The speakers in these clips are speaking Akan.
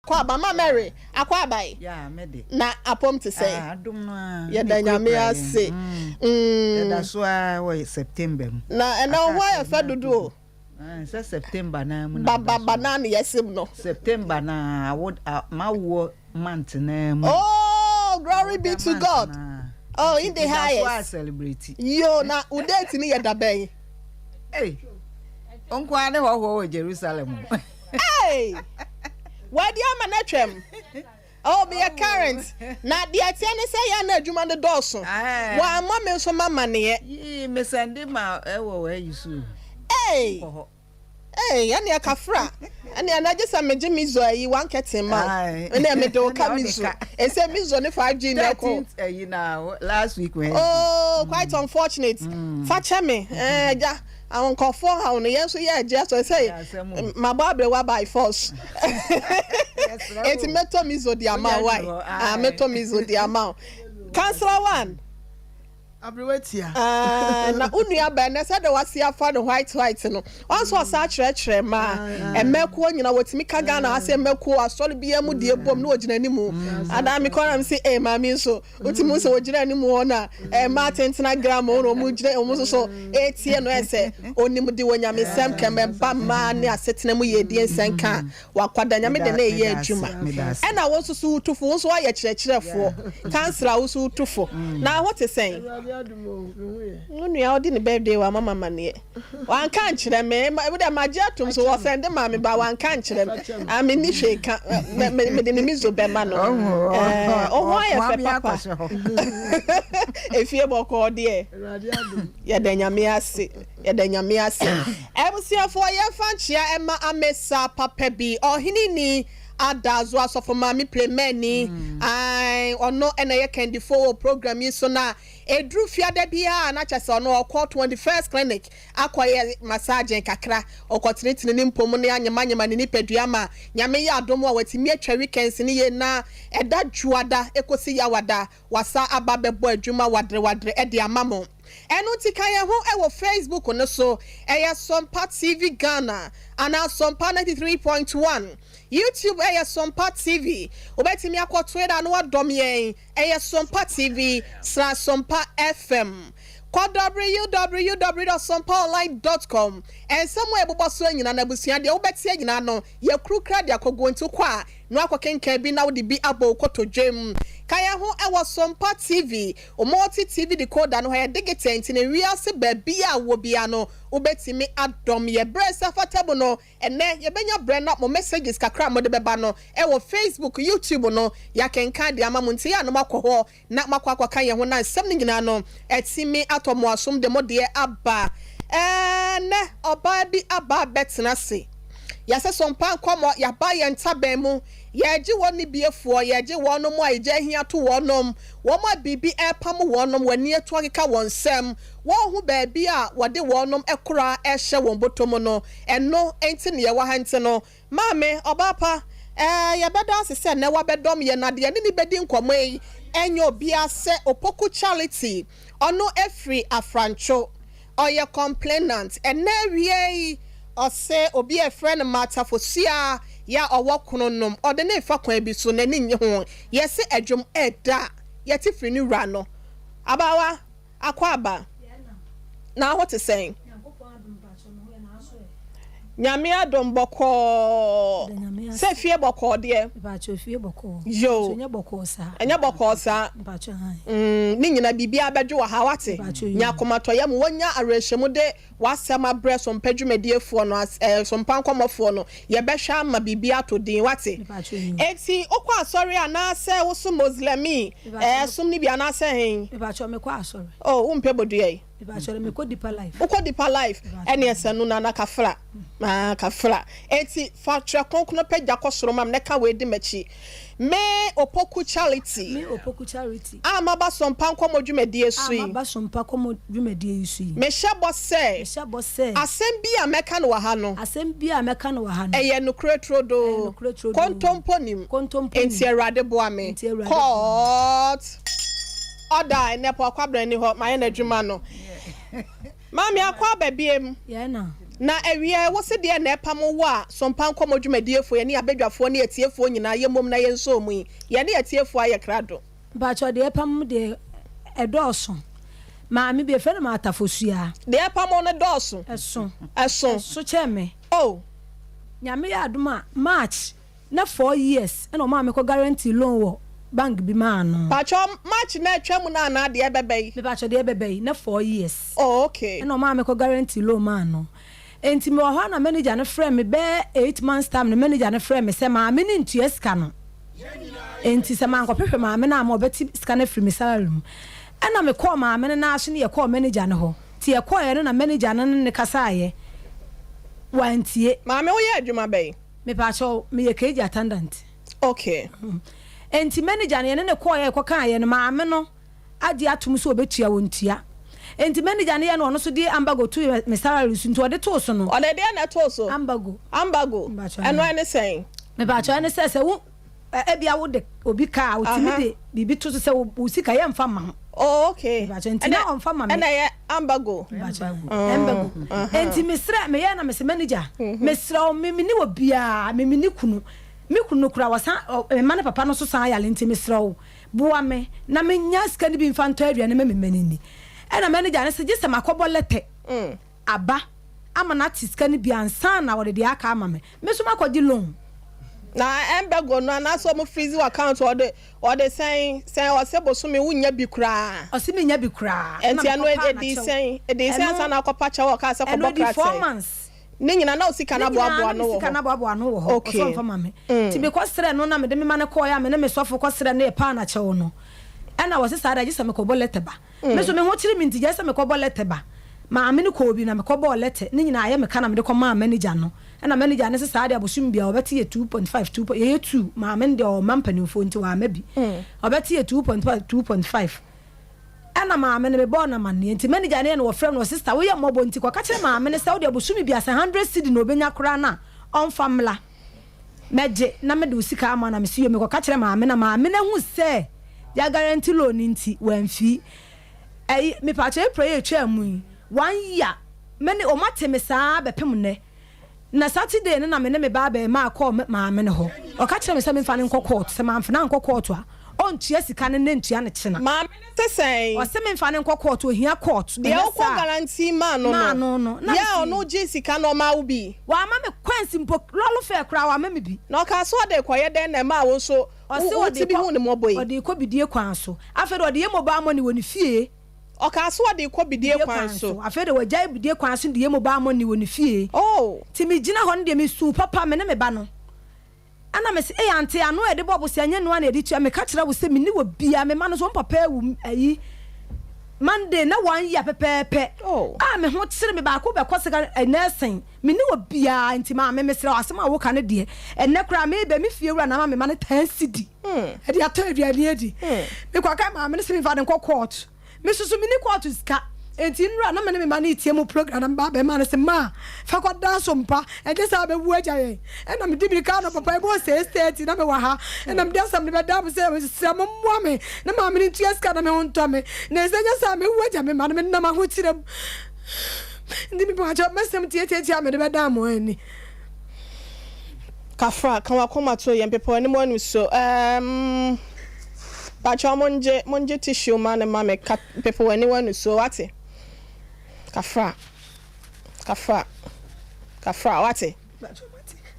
Akwaaba ma Mary akwaaba yi. Yeah, me de. Na apom te sɛn? Ah, adom no ara. Yɛda Nyame ase. Mm. Yɛda so ara wɔ September mu. Na ɛnɛ wo ho ayɛ fɛ dodo o. Ah, sɛ September na mu na. Ba ba ba na ne yɛsim no. September na awo mawoɔ month na mu. Oh, glory be to God. Oh, in the highest. Yɛda so celebrate. Yo, na wo date ni yɛ da bɛn? Hey. Nkoa ne hɔhoɔ wɔ Jerusalem. Hey! Wadi ama no atwam. Oh, meyɛ current. Na deɛ ɛteɛ ne sɛ yɛn na adwuma no dɔɔso. Wɔammɔ me nso m'amaneɛ. Yii, mesɛnde ma ɛwɔ w'ayi so. Hey! Hey, ɛneɛ kafra. Ɛneɛ na gye sɛ megye mizo ayi wankɛte ma wo. Ɛneɛ mede wo ka mizo. Ɛsɛ mizo ne 5G na ɛkɔ. Ɛyi na last week Wednesday. Oh, quite unfortunate. Fa kyɛ me. Eh, gya. Nkurɔfoɔ haw no, yɛn nso yɛregye ato sɛ mabɔ aberewa by force. Enti mɛtɔ mizo de ama wo, wai? Ah, mɛtɔ mizo de ama wo. Councillor one. Aberewa tia. Ah, na wo nua bɛn na sɛ de wase afa no white white no. Ɔn sɛ ɔsan kyerɛkyerɛ mmaa. Mmakuo nyina wɔtumi ka Ghana ha sɛ mmakuo asɔre biara mu deɛ bom na wɔgyina anim. Anaa mekɔ na mese eh maame nso. Wotumi hu sɛ wɔgyina anim hɔ na mmaa tentena gram na wɔn gyina wɔn nso so retie no ɛsɛ onim de wɔ nyamesɛm kɛmɛ ba mmaa ne asetena mu yiedie nsɛnka a wakwada nyame de na ɛyɛ adwuma ɛna wo nso so wotufo wo nso woayɛ kyerɛkyerɛfoɔ kansla wo nso wotufo na ho te sɛn wo nua ɔde ne birthday wɔ ama mamaneɛ Wanka ankyerɛ me. Wo deɛ magye atom so wɔsɛnde maa me ba wanka ankyerɛ me. Ah, menni hwee ka. Mede ne mizo bɛma no. Wo ho ayɛ fɛ papa. Efie bɔkɔɔ deɛ. Yɛda Nyame ase. Yɛda Nyame ase. Abusuafoɔ yɛmfa nkyea ɛma Amesa papa bi. Ɔhene ni Adazo Asɔfo Maame Plemani. Ae, ɔno ɛna ɛyɛ kandifoɔ wɔ program yi so na Ɛduru fiada biara a na kyerɛ sɛ ɔno ɔkɔ 21st clinic akɔyɛ massaging kakra, ɔkɔtenetene ne mpom ne anyemanyema ne nipadua ma Nyame yɛ adom a watumi atwa weekends no yie na ɛda Dwoada kɔsi Yawada wasa aba abɛbɔ adwuma wadrewadre de ama mo. Ɛno nti ka yɛn ho wɔ Facebook no so, ɛyɛ Sompa TV Ghana anaa Sompa 93.1, YouTube ɛyɛ Sompa TV, wobɛtumi akɔ Twitter na woadɔm yɛn, Ɛyɛ Sompa TV sra Sompa FM. Kɔ www dot sompaonline dot com. Nsɛm a ɛbobɔ so nyinaa no abusua deɛ wobɛteɛ nyinaa no yɛakurukura de akɔguo nti wokɔ a na woakɔkenkan bi na wode bi abɔ wo kotodwem. Ka yɛn ho wɔ Sompa TV, wo multi TV decoder no hɔ ɛyɛ digital nti no wiase baabiara a wowɔ biara no wobɛtumi adɔm yɛ. Berɛ a ɛsɛ fata mu no Ɛnnɛ yɛbɛnya berɛ na mo messages kakra a mode bɛba no wɔ Facebook, YouTube no yɛakenkan de ama mo nti yɛ a na moakɔ hɔ na moakɔ akɔka yɛn ho na nsɛm no nyinaa no atumi atɔ mo asom de mo deɛ aba. Ɛnnɛ ɔbaa bi aba abɛtena ase. Yɛasɛ so mpa nkɔmmɔ, yɛaba yɛn ntaban mu, yɛregye wɔn nnibiefoɔ, yɛregye wɔnom a egya ahia to wɔnom, wɔn a biribi repamo wɔnom, wɔn ani atu akeka wɔn nsam, wɔnhu baabi a wɔde wɔnom kora rehyɛ wɔn bɔtɔ mu no. Ɛno nti na yɛwɔ ha nti no, Maame, ɔbaa pa, ɛɛ, yɛbɛda ase sɛ nnɛ woabɛdɔm yɛn na deɛ yɛne no bɛdi nkɔmmɔ yi nyɛ obiara sɛ Opoku Charity. Ɔno firi Afrantwo. Ɔyɛ complainant. Ɛnnɛ awia yi, ɔse obi a yɛfrɛ no Martha Fosuaa yɛ a ɔwɔ Kronom, ɔde no refa kwan bi so, n'ani nnye ho. Yɛse ɛdwom ɛɛda a yɛte firi ne wura no. Abaawa. Akwaaba, na ho te sɛn? Nyame adom bɔkɔɔ. Sɛ fie bɔkɔɔ deɛ? Yoo. Ɛnyɛ bɔkɔɔ saa. Mm, ne nyina biribiara bɛdwo wɔ ha, wate? Nya akomatɔyam, wonya awerɛhyɛmu de w'asɛm abrɛ Sompa dwumadiefoɔ no, eh, Sompa nkɔmmɔfoɔ no, yɛbɛhwɛ ama biribi atɔ din, wate? Enti, wokɔ asɔre anaasɛ wosom Moslɛmi, eh, som no bi anaasɛ hen? Mepakyɛw, mekɔ asɔre. Oh, wompɛ bodua yi? Mepakyɛw, mekɔ Deeper Life. Wokɔ Deeper Life? Ɛneɛ sɛ no nana kafra, ah, kafra. Enti, fa Twerɛ Kronkron pagya kɔ soro ma me na ka wei di m'akyi. Me Opoku Charity. Me Opoku Charity. A maba Sompa nkɔmmɔ dwumadie so yi. A maba Sompa nkɔmmɔ dwumadie yi so yi. Mehyɛ bɔ sɛ. Mehyɛ bɔ sɛ. Asɛm bi a mɛka no wɔ ha no. Asɛm bi a mɛka no wɔ ha no. Ɛyɛ nokorɛ turodoo. Ɛyɛ nokorɛ turodoo. Kontompo nnim. Kontompo nnim. Enti Awurade boa me. Enti Awurade boa me. Court order ɛnnɛ Paul Kwabena nni hɔ, mayɛ n'adwuma no. Maame akɔ aba biem. Yɛn na. Na awiɛ, wo se deɛn na ɛpamo wo a Sompa Nkɔmmɔ dwumadiefoɔ, yɛne abadwafoɔ ne atiefoɔ nyinaa yɛmmom na yɛnsɔɔ mu yi? Yɛne atiefoɔ ayɛ krado. Mpakyɛw deɛ ɛpamo deɛ ɛdɔɔso. Maame bi yɛfrɛ no Martha Fosuaa. Deɛ ɛpamo no dɔɔso. Ɛso. Ɛso. Ɛso kyɛn me. Oh. Nyame yɛ adom a March na 4 years ɛna ɔmaa me kɔ guarantee loan wɔ bank bi maa no. Pakyɛw March na atwa mu no anaa deɛ ɛbɛba yi? Mepakyɛw deɛ ɛbɛba yi na 4 years. Oh okay. Ɛna ɔmaa me kɔ guarantee loan maa no. Enti mewɔ hɔ a na manager no frɛ me bɛyɛ 8 months time no manager no frɛ me sɛ maame no ntua sika no. Enti sɛ mankɔhwehwɛ maame no amma a ɔbɛte sika no afiri me salary mu. Ɛna mekɔɔ maame no nan so ne yɛkɔɔ manager no hɔ. Nti yɛkɔeɛ no na manager no ne no kasaeɛ. Wantie. Maame woyɛ adwuma bɛn? Mepaakyɛw, meyɛ KG attendant. Okay. Enti manager no yɛne no kɔeɛ yɛkɔkaeɛ no maame no agye atom sɛ ɔbɛtua, ɔntua. Enti manager no yɛ na ɔno nso de ambargo too me salary so, nti ɔde too so no. Ɔde deɛn na ɛtoo so? Ambargo. Ambargo, ɛno ɛne sɛn? Mepaakyɛw, ɛne sɛ, sɛ wo, ebia wode obi ka a, ɔtumi de biribi to so sɛ wo sika yɛmfa mma wo. Oh, okay. Mepaakyɛw, nti na ɔmfa mma me. Ɛna ɛyɛ ambargo. Mepaakyɛw, ambargo. Enti mesrɛ, meyɛɛ na mese manager, mesrɛ wo, me menni obiara, me menni kunu, me kunu no koraa ɔsan, me mma ne papa no nso san yare nti mesrɛ wo, Boa me na mennya sika no bi mfa ntɔ aduane ma me mma no nni. Ɛnna manager no se gye sɛ makɔbɔ lɛtɛ aba ama no ate sika no bi ansa na ɔde deɛ aka ama me. Me nso makɔgye loan. Na ɛmbɛgo no anaasɛ ɔmo freeze w'account ɔde ɔde sɛn sɛn ɔse bosome wonnya bi koraa. Ɔse mennya bi koraa. Ɛnna Ɛnti ɛno mekɔpaa ɛdii n'akyɛw. sɛn ɛdii sɛn Ɛno ansa na akɔpa kyɛw a ɔkaa sɛ ɛno kɔbɔ ɛdii four krataa yi. months. Ne nyinaa na wo sika no Ne nyinaa aboaboa na ano me wɔ sika hɔ. no aboaboa ano wɔ hɔ. Okay. Ɔsɛ ɔmfa ma me. Nti mekɔ srɛ no na mede me ma no kɔɔɛ a me ne me sɔfo kɔ srɛ no yɛpaa no akyɛw no. Ɛna ɔse saa de agye sɛ mekɔ bɔ lɛtɛ ba. Me nso me ho kyere me nti gyae sɛ mekɔ bɔ lɛtɛ ba. Maame no kɔɔ bi na mekɔ bɔɔ lɛtɛ. Ne nyinaa ayɛ me ka na mede kɔ maa manager no. Ɛna manager no se saa de abosom biara ɔbɛte yɛ 2.5 2 yɛyɛ two maame no deɛ ɔma mpanimfoɔ nti wamma bi. Ɔbɛte yɛ 2.5 2.5. Ɛna maame no mebɔɔ no amanneɛ nti manager no yɛ no wɔfrɛ no wɔ sister woyɛ mmɔbɔ nti kɔka kyerɛ maame no sɛ wode bosome bia sɛ hundred cedi na ɔbɛnya koraa no a ɔmfa mmla mɛgye na mede wo sika ama na mese yo mekɔka kyerɛ maame na maame no ahu sɛ ya guarantee loan no nti wamfii ɛyi mepaakyɛ April yɛ ɛtwaa mu yi one year mene ɔmo ate me saa bɛpem nnɛ Na Saturday no na me ne me ba abarimaa kɔɔ me maame no hɔ. Ɔka kyerɛɛ me sɛ memfa no nkɔ kɔɔto. Sɛ mamfa no ankɔ kɔɔto a, ɔntua sika no nnɛ ntua no kyena. Maame no se sɛn? Ɔse memfa no nkɔ kɔɔto, ohia kɔɔto. Deɛ Ɛnyɛ wokɔ saa a. guarantee maa no Maa no, no no. Na yɛ a mese. ɔno gyee sika no ɔmaa wo bi? Wamma me coins mpo, lɔre fare koraa wamma me bi. Na ɔkaa sɛ ɔde rekɔyɛ dɛn na ɛmaa wo nso Ɔse wo ɔde ti bi rekɔ, huu no mmɔbɔ yi? ɔde rekɔ bidie kwan so. Afei deɛ ɔde yɛ mobile money wɔ ne fie. Ɔkaa sɛ ɔde rekɔ bidie kwan so. Afei deɛ wagyae bidie kwan so de yɛ mobile money wɔ ne fie. Oh! Nti megyina hɔ no deɛ mesuu papa, me ne me ba no. Ɛna mese, Ei ante, ano a yɛde bɔ bosea nyɛ noa na yɛde tua. Meka kyerɛ wo sɛ menni wɔ biaa, me mma no nso wɔn papa awu ayi Monday na one year pɛpɛɛpɛ. Oh! A me ho kyere me, baako bɛkɔ secondary, eh, nursing. Menni wɔ biaa, nti maame mesrɛ wo asɛm a woka no deɛ, ɛnnɛ koraa mebɛ me fie wura na ama me mma no ten cedi. Ɛde atɔ aduane adi. Mekɔkae maame no sɛ memfa no nkɔ court. Me nso so menni court sika. Enti nnora na me ne me mma no retie mo program na me ba bɛrima no se, Ma, fa kɔda so mpa, ɛnyɛ saa a bɛwu agya yɛn. Ɛna mede mirika anɔpa pa ɛbɔɔ 6:30 na mewɔ ha. Ɛna mede asɛm no bɛdaa mo sɛ mesrɛ mo mmoa me na maame no ntua sika na me ho ntɔ me. Na ɛsɛ nyɛ saa a mɛwu agya me mma no, menam ahokyerɛ mu. Nti mepakyɛw mɛsɛm tiatiatia a mede bɛdaa mo ani. Kafra, ka w'akoma to yɛn bepɔw anim anim so ehm Pakyɛw mongye mongye tissue ma no ma me ka bepɔw anim anim so wate Kafra, kafra, kafra wate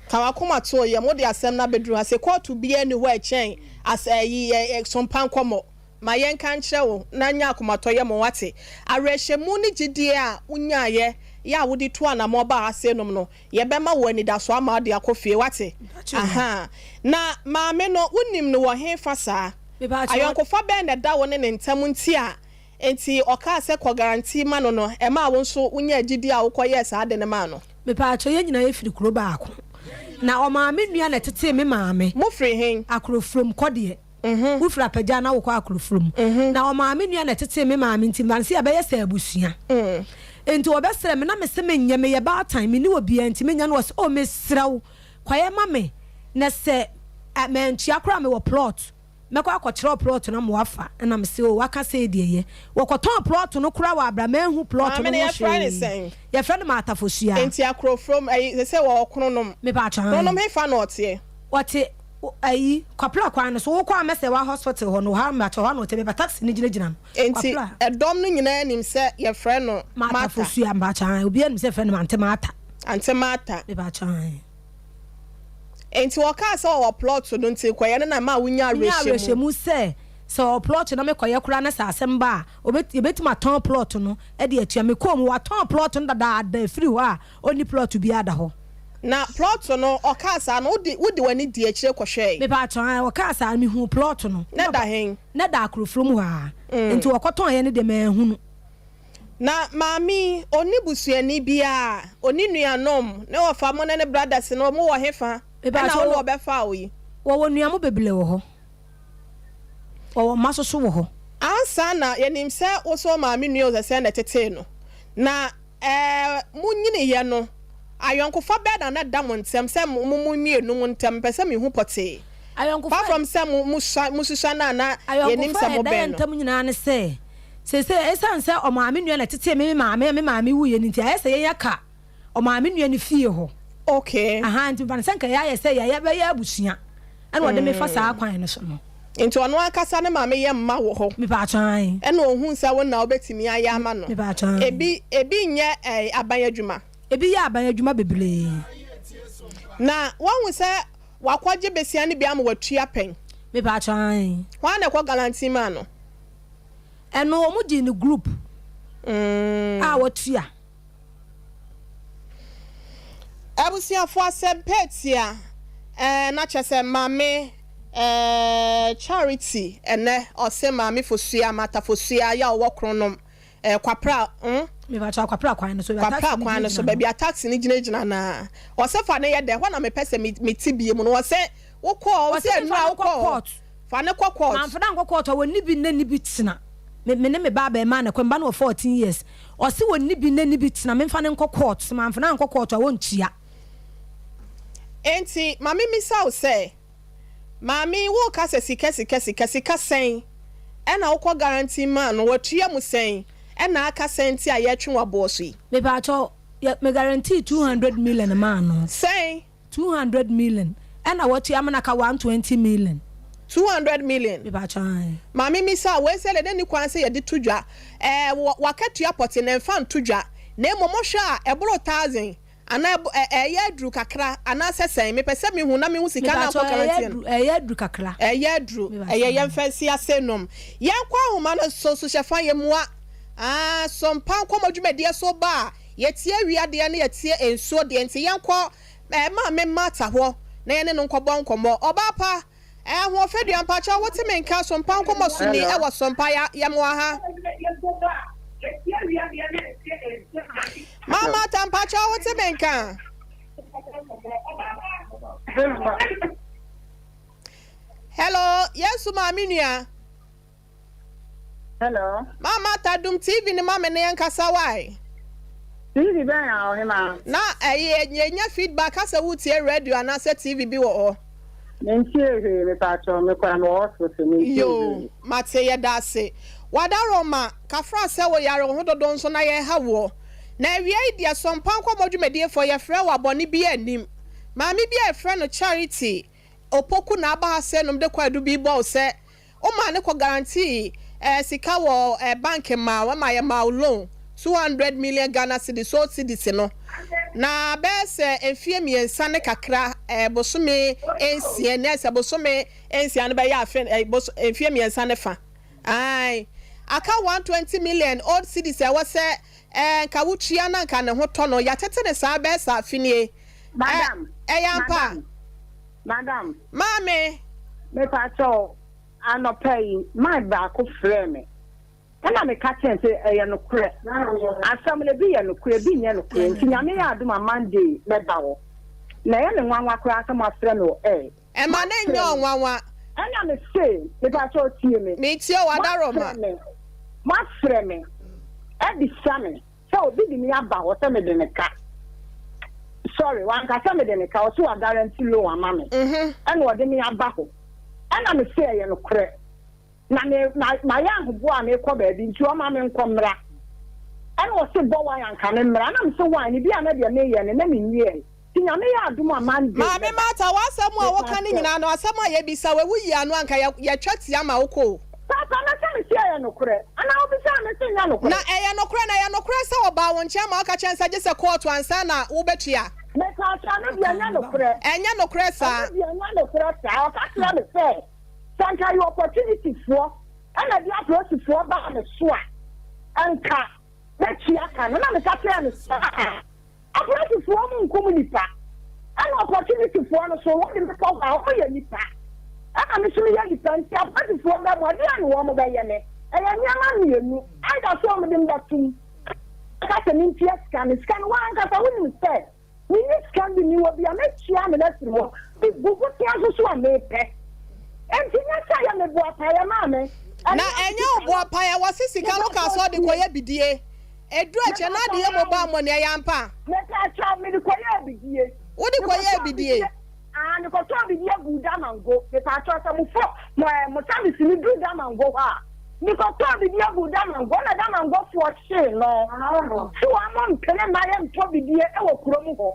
Ka w'akoma to yɛn wode asɛm no abɛduru ha sɛ kɔɔto biara nni hɔ a ɛkyɛn as ɛyi ɛ sompa nkɔmmɔ Ma yɛnka nkyerɛ wo na nya akomatɔyam woate Awerɛhyɛmu ne gyidie a wonyaeɛ yɛ a wode tu anamɔn baa ha seinom no Yɛbɛma wo anidaso ama wode akɔ fie, woate? Ahaa. Na maame no, wonim no wɔ hefa saa? Ayɔnkofa bɛn na ɛda wo ne ne ntam nti a enti ɔkaa sɛ kɔ guarantee ma no no, ɛmaa wo nso wonyaa gyidie a wokɔyɛɛ saa ade no maa no? Mepaakyɛw, yɛn nyinaa yɛfiri kuro baako. Na ɔmaame nua na ɛtetee me maame. Mofiri he? Akorofrom kɔ deɛ. Wofiri Apagya na wokɔ Akorofrom. Na ɔmaame nua na ɛtetee me maame nti mfa no sɛ yɛbɛyɛ sɛ abusua. Nti ɔbɛsrɛ me na mese menyɛ, meyɛ baatan, menni obiara nti menyɛ na ɔse oh mesrɛ wo kɔyɛ ma me na sɛ mantua koraa a mewɔ plot. Mɛkɔ akɔkyerɛw plɔt no ama wafa. Ɛna mese, Oh, waka sei deɛ ɛyɛ. Wɔkɔtɔn plɔt no koraa wɔ abra manhu plɔt Maame no no ho yɛfrɛ no hwee. sɛn? Yɛfrɛ no Martha Fosuaa. Enti Akorofrom, ɛyi, sese wɔwɔ Kronom. Mepaatwɔ, aane. Kronom hefa na ɔteɛ? Ɔte, ɛyi, Kwapra kwan no so. Wokɔ Amɛsɛwa Hospital hɔ no, hɔ ara, mepaatwɔ, hɔ ara na ɔte. Baabi a taxi no gyinagyina no. Enti Kwapra. ɛdɔm no nyinaa nim sɛ yɛfrɛ no Martha Martha. Fosuaa, mepaatwɔ, aane. Obiara nim sɛ yɛfrɛ no Ante Martha. Ante Martha. Mepaatwɔ, aane. Enti wɔkaa sɛ ɔwɔ plot no nti kɔyɛ no na ɛmaa wonyaa Menyaa awerɛhyɛmu. awerɛhyɛmu sɛ, sɛ ɔwɔ plot na mekɔyɛ koraa na sɛ asɛm ba a, obet yɛbɛtumi atɔn plot no de atua. Mekɔɔ mu, wɔatɔn plot no dadaada afiri hɔ a ɔnni plot biara da hɔ. Na plot no, ɔkaa saa no, wode wode w'ani dii akyire kɔhwɛɛe? Mepaatwɔ, ae, ɔkaa saa no, mehuu plot no. Na ɛda hen? Na ɛda Akorofrom hɔ ara. Enti wɔkɔtɔneɛ no deɛ, manhunu. Na maame yi, ɔnni busuani biara, ɔnni nuanom, ne wɔfa mo ne ne brothers no, wɔn wɔ hefa ɛna wo na ɔbɛfaa wo yi? Wɔwɔ nua mo bebree wɔ hɔ. Wɔwɔ mma nso so wɔ hɔ. Ansa na, yɛnim sɛ wo nso wo maame nua Osese na ɛtetee no. Na ɛɛ mo nyiniiɛ no, ayɔnkofa bɛn na na ɛda mo ntɛm sɛ mo mo mmienu mo ntɛm? Mepɛ sɛ mehu pɔtee. Ayɔnkofa Apart from sɛ mo mo sua mo susua no a na yɛnim Ayɔnkofa sɛ a mo ɛda bɛn yɛn no. ntam nyinaa ne sɛ, Seesei, esiane sɛ ɔmaame nua na ɛtetee me me maame a me maame wuiɛ no nti, ayɛ sɛ yɛn aka ɔmaame nua no fie hɔ. Okay. Ahaa, nti mefa no sɛ nka yɛayɛ sɛ yɛbɛyɛ abusua, ɛna ɔde me fa saa kwan no so no. Nti ɔno ankasa ne maame yɛ mma wɔ hɔ? Mepaatwɔ, ae. Ɛna ohuu sɛ wo na wobɛtumi ayɛ ama no? Mepaatwɔ, ae. Ebi, ebi nyɛ ɛɛ aban adwuma? Ebi yɛ aban adwuma bebree. Na woahu sɛ wakɔgye besia no bi ama watua pɛn? Mepaatwɔ, ae. Hwan na ɛkɔ galantin maa no? Ɛno wɔn gyee no group a wɔtua. Abusuafo asɛm pɛ tia eh, na kyerɛ sɛ maame eh, Charity ɛnɛ ɔse maame Fosua, Martha Fosua yɛ a ɔwɔ Kronom eh, Kwapra mm. Mepakyɛw Kwapra kwan no so baabi a Kwapra taxi no kwan no so gyinagyina baabi no. a taxi no gyinagyina no a ɔse fa no yɛ dɛ ɛhɔ na mepɛ sɛ me te bie mu no ɔse wokɔɔ Ɔse ɔse memfa ɛnura no nkɔ wokɔɔ court. Fa no kɔ court. Mamfa no ankɔ court a wɔnni bi nnɛ nni bi kyena. Me me ne me ba abarimaa na ɛkɔ, me ba no wɔ 14 years. Ɔse wɔnni bi nnɛ nni bi kyena, memfa no nkɔ court. Sɛ mamfa no ankɔ court a ɔntua. Enti ma me mmisa wo sɛ, maame yi woreka sɛ sika sika sika, sika sɛn ɛna wokɔ guarantee maa no, watua mu sɛn ɛna aka sɛn nti a yɛretwe wo aboɔ so yi? Mepaakyɛw, yɛ me guarantee 200 million maa no. Sɛn? 200 million ɛna watua ama no aka 120 million. 200 million. Mepakyɛ ae. Maame misa wei sɛ deɛ ɛnni kwan sɛ yɛde to dwa ɛɛ wɔ wakatua pɔte na ɛmfa nto dwa na mmom wohwɛ a ɛboro thousand anaa ɛbo ɛ ɛyɛ aduru kakra anaasɛ sɛn mepɛ sɛ mehu na mehu sika no Mepakyɛ ankɔ ɛyɛ karanteɛ no. aduru ɛyɛ aduru kakra. Ɛyɛ aduru Mepakyɛ ɛyɛ ae. yɛmfa nsi ase nom yɛnkɔ ahoma no so so hyɛfa yɛmmua aa so mpa nkɔmmɔ dwumadie so ba a Yɛtie awia deɛ na yɛtie nsuo deɛ nti yɛnkɔ eh, Maame Martha hɔ na yɛne no nkɔbɔ nkɔmmɔ. Ɔbaa pa eh, Ahoɔfɛdua mpakyɛw wote me nka Sompa nkɔmmɔ so ni Hello. ɛwɔ Sompa ya yɛmoa ha. Maa Martha mpakyɛw wote me nka. Hello, Yesu maame nua. Hello. Ma Martha dum TV no ma me na yɛnkasa wai. TV bɛn a ɔhemaa? Na ɛyi yɛnya feedback asɛ wotie radio anaasɛ TV bi wɔ hɔ. Mentie hwee mepakyɛw me koraa mewɔ hospital mentie Yoo hwee. mate yɛdaase. Wadaroma kafra sɛ wo yare wo ho dodo nso na yɛha woɔ. Na awia yi deɛ Sɔmpa nkɔmmɔ dwumadiefoɔ yɛfrɛ wo a bɔne biaa nnim. Maame bi a yɛfrɛ no Charity Opoku na aba ha sɛ nom de kwaadu bi bɔ wo sɛ Wo maa no kɔ guarantee eh sika wɔ eh bank maa wo ma yɛ maa wo loan 200 million Ghana cedis old cedis no na bɛyɛ sɛ mfie mmiɛnsa ne kakra eh bosome nsia ni ayɛ sɛ bosome nsia no bɛyɛ afe eh bos mfie mmiɛnsa ne fa ae aka 120 million old cedis a ɛwɔ sɛ eh nka wotua na nka ne ho tɔ no yɛatete ne saa bɛyɛ sɛ afe nie eh Madam, ɛyɛ ampa? madam, Madam. Maame. Mepakyɛw, anɔpa yi, man baako frɛɛ me, ɛna meka kyerɛɛ no sɛ ɛyɛ nokorɛ. Asɛm no, ebi yɛ nokorɛ, ebi nyɛ nokorɛ, nti Nyame yɛ adom a Monday mɛba hɔ. Na ɛyɛ me nwanwa koraa sɛ moafrɛ me wɔ air. Ɛma no nyɛ Moafrɛ me, ɔnwanwa. ɛna mese, mepakyɛw tie me. Metie wo, Adaroma. Moafrɛ me, moafrɛ me abisa me. Sɛ obi de me aba hɔ sɛ mede no ka, sorry, wanka sɛ mede no ka, ɔse wa guarantee loan ama me, ɛna ɔde me aba hɔ. Ɛna me se ɛyɛ nokorɛ. Na me, ma, mayɛ ahoboa a merekɔ baabi nti ɔma me nkɔ mmra. Ɛna ɔse bɔ wine anka me mmra. Ɛna me se wine no bi a na deɛ meyɛ no na menwieɛ. Nti Nyame yɛ adom a Monday Maame mɛba. Martha, w'asɛm a woka Mepa no kyɛw. nyinaa no, asɛm a yɛbisa wo, woyi ano a anka yɛ, yɛtwa tia ma wokɔ o. Papa, na sɛ mese ɛyɛ nokorɛ, anaa wobisaa me se nyɛ nokorɛ? Na ɛyɛ nokorɛ, na ɛyɛ nokorɛ sɛ ɔbaa wo nkyɛn ma woka kyerɛɛ no sɛ gye sɛ kɔɔto ansa na wobɛtua? Mepa kyɛw, ɛno deɛ ɛnyɛ nokorɛ. Ɛnyɛ nokorɛ saa. Ɛno deɛ ɛnyɛ nokorɛ saa. Ɔka kyerɛɛ me sɛ, sɛ anka ɛyɛ opportunity foɔ ɛna ɛde apolisifoɔ baa me so a, anka mɛtua ka no. Na meka kyerɛɛ no sɛ, Ah, apolisifoɔ wɔn nkum nnipa, ɛna opportunity foɔ no so wɔde me kɔ hɔ a, wɔn yɛ nnipa, ɛna me nso meyɛ nnipa, nti apolisifoɔ bɛ mu a, deɛn na wɔn bɛyɛ me? Ɛyɛ nneɛma mmienu, either sɛ wɔn de me bɛtom, aka sɛ mentua sika no, sika no wɔn ankasa wonim sɛ Menni sika bi, mewɔ bi a mɛtua amena afiri hɔ. Megu bosea nso so a mepɛ. Enti nyɛ sɛ ɛyɛ me boapayɛ maame. Na ɛnyɛ wo boapayɛ, wɔse sika no kaa sɛ ɔde kɔyɛ bidie. Ɛduru akyire na ade yɛ mobile money, ɛyɛ ampa? Mepaakyɛw, mede kɔyɛɛ bidie. Wode kɔyɛɛ bidie? Aah, mekɔtɔɔ bidie guu Damango. Mepaakyɛw, sɛ mo fo, mo ɛɛ, mo service no duru Damango hɔ a, Mekɔtɔɔ bidie guu Damango na Damangofoɔ hyee no se wɔn mpene mma yɛntɔ bidie wɔ kurom hɔ.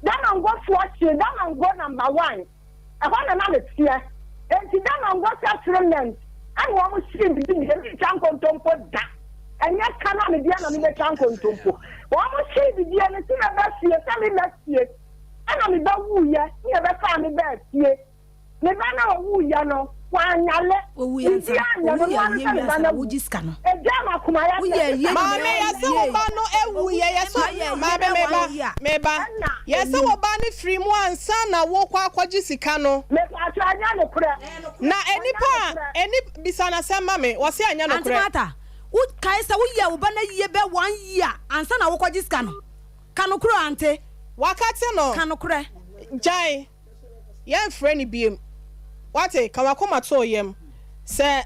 Damangofoɔ hyee Damango number one, ɛhɔ na na meteɛ. Enti Damango settlement ɛna wɔn hyee me bidie, mentwa nkontompo da. Ɛnyɛ ka na medeɛ na mebɛtwa nkontompo. Wɔn hyee bidie no se mɛba fie, sɛ meba fie ɛna me ba wuiɛ ne yɛbɛfaa me baa fie. Ne ba no a ɔwuiɛ no, wanyare. Owui ansa. Biribiara anyɛ no, Owui ɔno ara a ne yie sɛ ne wiase ba no na awu. wogye sika no. Ɛgyaa no akoma yɛ Woyɛ sɛ ayie sika Maame nyinaa yɛse wo yie. ba no awuiɛ yɛse Woayɛ ayie maame bɛyɛ meba one year. meba Ɛna yɛse ɛnim. wo ba no firi mu ansa na wokɔ akɔgye sika no. Mepaakyɛw ɛnyɛ nokorɛ. Na Ɛnyɛ enipa a nokorɛ. eni bisa no asɛm ma me wɔse ɛnyɛ Aunty nokorɛ. Martha, wo kae sɛ woyɛɛ wo ba no ayie bɛyɛ one year ansa na wokɔgye sika no? Ka nokorɛ o Aunty. Wakate no. Ka nokorɛ. Gyae. Yɛnfrɛ no biom. Wate? Ka w'akoma to wo yam. Sɛ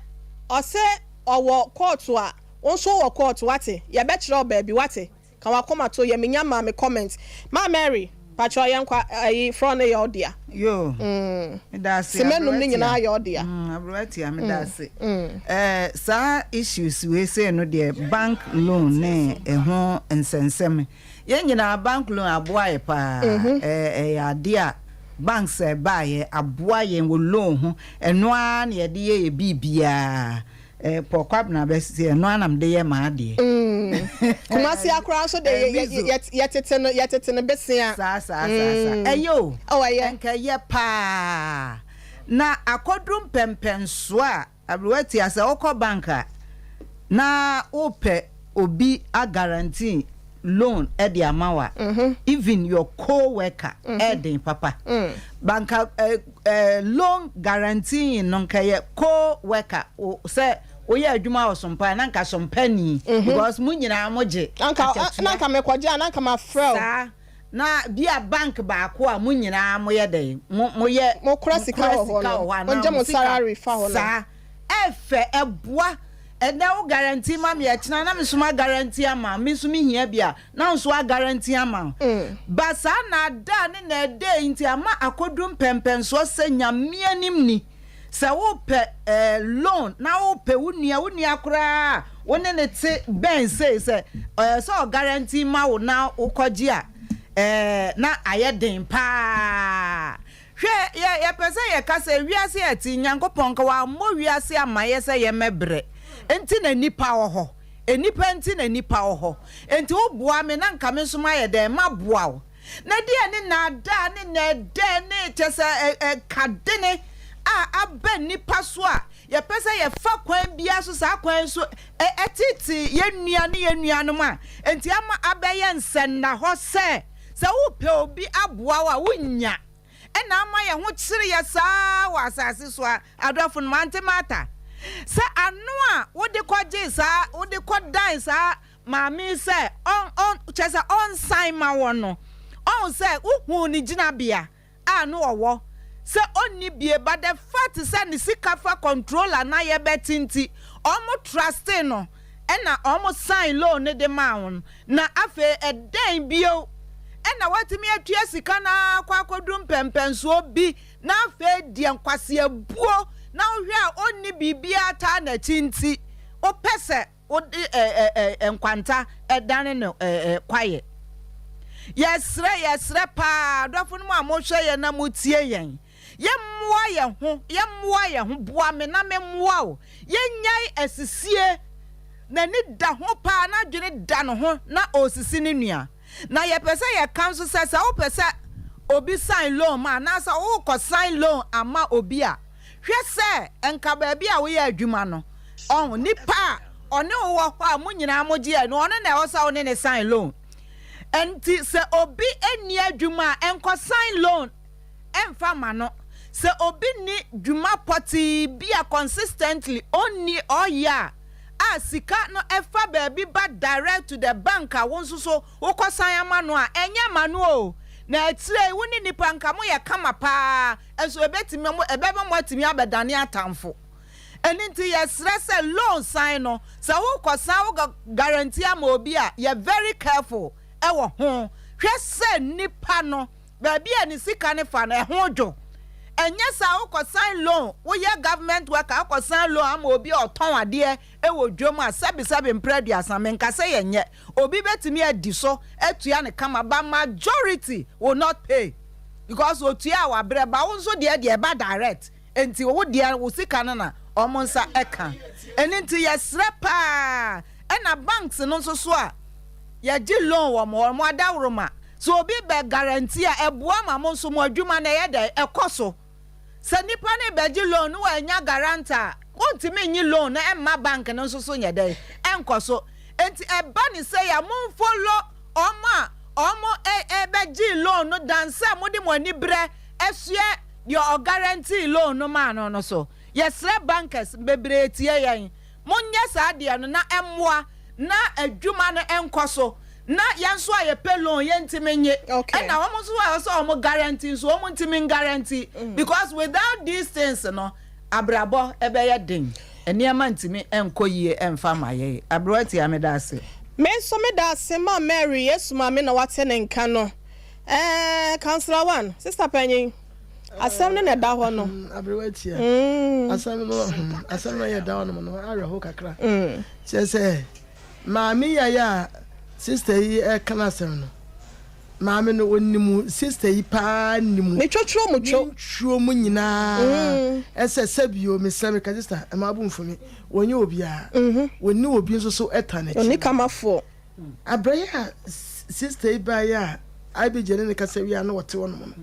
ɔse ɔwɔ kɔɔto a, wo nso wowɔ kɔɔto, wate? Yɛbɛkyerɛ wo baabi, wate? Ka w'akoma to wo yam. Menya maa me comment. Maa Mary, pakyɛw yɛnkɔ a, ayi, frɔ no yɛ wo dea. Yoo, meda ase Sima num Aberewa no Tia. nyinaa yɛ wo dea. Aberewa Tia, meda ase. Eh, saa issues wei sei no deɛ, bank loan ne ɛho nsɛnsɛm Yɛn nyinaa bank loan aboa yɛ paa. Ɛyɛ adeɛ a banks a ɛbaeɛ aboa yɛn wɔ loan ho. Ɛno ara na yɛde yɛ yɛ biribiara. Paul Kwabena bɛse ɛno ara na mede yɛ m'adeɛ. Kumasi akora nso de yɛtete no yɛtete no besea. Saa saa saa saa. Ɛyɛ o. Oh ɛyɛ. Nka ɛyɛ paa. Na akɔduru mpɛmpɛnsoɔ a Aberewa tia sɛ wokɔ bank a na wopɛ obi a guarantee loan de ama wo a even your co worker ɛɛden papa but nka loan guaranteeing no nka yɛ co worker sɛ woyɛ adwuma wɔ sompa a na nka sompa ni because mo nyinaa mo gye akatua na nka mekɔgye a na nka mafrɛ wo. Saa. Na bia bank baako a mo nyinaa mo yɛ dɛn mo mo yɛ Mo kora sika wɔ hɔ no mo gye mo salary fa hɔ no. Saa ɛfɛ ɛboa ɛnɛ wo guarantee ma me ɛkyena na me nso ma guarantee ama wo me nso me hia bi a na wo nso wa guarantee ama wo ba saa naadaa ne nɛɛdɛɛ yi nti ama akɔduru mpɛnpɛnsoɔ sɛ Nyame anim ni. Sɛ wopɛ eh, loan na wopɛ wo nua, wo nua koraa a wo ne no te bɛn sei sɛ ɛɛ sɛ ɔguarantee ma wo na wokɔgye a eh, na ayɛ den paa. Hwɛ, yɛ, yɛpɛ sɛ yɛka sɛ wiase a ɛte yi, Nyankopɔn nka wammɔ wiase amma yɛ sɛ yɛmmɛbrɛ nti na nnipa wɔ hɔ. Nnipa nti na nnipa wɔ hɔ. Enti woboa me na nka me nso mayɛ dɛn? Maboa wo. Na deɛ ne nnaadaa ne nnɛɛdɛɛ ne kyɛ sɛ ɛkadene a aba nnipa so a yɛpɛ sɛ yɛfa kwan biara so saa kwan yi so ɛtete yɛn nua ne yɛn nuanom a enti ama abɛyɛ nsɛnnahɔ sɛ sɛ wopɛ obi aboa wo a wonnya ɛna ama yɛn ho kyere yɛ saa wɔ asase so a adɔfo no mante mata sɛ ano a wode kɔgye saa wode kɔdan saa Maame yi sɛ ɔn ɔn kyerɛ sɛ ɔnsan ma wɔn no, ɔhu sɛ wohuu ne gyinabea a no ɔwɔ sɛ ɔnni bie but the fact sɛ ne sika fa controller na yɛbɛte nti ɔmo trustee no ɛna ɔmo sign loan no de maa wɔn na afei ɛdɛn bio ɛna watumi atua sika no ara kɔ akɔduru mpɛnpɛnsoɔ bi. Na afei deɛ nkwaseabuo na wohwɛ a ɔnni biribiara taa n'akyi nti wopɛ sɛ wode ɛ ɛ nkwanta dane no ɛ ɛ kwaeɛ. Yɛsrɛ, yɛsrɛ paa, adɔfo no mu a mohwɛ yɛn na motie yɛn, yɛmmoa yɛn ho, yɛmmoa yɛn ho, boa me na memmoa wo. Yɛnnyae asisie. N'ani da ho paa, n'adwene da ne ho na ɔresisi ne nua. Na yɛpɛ sɛ yɛka nso sɛ, sɛ wopɛ sɛ obi sign loan ma anaasɛ worekɔ sign loan ama obi a, Hwɛ sɛ nka baabi a woyɛ adwuma no, ɔho, nipa a ɔne wo wɔ hɔ a mo nyinaa mo gye no, ɔno na ɛwɔ sɛ wo ne ne sign loan. Ɛnti sɛ obi nni adwuma a, ɛnkɔ sign loan ɛmfa ma no. Sɛ obi nni dwuma pɔtee bi a consistently ɔnni ɔyɛ a, a sika no ɛfa baabi ba direct to the bank a wo nso so wokɔ sign ama no a, ɛnyɛ ma no o. Na akyire yi wo ne nipa nka moyɛ kama paa, Nso ɛbɛtumi mo, ɛbɛma moatumi abɛdane atamfo. Ɛno nti yɛsrɛ sɛ loan sign no, sɛ wokɔ sign wo guarantee ama obi a, yɛ very careful wɔ ho. Hwɛ sɛ nipa no, baabi a ne sika no fa no, ɛho dwo. Ɛnyɛ saa wokɔ sign loan, woyɛ government worker, wokɔ sign loan ama obi a ɔtɔn adeɛ wɔ dwam a, sɛbesɛbe mprɛ aduasa, menka sɛ yɛnyɛ, obi bɛtumi adi so atua no kama, but majority will not pay. Because otua a wabrɛ ba wo nso deɛ deɛ ɛba direct nti wo deɛ wo sika no na wɔn nsa ɛka ɛno nti yɛsrɛ paa ɛna banks no nso so a yɛgye loan wɔ mo hɔ mo adaworoma sɛ obi bɛ guarantee a ɛboa ma mo nso mo adwuma no ɛyɛ dɛ ɛkɔ so sɛ nipa no bɛgye loan no wanya guarantor a wontumi nyi loan no ɛmma bank no nso so nyɛ dɛ ɛnkɔ so nti ɛba ne sɛ yɛ mo nfollow wɔn a wɔn bɛgyee loan no dan sɛ mode mo ani berɛ soɛ deɛ ɔguarantee loan no maa no no so. Yɛsrɛ bankers bebree tie yɛn, monyɛ saa deɛ no na ɛmmoa na adwuma no nkɔ so na yɛn nso a yɛpɛ loan yɛntumi nye ɛna wɔn nso a ɛwɔ sɛ wɔn guarantee nso wɔn ntumi nguarantee because without these things no Abrabɔ bɛyɛ den, nneɛma ntumi nkɔ yie mfa mma yɛn. Aberewa Tia, meda ase. Me nso meda ase ma Mary, Yesu maame na wate ne nka no. Ɛɛ, Councillor One, Sister Panyin, asɛm no na ɛda hɔ no. Aberewa Tia, asɛm no, asɛm no yɛ da hɔ nom no, awerɛho kakra. Kyerɛ sɛ, maame yi a yɛ a sister yi ɛka n'asɛm no, Maame no ɔnim sister yi paa nim Ne twoturo mu two. Ne ntwuo mu nyinaa ɛsɛ sɛbi o mesrɛ meka sister ɛma abo mfu me wɔnyɛ obiara wɔnni obi nso so ɛta n'akyi. Ɔnni kamafoɔ. Abrɛ yi a sister yi baeɛ a IBJ ne no kasa wie a na ɔte hɔ nom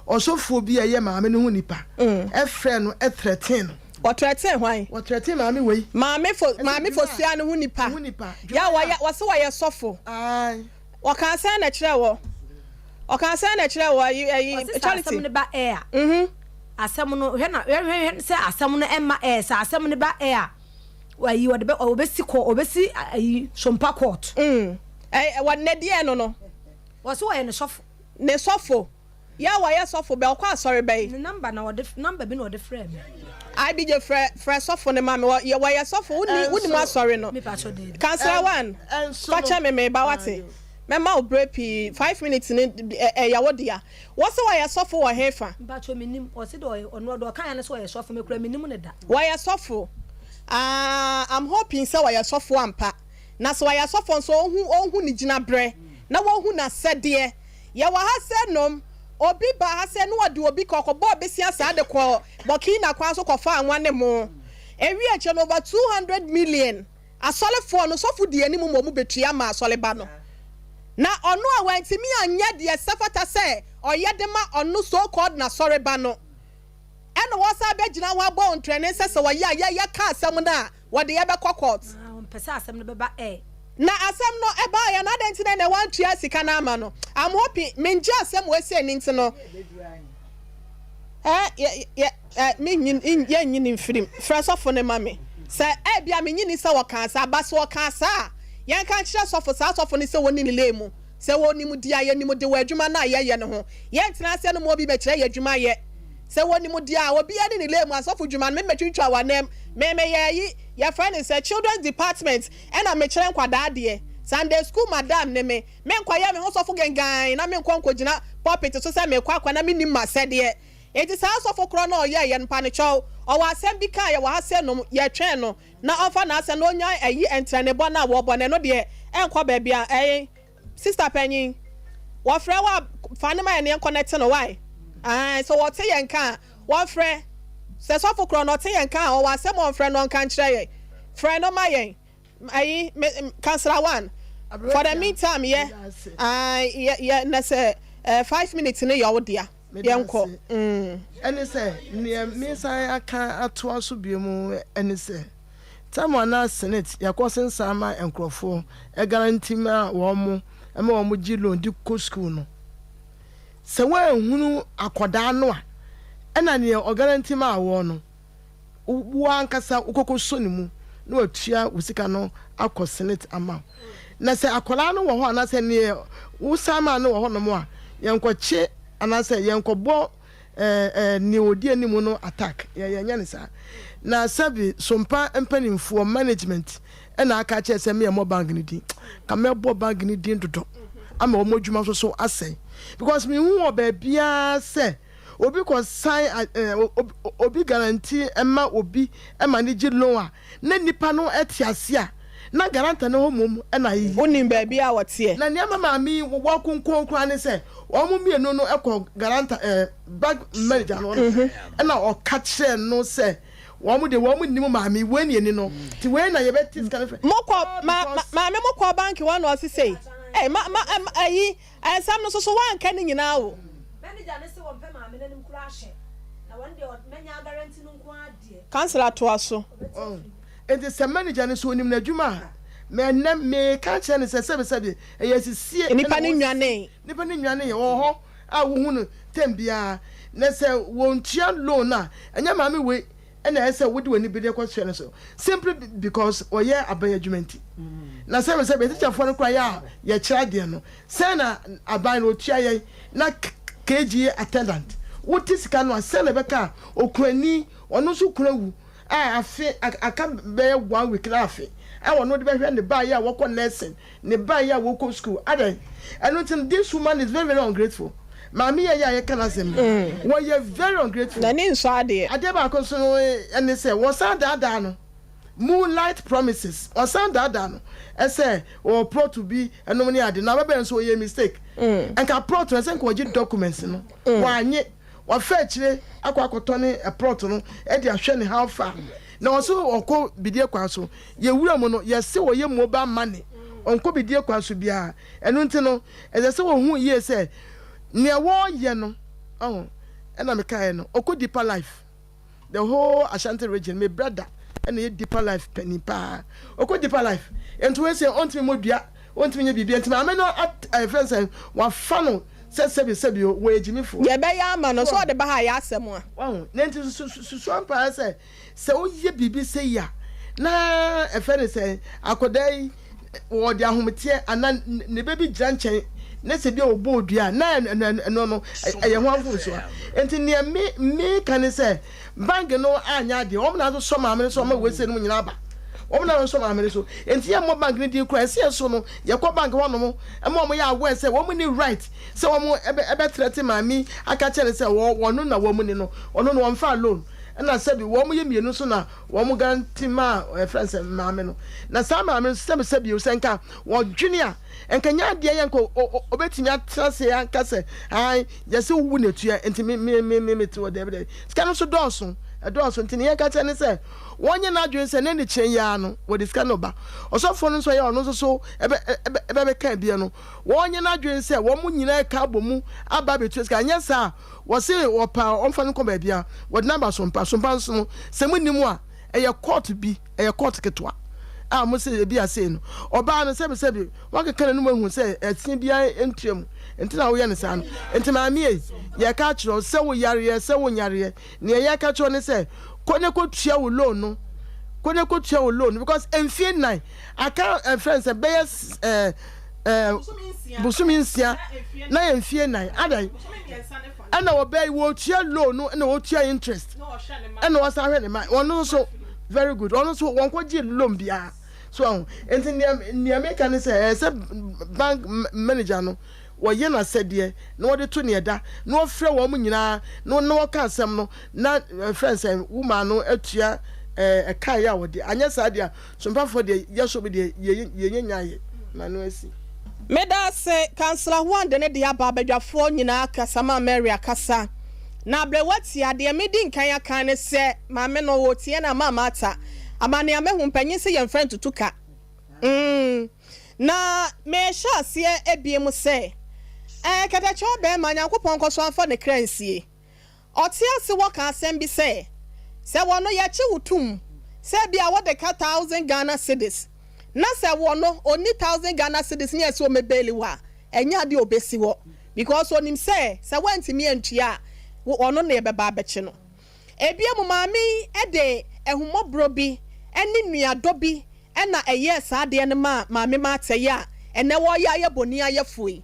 no ɔsɔfoɔ bi a ɛyɛ maame no ho nipa ɛfrɛɛ no ɛthreaten no. Wɔthreaten hwan? Wɔthreaten maame wei. Maame fo maame Fosua no ho nipa. Ho nipa. Yɛ a wɔyɛ wɔse wɔyɛ sɔfo. Ae. Ɔkaa sɛn na ɛkyerɛɛ wɔ? Ɔkaa sɛn na ɛkyerɛɛ wɔ ayi ayi Ɔse sɛ Charity? asɛm no ba air a, Mhm. asɛm no hwɛ na hwɛ hwɛ hwɛ sɛ asɛm no ɛmma air, sɛ asɛm no ba air a, ayi ɔde bɛ ɔbɛsi kɔ ɔbɛsi ayi Sompa court. Mm. Ɛ wɔ ne deɛ no no. Ɔse ɔyɛ ne sɔfo. Ne sɔfo. Yɛ a wɔyɛ sɔfo bɛ ɔkɔ asɔre bɛn? Ne number na ɔde number bi na ɔde frɛɛ me. IBJ frɛ frɛ sɔfo no ma me wɔ yɛ wɔyɛ sɔfo wonni wonim asɔre no. Me pakyɛ daabi. Councillor one fakyɛ me meba wate mɛma wo berɛ pii 5 minutes no ɛyɛ wo dea wose wɔyɛ sɔfo wɔ hefa? Mpakyɛ mennim ɔse deɛ ɔyɛ ɔno deɛ ɔkaeɛ ne sɛ ɔyɛ sɔfo me koraa mennim no da. Wɔyɛ sɔfo aah I'm hoping sɛ wɔyɛ sɔfo ampa na sɛ wɔyɛ sɔfo nso ɔnhu ɔnhu ne gyinaberɛ na wɔnhu n'asɛdeɛ Yɛwɔ ha sɛ nom, obi baa ha sɛ na ɔde obi kɔ kɔbɔɔ besia saa de kɔɔ Burkina kwan so kɔfaa nwa ne mo. Ewie akyire no over 200 million asɔrefoɔ no sɔfo dii anim ma ɔmo betua maa asɔreba no. Na ɔno a wantumi anyɛ deɛ ɛsɛ fata sɛ ɔyɛ de ma ɔno so called n'asɔreba no ɛna wɔsan bɛgyina ho abɔ ntrɛne sɛ sɛ ɔyɛ a yɛ yɛka asɛm no a Wɔde yɛ bɛkɔ court. Na wɔmpɛ sɛ asɛm no bɛba air. Na asɛm no ɛbaeɛ no adɛn nti na ɛnɛ wantua sika no ama no? I'm hoping mengye asɛm wei sei no nti no eh yɛ yɛ eh menyi yɛnyi no mfirim. Frɛ sɔfo no ma me. Sɛ ebia menye nni sɛ ɔkaa saa but sɛ ɔkaa saa a yɛnka nkyerɛ sɔfo saa sɔfo no sɛ wɔnni ne lane mu. Sɛ wɔnim de a yɛnim de wɔ adwuma no a yɛyɛ no ho. Yɛntena ase no ma obi bɛkyerɛ yɛ adwuma yɛ. Sɛ wɔnim deɛ a, obiara ne ne lane mu, asɔfo dwuma no, me mɛtwintwa w'anam, me meyɛ ayi, yɛfrɛ no sɛ children's department, ɛna mekyerɛ nkwadaa adeɛ, Sunday school madam ne me, menkɔyɛ me ho sɔfo gengann na menkɔ nkɔgyina pulpit so sɛ merekɔ akɔ na mennim m'asɛdeɛ. Enti saa sɔfo korɔ no a ɔyɛɛyɛ no mpanekyɛw, ɔwɔ asɛm bi ka a yɛwɔ ha sɛ nom yɛtwɛn no na ɔmfa n'asɛm na ɔnyae ayi ntrɛnebɔ no a wɔbɔ no ɛno deɛ ɛnkɔ baabi a ɛɛ sister panyin wɔfrɛ wo a fa no ma yɛn na yɛn connect no why ae sɛ wɔte yɛn nka a wɔmfrɛ sɛ sɔfo korɔ no ɔte yɛn nka a ɔwɔ asɛm a ɔmfrɛ no ɔnka nkyerɛ yɛn frɛ no ma yɛn Ayi me kansra one for the meantime yɛ ayi yɛ yɛ na sɛ eh, 5 minutes no yɛ wo dea yɛn kɔ. Ɛne sɛ neɛ mesan aka atoa so bio mu ɛne sɛ time a na senate yɛkɔ sensan ma nkurɔfoɔ guarantee ma wɔn mo ɛma wɔn gye loan de kɔ school no sɛ wɔanhunu akɔdaa no a ɛna neɛ ɔguarantee ma wɔn no wo ankasa wokɔkɔ sɔ ne mu na watua wo sika no akɔ senate ama wo. Na sɛ akwadaa no wɔ hɔ anaasɛ neɛ wosan maa no wɔ hɔnom a, yɛnkɔkye anaasɛ yɛnkɔbɔ neɛ ɔdi anim no attack. Yɛnyɛ no saa. Na sɛbi Sompa mpanimfoɔ management ɛna aka akyerɛ sɛ meyɛ mmɔ bank no din. Ka mɛbɔ bank no din dodo ama wɔn adwuma nso so asɛe. Because mehu wɔ baabiara sɛ obi kɔ sign obi guarantee ma obi ma no gye loan a na nipa no te ase a na guarantor no hɔ mmom na ayiyi. Wonim baabi a wɔteɛ. Na nea ɛma maame yi wɔkonkɔn koraa ne sɛ wɔn mmienu no kɔ guarantor bank manager no hɔ ɛna ɔka kyerɛɛ no sɛ wɔn deɛ wɔn nnim maame yi wei ne yɛni no nti wei na yɛbɛte sika no fɛ. Mokɔ ma maame mokɔ bank hɔ na ɔse sei ɛy ma ma ayi Nsɛm no soso woanka ne nyinaa o. Manager no se wɔmpɛ maame no anim koraa hwɛ na wɔn deɛ mɛnya agaranti no nko ara deɛ. Councilor toa so. Ɔbɛte afiri mu. Enti sɛ manager no sɛ onim n'adwuma a, me ɛnnɛ meka kyerɛ no sɛ sɛbesɛbe ɛyɛ asisie Nnipa na no wɔsisi. nnwanee. Nnipa no nnwanee, wɔwɔ hɔ a wohu no tɛm biara. Na sɛ wɔntua loan no a, ɛnyɛ maame wei na ɛsɛ sɛ wode w'ani bere kɔsoɛ no so simply because ɔyɛ aban adwuma nti. Na sɛbesɛbe atikyafoɔ no koraa yɛ a yɛkyerɛ adeɛ no, sɛn na aban no ɔtua yɛn na KGA attendant wote sika no a sɛn na ɛbɛka a okurani ɔno nso kunu awu a afe aka bɛyɛ one week na afe a ɔno de bɛhwɛ ne ba yi a wɔkɔ nursing ne ba yi a wɔkɔ school adɛn ɛno nti no this woman is very very ungrateful maame yɛ yɛ a yɛka n'asɛm yi wɔyɛ very ungrateful. N'ani nsɔ adeɛ. Adeɛ baako nso no ɛne sɛ wɔsan daadaa no moonlight promises wɔsan daadaa no ɛsɛ wɔ plot bi ɛnom ne ade na abɛbɛn nso ɔyɛ mistake nka plot no ɛsɛ nka ɔgye documents no wanye wafa akyire akɔ akɔtɔ ne plot no ɛde ahwɛ ne how far na ɔso ɔkɔ bidie kwan so yɛwura mu no yɛse ɔyɛ mobile money ɔnkɔ bidie kwan so biara ɛno nti no ɛsɛ sɛ wɔhu yie sɛ nea wɔreyɛ no ɔho ɛna mekaeɛ no ɔkɔ Deeper Life the whole Ashanti region me brother ɛna yɛ Deeper Life panin paa ɔkɔ Deeper Life nti wɔn sɛ ɔntumi mmɔ dua ɔntumi nyɛ biribi nti maame no at ɛfɛn sɛ wafa no sɛ sɛbi sɛbi o wɔyɛ gyimifoɔ. Yɛbɛyɛ ama no so ɔde ba ha yɛ asɛm a. Wahu na nti susu ampa ara sɛ sɛ woyɛ biribi sɛ yi a na ɛfɛ ne sɛ akwadaa yi wɔde ahometeɛ anaa ne bɛ bi gyina nkyɛn na sɛ bi a ɔbɔ odua a na ɛno no ɛyɛ ho mfomsoɔ. Nti nea me meka ne sɛ bank no anyɛ adeɛ wɔn na asosɔ maame no so wɔn a wɔasie no nyinaa aba wɔn na asosɔ maame no so nti yɛ mmɔ bank no din koraa ɛsɛ yɛ so no yɛkɔ bank hɔ nom ɛma wɔn yɛ aware sɛ wɔn ni right sɛ wɔn ɛbɛ ɛbɛtrɛte maame aka kyerɛ no sɛ wɔ wɔn na wɔn ni no ɔno no wɔn fa loan ɛna sɛbi wɔn yɛ mmienu so na wɔn guarantee maa ɛfrɛ sɛ maame no na saa maame no sɛbi sɛbi sɛ nka wɔdwene a nka nyɛ adeɛ yɛ nka obetumi atena ase anka sɛ ae yɛsɛ wowu na etua nti me me me me me te wɔ dɛbi dɛbi sika no nso dɔɔso ɛdɔɔso nti ne yɛn ka kyerɛ ne sɛ wɔnyɛ n'adwene sɛ ne ne kyerɛ yia no wɔde sika no ba ɔsɔfoɔ no nso yɛ ɔno nso so ɛbɛ ɛbɛ ɛbɛka ebia no wɔnyɛ n'adwene sɛ wɔn nyinaa ka abɔ mu aba abɛtua sika nyɛ saa wɔse wɔpa ɔmfa no kɔ baabi a wɔde no aba sompa sompa nso no sɛ mo nim a ɛyɛ court bi ɛyɛ court ketewa a mo sɛ ebi ase no ɔbaa no sɛbi sɛbi wakeka n'anum ahu sɛ ɛse biara ntua mu nti na woyɛ no saa no nti maame yi yɛka akyerɛ wo sɛ wo yareɛ sɛ wo nyareɛ nea yɛka kyerɛ ne sɛ kɔ ne kɔtua wo loan no kɔ ne kɔtua wo loan no because mfie 4 aka ɛfrɛ sɛ bɛyɛ ɛɛ ɛɛ bosome 6 na yɛ mfie 4 adan ɛna ɔbaa yi wɔtua loan no ɛna wɔtua interest ɛna wɔsan hwɛ ne ma ɔno nso very good ɔno nso wɔn kɔ gye loan biara so ɔho nti nea nea meka ne sɛ ɛyɛ sɛ bank manager no. wɔyɛ n'asɛdeɛ na wɔde to neɛ da na wɔfrɛ wɔn nyinaa na na wɔka asɛm no na ɛfrɛ no sɛ woman no atua ɛka yɛ a wɔde anyɛ saa deɛ a sompafoɔ deɛ yɛsɔ bi deɛ yɛnyɛ nyaayɛ ma no asi. Meda ase, Councillor Huang de ne deɛ aba abadwafoɔ nyinaa kasa ma Mary akasa. Na aberewa tia, deɛ medi nkan aka ne sɛ maame no ɔretie no ama mata ama nea mahu mpanyin se yɛmfa ntutu ka. Mm. Na merehyɛ aseɛ abie mu sɛ, ɛɛ kɛtɛkyɛw bɛrima, Nyankopɔn nkɔ so amfa ne kra nsie. Ɔte ase wɔ ka asɛm bi sɛ, sɛ wɔno yɛkye wo tum sɛ ebia wode ka 1,000 Ghana cedis na sɛ wɔno ɔnni 1,000 Ghana cedis ne ɛsɛ ɔmɛ bail wo a, ɛnyɛ adeɛ a ɔbɛsi hɔ because onim sɛ sɛ woantumi antua a, ɔno na yɛbɛba abɛkye no. Ebia mu maame yi de ahummɔborɔ bi ne nnuadɔ bi ɛna ɛyɛɛ saa adeɛ no maa maame Martha yi a ɛnɛ wɔreyɛ ayɛ bɔne ayɛfoɔ yi.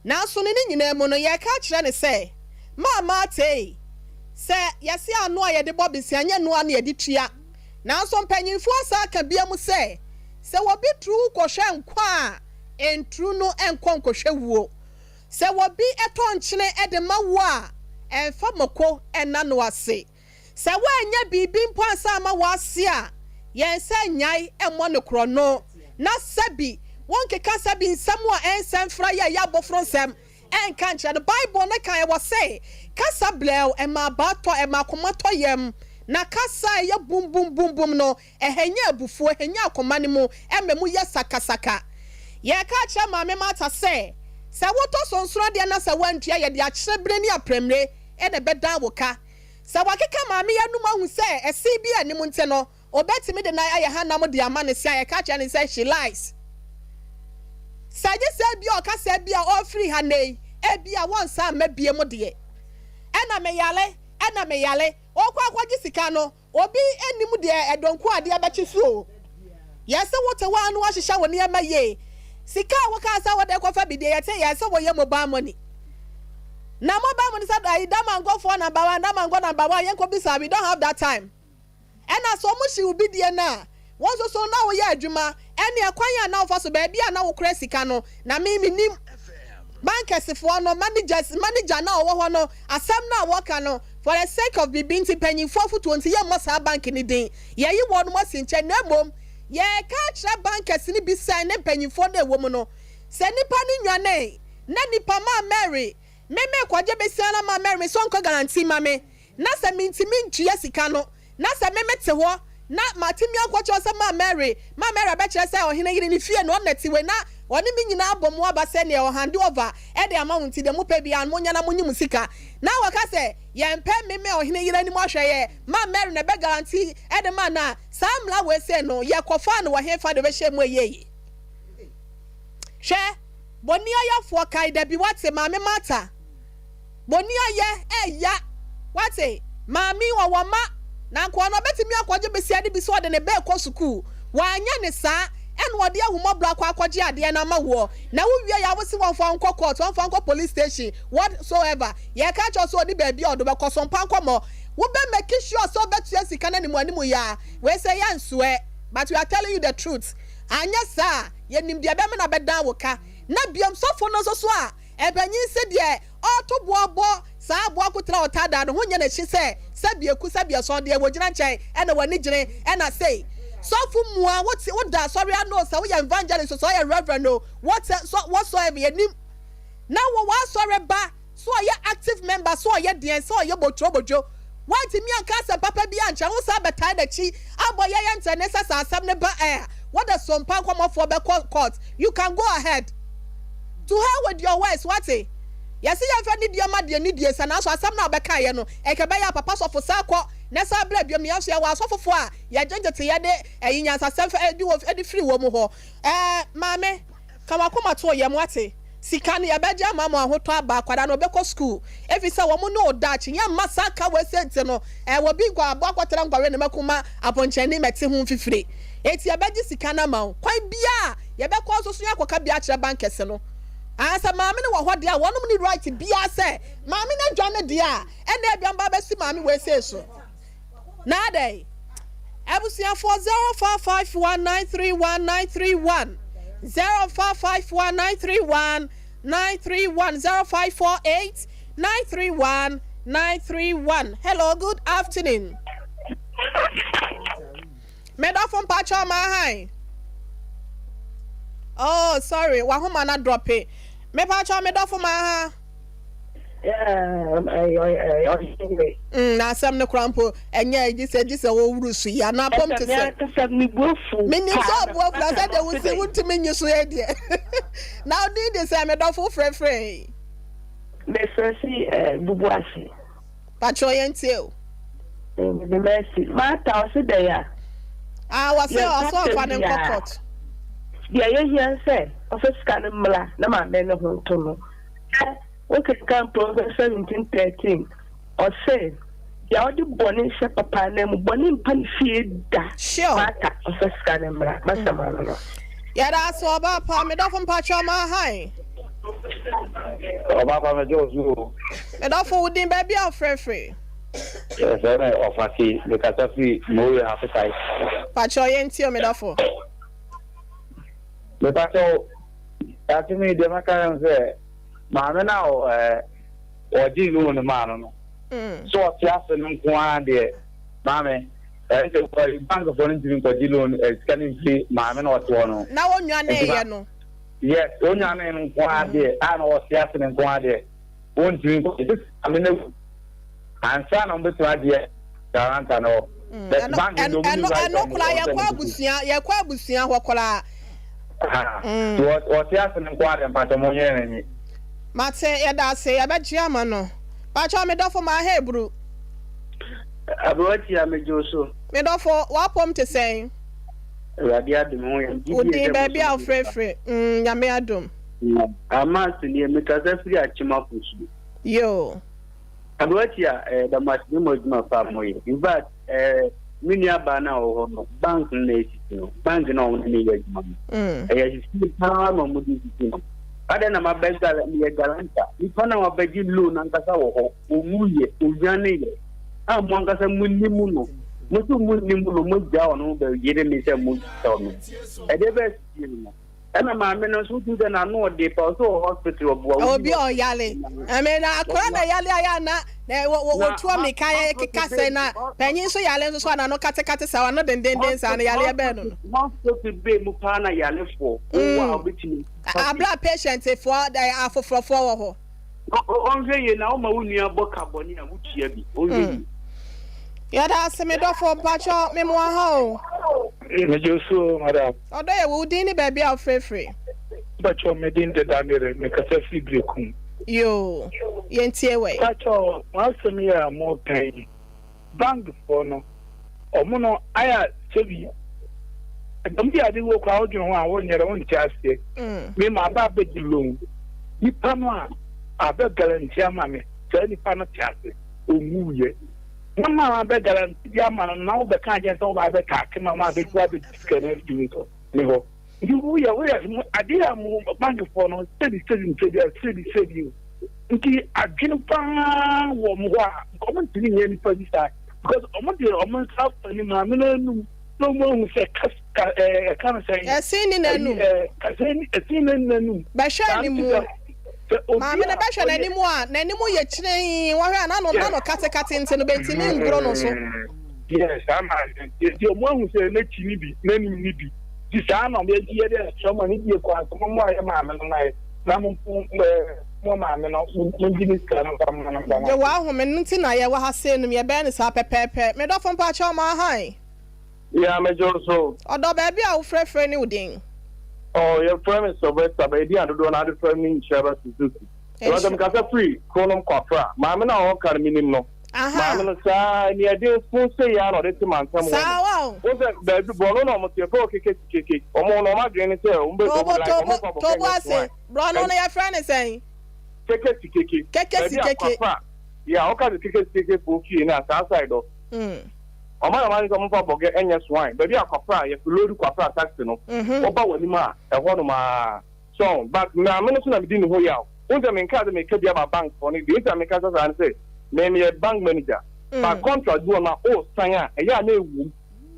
Nanso no ne nyinaa mu no yɛreka akyerɛ no sɛ maa Martha yi, sɛ yɛse ano a yɛde bɔ besia nyɛ noa na yɛde tua. Nanso mpanyinfoɔ asa aka bia mu sɛ sɛ wɔbi turu kɔhwɛ nkwa a nturu no nkɔ nkɔhwɛ wuo. Sɛ wɔbi ɛtɔ nkyene de ma wo a, ɛmfa mako ɛna no ase. Sɛ woanyɛ biribi mpo ansa ama w'ase a, yɛn nsa nnyae mmɔ no korɔno. Na sɛbi wonkeka sɛbi nsɛm a ɛnsɛ mfra yɛ ɛyɛ aboforo nsɛm ɛnka nkyerɛ no. Bible no ka ɛwɔ sɛ kasa blɛw ɛma abaa tɔ, ɛma akoma tɔ yam. Na kasa a ɛyɛ bum bum bum bum no, ɛhɛnyɛ abufuo, ɛhɛnyɛ akoma no mu, ɛma mu yɛ sakasaka. Yɛka akyerɛ Maame Martha sɛ, sɛ wotɔ sonsono adeɛ na sɛ woantua, yɛde akyerɛbere ne aprɛmire na ɛbɛdan wo ka. Sɛ wakeka maame yi anum ahu sɛ ɛse bi anim nti no, obetumi de nan ayɛ hanam de ama ne se a yɛka kyerɛ no sɛ she lies. Sɛ gye sɛ ebia ɔka sɛ ebia ɔrefiri ha nnɛ yi, ebia wɔnsan mma bie mu deɛ. Ɛna meyare, ɛna meyare. Ɔrekɔ akɔgye sika no, obi nnim deɛ ɛdɔnku adeɛ bɛkye so o. Yɛse wote hɔ a na woahyehyɛ wo nneɛma yie. Sika a wokaa sɛ wode rekɔfa bi deɛ yɛte yɛse woyɛ mobile money. Na mobile money sɛ ayi Damangofoɔ number one, Damango number one, yɛnkɔ bisa, we don't have that time. Ɛna sɛ ɔmo hye wo bidie no a, wo nso so na woyɛ adwuma, ɛne ɛkwan a na wofa so, baabi a na wokora sika no, na me menim. Bankɛsefoɔ no, managers, manager na ɔwɔ hɔ no, asɛm no a wɔka no, for the sake of biribi nti, mpanyinfoɔ afotuo nti, yɛmmɔ saa bank no din. Yɛyi wɔn asi nkyɛn, na mmom, yɛreka akyerɛ bankers no bi sɛ ne mpanyinfoɔ no a ɛwɔ mu no, sɛ nipa no nwane, na nipa maa Mary, me me kɔgye besia na ma Mary, me sɛ ɔnkɔ guarantee ma me, na sɛ mintumi ntua sika no, na sɛ me mete hɔ na matumi akɔkyerɛ sɛ ma Mary, ma Mary abɛkyerɛ sɛ ɔhene yere ne fie no ɔna te wei na ɔne me nyinaa abɔ mu aba sɛ neɛ ɔhand over ɛde ama wo nti deɛ mopɛ biara no monyɛ na monye mo sika. Na wɔka sɛ yɛmpɛ me me ɔhene yere anim ahwɛ yɛ ma Mary na ɛbɛ guarantee ɛde ma na saa mmara wei sei no yɛkɔfaa no wɔ hefa de bɛhyɛ mu ɛyɛ yi. Hwɛ, bɔne ayɛfoɔ kae dabi wate maame Martha. Bɔne ayɛ ɛya wate maame ɔwɔ mma na nka ɔno ɔbɛtumi akɔgye besia no bi sɛ ɔde ne ba rekɔ sukuu wanyɛ ne saa ɛna ɔde ahummɔborɔ akɔ akɔgye adeɛ no ama woɔ na wowie yɛ a wose wɔmfa wo nkɔ court wɔmfa wo nkɔ police station what so ever yɛka kyerɛ wo sɛ ɔne baabi a ɔde wobɛkɔ so mpa nkɔmmɔ wobɛ make sure sɛ wobɛtua sika no anim anim yɛ a wei sɛ yɛnsoɛ but we are telling you the truth anyɛ saa a yɛnim deɛ ɛbɛma no abɛdan wo ka na biom sɔfo no nso so a Mpanyin se deɛ ɔreto boɔ bɔ saa aboa akotra a ɔtaadaa no ho nyɛ n'akyi sɛ sɛbi eku sɛbi ɛsɔn deɛ wɔgyina nkyɛn ɛna w'ani gyene ɛna sei. Sɔfo mua wote woda asɔre ano o sɛ woyɛ evangelist o sɛ ɔyɛ reverend o what so whatsoever yɛnim na wɔ w'asɔre ba so ɔyɛ active member so ɔyɛ deɛn sɛ ɔyɛ botwo botwo woantumi anka asɛm papa bi ankyerɛ wo saa bɛtae n'akyi abɔ yɛyɛ ntɛne sɛ sɛ asɛm no ba ɛ a wɔde sompa nkɔmmɔfoɔ bɛkɔ court. You can go ahead, to hell with your words, wate? Yɛse yɛmfa nidie ma deɛ nidie sɛ, nanso asɛm no a wobɛkaeɛ no ɛnka ɛbɛyɛ a papa sɔfo san kɔ na san bra biom. Yɛn nso yɛwɔ asɔfofoɔ a yɛgye nteteeɛ ne ɛyi nyansasɛm fɛ ɛdi wɔ ɛde firi wɔn hɔ. Ɛɛ maame, ka wakoma to yɛm, wate? Sika no yɛbɛgye ama mo ahotɔ aba, akwadaa no ɔbɛkɔ school efisɛ wɔn ne wo daakye. Yɛmma saa ka wei sɛ nti no ɛɛ obi nkɔ aboa akɔtra nkɔwe ne mako ma apɔnkyɛni mɛte ho mfifire. Enti yɛbɛgye sika no ama wo. Kwan biara a yɛbɛkɔ nso so yɛakɔka bi akyerɛ bank kɛse no. Aa sɛ maame no wɔ hɔ deɛ a, wɔnom nni right biara sɛ maame no adwane deɛ a, ɛnna ebia wɔba abɛsi maame wei sei so. Na adɛn? Abusuafoɔ 0551931931 0551 931. 931 0548 931 931 Hello, good afternoon. Medɔfo mpakyɛw ma han. Oh, sorry, wahoma na drop it. Mepakyɛw medɔfo ma ha. Na asɛm no koraa mpo ɛnyɛ gye sɛ gye sɛ wɔwuru so yi anaa pɔm te sɛ menim sɛ ɔbo afu na sɛ deɛ wosi wontumi nyi so yɛ deɛ na wodin de sɛ medɔfo frɛfrɛ mefrɛ si bubu ase patrɔ yɛntie o mede masi mata ɔse dɛn a ah wɔse ɔsɛ ɔfa ne nkɔ court deɛ yɛhia sɛ ɔfɛ sika no mmra na maame no ho nto no Wokenkan Proverbs 17:13, ɔse, Deɛ ɔde bɔne hyɛ papa anan mu, bɔne mpa ne fie da. Sure. Martha, ɔfa sika no mmra, m'asɛm ano no. Yɛda ase ɔbaa pa, me dɔfo mpakyɛw ma han. Ɔbaa pa mɛgye wo so o. Me dɔfo wo din baabi a wofrɛfrɛ. Yɛfrɛ me Ɔfase, mekasa firi Mowe Afesae. Pakyɛw yɛntie o me dɔfo. Mepakyɛw, asɛm yi deɛ mɛka ne sɛ Maame no a wɔgyee loan no maa no no, sɛ ɔte ase no nko ara deɛ, maame, ɛne sɛ bankfoɔ no ntumi nkɔgye loan sika no mfiri maame na ɔte hɔ no. Na wɔnwaneeɛ no. Yes, wɔnwanee no nko ara deɛ, a na ɔte ase no nko ara deɛ, wɔntumi nkɔgye. Sɛ maame no awu ansa na wɔbɛtumi agye guarantor no hɔ. But bank no deɛ wɔn ni right ɛno koraa yɛkɔ abusua yɛkɔ abusua hɔ koraa. Wɔte ase no nko ara deɛ mpakyɛ mo nyɛ n'ani. Mate yɛda ase yɛbɛgye ama no. Pakyɛ me dɔfo maa ha eburu. Aberewa tia megye wo so. Me dɔfo w'apɔm te sɛn? Awurade adom ho yɛ. Wo din baabi a wofrɛfrɛ mm Nyame adom. Ama ase nie mekasa firi Akyem Afosu. Yoo. Aberewa tia eh, da mo ase ne mo adwuma pa a moyɛ. In fact eh, me nua baa no a ɔwɔ hɔ no, bank no na esisi no. Bank no a wɔne no yɛ adwuma no. Mm. Ɛyɛ sisi paa na wɔde sisi no. Adɛn na mabɛ gala meyɛ galanta. Nipa na wabɛgye loan ankasa wɔ hɔ. Owu yɛ, odwane yɛ. A mo ankasa mo nim no. Mo so mo nim no, mo gya ɔno bɛ yere me sɛ mo sɛ no. Ɛdeɛ bɛyɛ sisi no. Ɛna maame no nso wotu sɛ n'ano ɔde pa ɔsɛ wɔ hospital ɔboa wo. Obi a ɔyale. Ɛmɛ na akora na yale ayɛ ana na wɔtu amika yɛ keka sɛ na panyin nso yale nso so ana no katekate saa ano dendenden saa no yale ɛbɛn no no. Hospital bɛɛ mu paa na yalefoɔ wowɔ a wobɛtumi. Abla patient foɔ afoforɔfoɔ wɔ hɔ. Ɔnhwɛ yie na woma wo nua bɔ ka bɔne a wotua bi. Ɔnhwɛ yie. Yɛda ase me dɔfo mpakyɛ me moa ha o. Megye so o madam. Ɔdɔ yɛ wo din ne baabi a wofrɛfrɛ. Mpakyɛ me din de Daniel me kasa firi Berekum. Yoo yɛntie wɛ. Mpakyɛ mo asɛm yi a mo ka yi bank foɔ no ɔmo no ayɛ a sɛbi ɛdɔm bi ade wo koraa wodwene ho a wonyɛ dɛ wonte aseɛ me ma aba abɛgye loan nipa no a abɛ guarantee ama me saa nipa no te ase ɔnwuiɛ na ma abɛ guarantee bi ama no na wobɛka akyɛn sɛ woba abɛtaake ma ma abɛdu abɛgye sika no afiri me hɔ nti woyɛ woyɛ mo adeɛ a mo bankfoɔ no sɛbi sɛbi sɛbi sɛbi sɛbi nti adwene paa wɔ mo hɔ a nka ɔmo ntumi nyɛ nipa bi saa because ɔmo de ɔmo nsa afa ne maame no anum na ɔmo ahu sɛ kas ka ɛɛ ɛka no sɛn. Ɛsin ne n'anum. Ɛyi ɛɛ kasin ɛsin ne n'anum. Bɛhwɛ ne mu. Maame no bɛhwɛ n'anim a n'anim yɛ kyerɛnn wɔhwɛ a n'ano n'ano katekate nti no bɛntumi ngoro no so. Yes, saa na nti ɔmo ahu sɛ n'akyi ne bi n'anim ne bi ti saa na ɔmo yɛ yɛ dɛ ɛsɛ ɔmo ani die kwan so mo mo ayɛ maame no na yɛ na mo ɛɛ. Mo maame no, mongye ne sika no mfa mma no mfa no. Gye w'ahome no nti na yɛwɔ ha sei nom, yɛbɛyɛ no saa pɛpɛɛpɛ. Me dɔfo mpakyɛw ma hann. Yeah, megye wo so. Ɔdɔ, baabi a wofrɛfrɛ ne wo din? Oh, yɛfrɛ me Sylvester, but edin a dodoɔ no ara de frɛ me ne Nhyiraba Suzuki. Ɛwɔ sɛ mekasa firi Kronom Kwafra. Maame no a ɔka no menim no. Maame no saa aniɛden fo sei ara na ɔde te mantam hɔ Saa wa o. Wohu sɛ baabi borɔno na wɔte, yɛfrɛ hɔ keke si keke. Wɔn no wɔn adwene ne sɛ wɔn bɛ Tobo like tobo wɔn mfa bɔkɛ tobo nyɛ ase. swine. Borɔno no yɛfrɛ no sɛn? Keke si keke. Keke si Baabi a keke. Kwafra, yeah, woka sɛ keke si keke foɔ fie no a, saa side hɔ. Wɔn ayɛ wɔn adwene sɛ wɔn mfa bɔgɛ nyɛ swine. Baabi a Kwafra, yɛfrɛ load Kwafra taxi no, woba w'anim a, ɛhɔ nom ara. So, but maame no so na medi ne ho yaw. Wohu sɛ menkaa sɛ meka bi ama bank foɔ no, deɛ nti a mekasa saa ne sɛ, me meyɛ bank manager, but contract bi wɔ hɔ a wosan a, ɛyɛ a na ɛwom.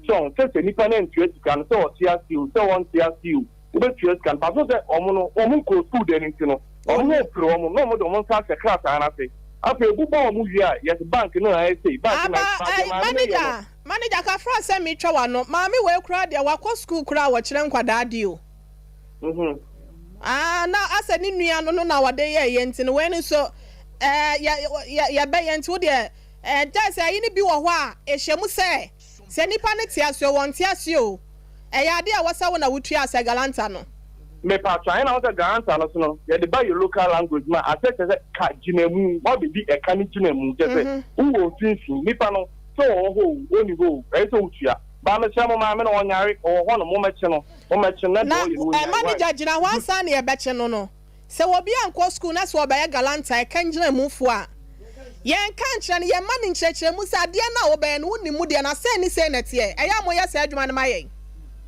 So, sɛ sɛ nipa no antua sika no, sɛ ɔte ase o, sɛ ɔnte ase o, wobɛtua sika no. But wohu sɛ wɔn no, wɔn nkɔɔ school da no nti no, Wɔn ho pere wɔn na wɔde wɔn nsa ahyɛ krataa no ase. Afei ebu bɔ wɔn wie a, yɛse bank no na ayɛ sei, bank no na Aba ayɛ sei. ɛy Deɛ maame no yɛ no. manager manager kafra sɛ metwa w'ano maame wei koraa deɛ wakɔ school koraa a wɔkyerɛ nkwadaa adeɛ o. Ah na asɛ ne nua no no na wɔde yɛɛyɛ nti no wei no nso ɛɛ yɛ yɛ yɛbɛyɛ nti wo deɛ ɛɛ gyae sɛ ayi no bi wɔ hɔ a ɛhyɛ mu sɛ sɛ nipa no te ase o wɔnte ase o ɛyɛ adeɛ a ɛwɔ sɛ wo na wotua sɛ galanta no. Mepatwa ɛna wo sɛ galanta no so no yɛde ba yɛ local language mu a asɛ kyerɛ sɛ ka gyina mu wabɛdi ɛka no gyina mu kyerɛ sɛ wowɔ mfimfini nipa no sɛ ɔwɔ hɔ o ɔnni hɔ o ɛyɛ sɛ wotua. Ba mesrɛ mo maame no ɔnyare ɔwɔ hɔ nom mommɛkye no mommɛkye no na deɛ Na ɔyɛ no ɔnyae why. manager gyina hɔ ansa na yɛbɛkye no no sɛ obi ankɔ school na sɛ ɔbɛyɛ galanta ɛka ngyinamufoɔ a yɛnka nkyerɛ no yɛma no nkyerɛkyerɛmu sɛ adeɛ no a wobɛyɛ no wonim mu deɛ na sei ne sei na ɛteɛ ɛyɛ a moyɛ saa adwuma no ma yɛn.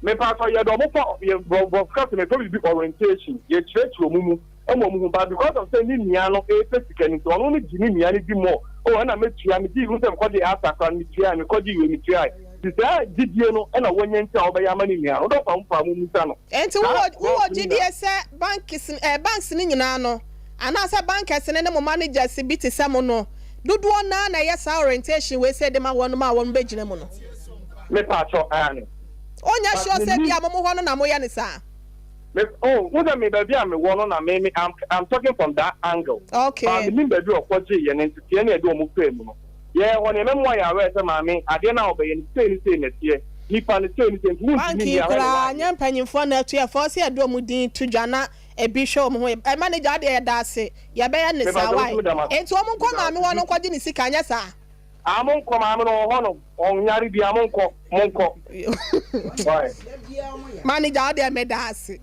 Mepaatɔ yɛde ɔmo fa yɛ brɔfo kasa mu yɛfrɛ biribi orientation yɛkyerɛkyerɛ ɔmo mu ma ɔmo hu but because of sɛ ne nua no repɛ sika no nti ɔno no gye ne nua no di more oh ɛna mɛtua megye wohu sɛ mekɔgyee asa koraa no metuae mekɔgyee wei metuae nti saa gyidie no ɛna wanya nti a ɔbɛyɛ ama ne nua no wodɔ fa mfa mo mmisa no Enti saa wowɔ wowɔ rough no gyidie nyinaa. sɛ banks eh, banks no nyinaa no anaasɛ bankers no ne mo managers bi te sɛ mo no dodoɔ no ara na ɛyɛ saa orientation wei sei de ma wɔnom a wɔn bɛgyina mu no? Mepaakyɛw aane. Wonyɛ But sure sɛ mennim. ebia mo mo hɔ no na moyɛ no saa? Me oh wohu sɛ me baabi a mewɔ no na me me I'm I'm talking from that angle. Okay. But menim baabi a ɔkɔgyee yɛn nteteɛ ne yɛde wɔn faa mu no. Yɛn hɔ no yɛbɛmoa yɛn aware sɛ maame adeɛ no a ɔbɛyɛ no sei ne sei na ɛteɛ, nipa no sei ne sei nti wontumi Bank nni yi ahwɛ na koraa woanyɛ. nyɛ mpanyinfoɔ na ɛto yɛ fɔ sɛ yɛde wɔn din to dwa na ebi hwɛ wɔn ho ɛ manager wodeɛ yɛda ase yɛbɛyɛ ne Mepa saa kyɛw why nso meda mo ase. nti wɔn nkɔ Meda maame ase. hɔ no nkɔgye ne sika nyɛ saa. Ah monkɔ maame no ɔwɔ hɔ nom ɔnyare bia monkɔ monkɔ why. Manager wo deɛ meda ase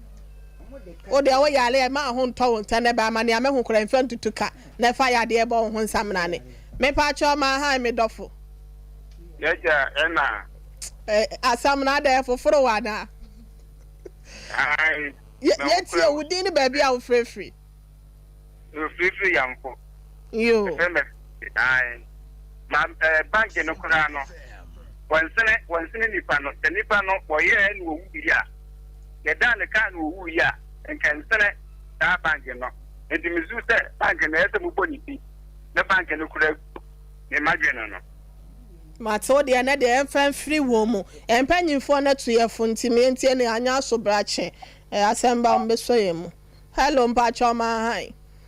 wo deɛ wo yare ɛma ho ntɔ wo ntɛm na ɛbɛ ama nea mehu koraa mfa ntutu ka na ɛfa yadeɛ bɔ wo ho nsamena mepa kyɛw ma han me dɔfo. Yɛgya ɛna. Eh, asɛm no adɛ foforo wɔ anaa? Ae. Yɛtie wo din ne baabi a wofirafiri. Mefirifiri Yamfo. Yoo. Mefrɛ me ae. Ma ɛɛ eh, bank no koraa no, wɔnsene wɔnsene nipa no. Sɛ nipa no wɔyɛɛ na owu yi a, yɛdaa ne kaa na owu yi a, nka nsene saa bank no. Nti mesu sɛ bank no ɛyɛ sɛ mobɔ ne ti na bank no kura gu. Me madwene no. Mate wo deɛ nɛ deɛ ɛmfa mfiri wɔn mu. Mpanyinfoɔ no atu yɛ fo nti meɛntie no anyɛ aso brakye. Ɛyɛ asɛm ba wɔn bɛsɔ yɛn mu. Hello mpakyɛw ma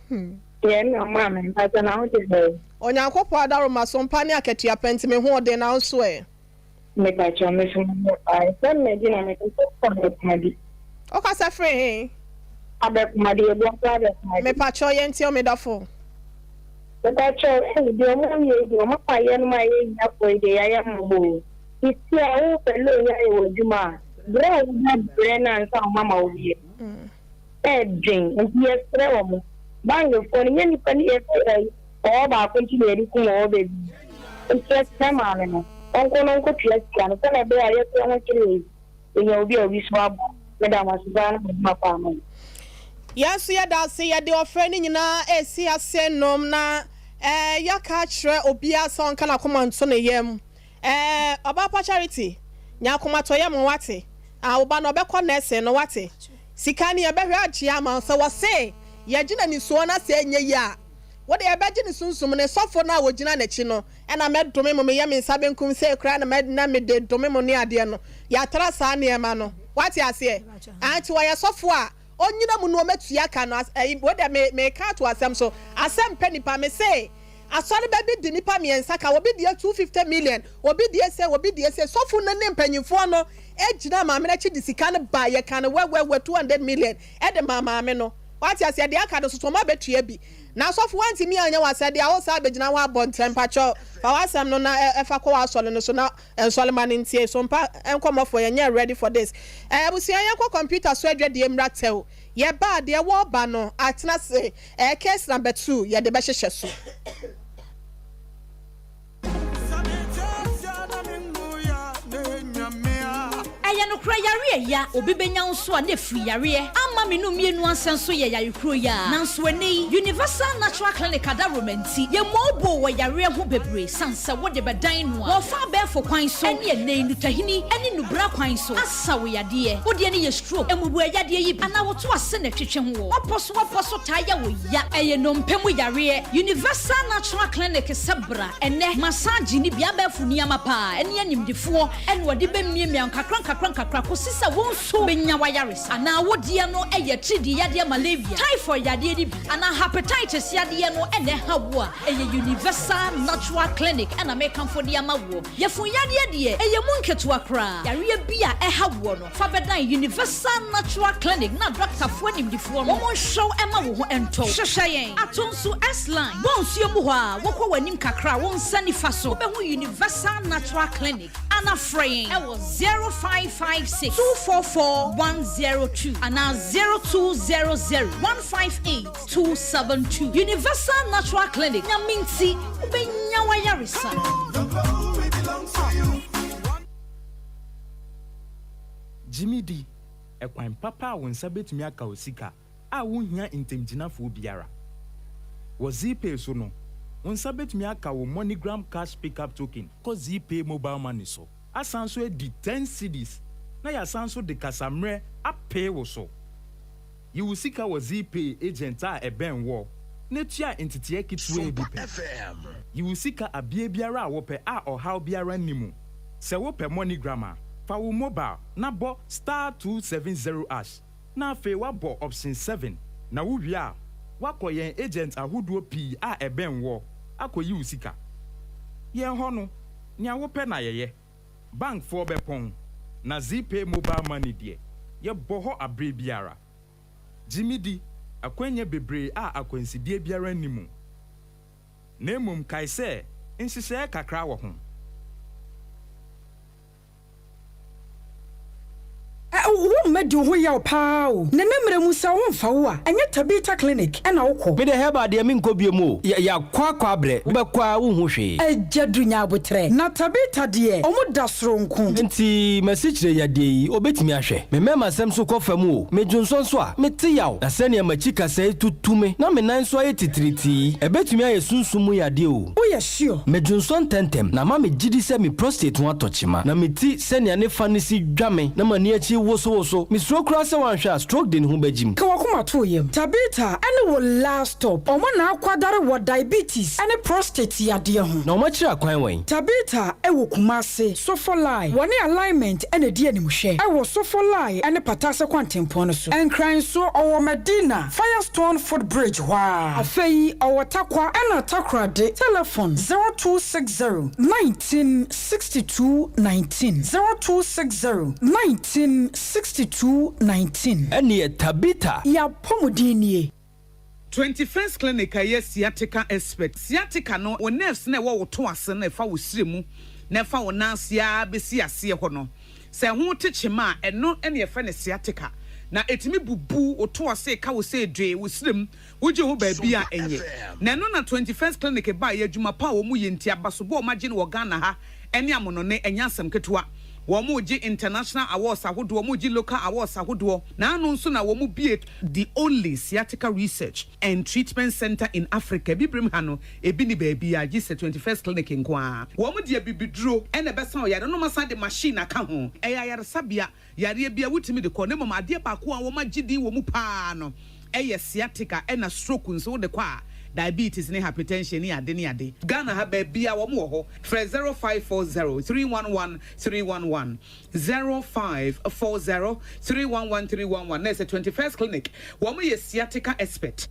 hann. Yɛn na maame mpakyɛw na wo te sɛn. Onyankopɔn adaworoma so mpa ne akatua pa nti me ho ɔden na wo nso ɛ? Mepakyɛw me so me ho paa nsɛm na di na me kasa firi Abɛkumadi. Wo kasa firi he? Abɛkumadi Ebuakwa Abɛkumadi. Mepakyɛw yɛn tie wo me dɔfo. Mepakyɛw ei deɛ ɔmo yɛ yi deɛ ɔmo ama yɛnom a yɛyɛ ahiafoɔ yi deɛ yayɛ mmɔbɔ o. Sisi a wo pɛ loan ayɛ wɔ adwuma a brɛ a wo bɛ brɛ no ansa ɔmo ama wo bi no. Ɛɛden nti yɛsrɛ wɔn, bankfoɔ no nyɛ nnipa ne yɛsɛ ɛyi ɔwɔ baako nti na yɛde kum ɔwɔ bebree nti yɛsrɛ maame no ɔnkɔ na ɔnkɔtua sika no sɛdeɛ ɛbɛyɛ a yɛsrɛ ho kyerɛ yi yɛnya obi a obi so aboa meda mo ase paa na mo adwuma paa ma mo. Yɛn nso yɛda ase, yɛde ɔfrɛ no nyinaa resi ase nom na yɛaka akyerɛ obiara sɛ ɔnka n'akoma nto ne yam. Ɛɛ ɔbaa pa Charity, nya akomatɔyam wate, ah wo ba no ɔbɛkɔ nursing no wate, sika no yɛbɛhwɛ agye ama wo, sɛ wɔse yɛgye no anisoɔ na sɛ ɛnyɛ yie a, wo deɛ yɛbɛgye ne sunsum ne sɔfo no a ɔgyina n'akyi no ɛna mɛdome mo, meyɛ me nsa benkum sei koraa na mɛ na mede dome mo ne adeɛ no, yɛatra saa nneɛma no, wate aseɛ, ah nti ɔyɛ sɔfo a ɔnyina mu no ɔmɛtua ka no, ɛyi wo deɛ me meka ato asɛm so, asɛm pɛ nipa, mese. Asɔreba bi de nnipa mmiɛnsa ka, obi deɛ 250 million, obi deɛ sei, obi deɛ sei. Sɔfo no ne mpanyinfoɔ no gyinaa maame no akyi de sika no bae, yɛkaa no wɛwɛwɛ 200 million de maa maame no. Wate aseɛ? Deɛ aka no nso so wɔn abɛtua bi. Na sɔfo woantumi anyɛ w'asɛdeɛ a, wosan abɛgyina hɔ abɔ ntɛm. Mpakyɛw, fa w'asɛm no na fa kɔ w'asɔre no so na nsɔrema no ntie. So mpa nkɔmmɔfoɔ, yɛnyɛ ready for this. Eh, abusua yɛnkɔ computer so adwadie mmra tɛw. Yɛba a, deɛ wɔreba no atena ase. Ɛyɛ case number two yɛde bɛhyehyɛ so. Ɛyɛ no. nokorɛ yareɛ ya, obi bɛnya wo nso a na ɛfiri yareɛ ama me no mmienu ansɛ nso yɛ yare kuro yi ara. Nanso ɛnnɛ yi, Universal Natural Clinic adaworoma nti, yɛmmooboo wɔ yareɛ ho bebree sane sɛ wode bɛdan no a wɔfa abɛɛfo kwan so ne ɛnnɛ yi nnutahini ne nnubra kwan so asa wo yadeɛ. Wo deɛ no yɛ stroke, mmubuo yadeɛ yi bi anaa woto ase na ɛtwetwe ho wɔ w'apɔ so w'apɔ so taa yɛ wo ya. Ɛyɛ nnompe mu yareɛ. Universal Natural Clinic sɛ bra ɛnnɛ massage ne bi abɛɛfo nneɛma paa ne animdefoɔ na wɔde bɛmiamia nkakra nkakra nkakra kɔsi sɛ wo nso bɛnya w'ayaresa. Anaa wo deɛ no yɛ atiridii yadeɛ malaria, typhoid yadeɛ no bi anaa hepatitis yadeɛ no na ɛha wo a, ɛyɛ Universal Natural Clinic na mekamfo de ama woɔ. Yafunu yadeɛ deɛ, ɛyɛ mu nketewa koraa. Yareɛ bi a ɛha woɔ no, fa bɛdan Universal Natural Clinic na dɔktafoɔ animdefoɔ no wɔn nhwɛ wo ma wo ho ntɔ wo. Hwehwɛ yɛn Atonsu S-Line, Bonsuo mu hɔ a, wokɔ w'anim kakra a, wo nsa nifa so, wobɛhu Universal Natural Clinic. Ana frɛ yɛn wɔ 0556 244 102 anaa 0200 158 272. Universal Natural Clinic, Nyame nti wobɛnya w'ayaresa. Gye me di, ɛkwan papa a wo nsa betumi aka wo sika a wunhia ntamgyinafoɔ biara. Wɔ Zeepay so no, wo nsa betumi aka wo MoneyGram Cash Pickup Token kɔ Zeepay Mobile Money so, asan nso adi ten cedis na yɛasan nso de kasammerɛ apee wo so. Yi wo sika wɔ Zeepay agent a ɛbɛn woɔ na tua nteteɛ ketewaa bi pɛ. Yi wo sika abeɛ biara a wopɛ a ɔhaw biara nni mu. Sɛ wopɛ MoneyGram a, fa wo mobile na bɔ star 270 ash na afei woabɔ option 7 na wowie a, woakɔ yɛn agent ahodoɔ pii a ɛbɛn woɔ akɔyi wo sika. Yɛn hɔ no, nea wopɛ na yɛyɛ. Bankfoɔ bɛpɔn, na Zeepay Mobile Money deɛ, yɛbɔ hɔ aberɛ biara. Gye me di, akwannya bebree a akwansideɛ biara nni mu. Na mmom kae sɛ nhyehyɛeɛ kakra wɔ ho. Wo mma di wo ho yaw paa o. Nana mmerɛ mu sɛ wo mfa wo a, ɛnyɛ Tabitha clinic na wo kɔ. Me deɛ herbal deɛ menkɔ biom o, yɛakɔ akɔ abrɛ, wobɛkɔ ara wonhu hwee. Agya Duru nya aboterɛ. Na Tabitha deɛ ɔmo da soronko. Nti m'asikyire yadeɛ yi obɛtumi ahwɛ? Me mmarima sɛm nso kɔ fam o, me dwonsɔ nso a, mete yaw, na sɛnea m'akyi kasɛe tutu me na me nan nso ayɛ titiritii yi, ɛbɛtumi ayɛ sunsum mu yadeɛ o. Woyɛ sure? Me dwonsɔ ntɛmntɛm na ama me gyidi sɛ me prostate ho atɔ kyema, na me ti sɛnea ne fa no si dwa me na m'ani akyi wosowoso. Misuro koraa sɛ wanhwɛ a stroke de ne ho bɛgyim. Ka w'akoma to wo yam. Tabitha ne wo last stop. Wɔn na akwadare wɔ diabetes ne prostate yadeɛ ho. Na wɔn akyiri akwan wɛn? Tabitha wɔ Kumasi, Sofolai. Wɔne Alignment na ɛdi animhwɛ wɔ Sofolai ne Patase kwantempɔn no so. Nkran nso, ɔwɔ Madina, Firestone foot bridge hɔ ara. Afei ɔwɔ Tarkwa ɛna Takoradi. Telefon, 0260 19 62 19 0260 19 62 19. Ɛneɛ Tabitha. Y'apɔmuden nie. 21st Clinic a ɛyɛ sciatica expert. Sciatica no, wo nerves no a ɛwɔ wo to ase no a ɛfa wo srɛ mu na ɛfa wo nan ase ara bɛsi aseɛ hɔ no, sɛ ɛho te kyema a, ɛno na yɛfrɛ no sciatica. Na ɛtumi bubu wo to ase, ɛka wo sɛ dwee, wo srɛ mu, wogye ho baabi a ɛnyɛ. Na ɛno na 21st Clinic baeɛ, adwuma pa a wɔyɛ nti, abasobɔ a wɔagye no wɔ Ghana ha ne amonɔne, ɛnyɛ asɛm ketewa. Wɔregye international awards ahodoɔ, wɔregye local awards ahodoɔ, na ano nso na wɔbue the only sciatica research and treatment centre in Africa, Abibirem ha no, ebi nni baabiara gye sɛ 21st Clinic nko ara. Wɔde abibiduro na ɛbɛsa ɔyare no, na wɔasan de machine aka ho. Ɛyɛ ayaresabea Yareɛ biara wotumi de kɔ na mmom adeɛ baako a wɔagye din wɔ mu pa ara no yɛ sciatica ɛna stroke nso wode kɔ a diabetes ne hypertension ne ade ne ade. Ghana ha baabiara wɔn wɔ hɔ frɛ 0540 311 311 0540 311 311 na ɛsɛ 21st clinic wɔn yɛ sciatica expert.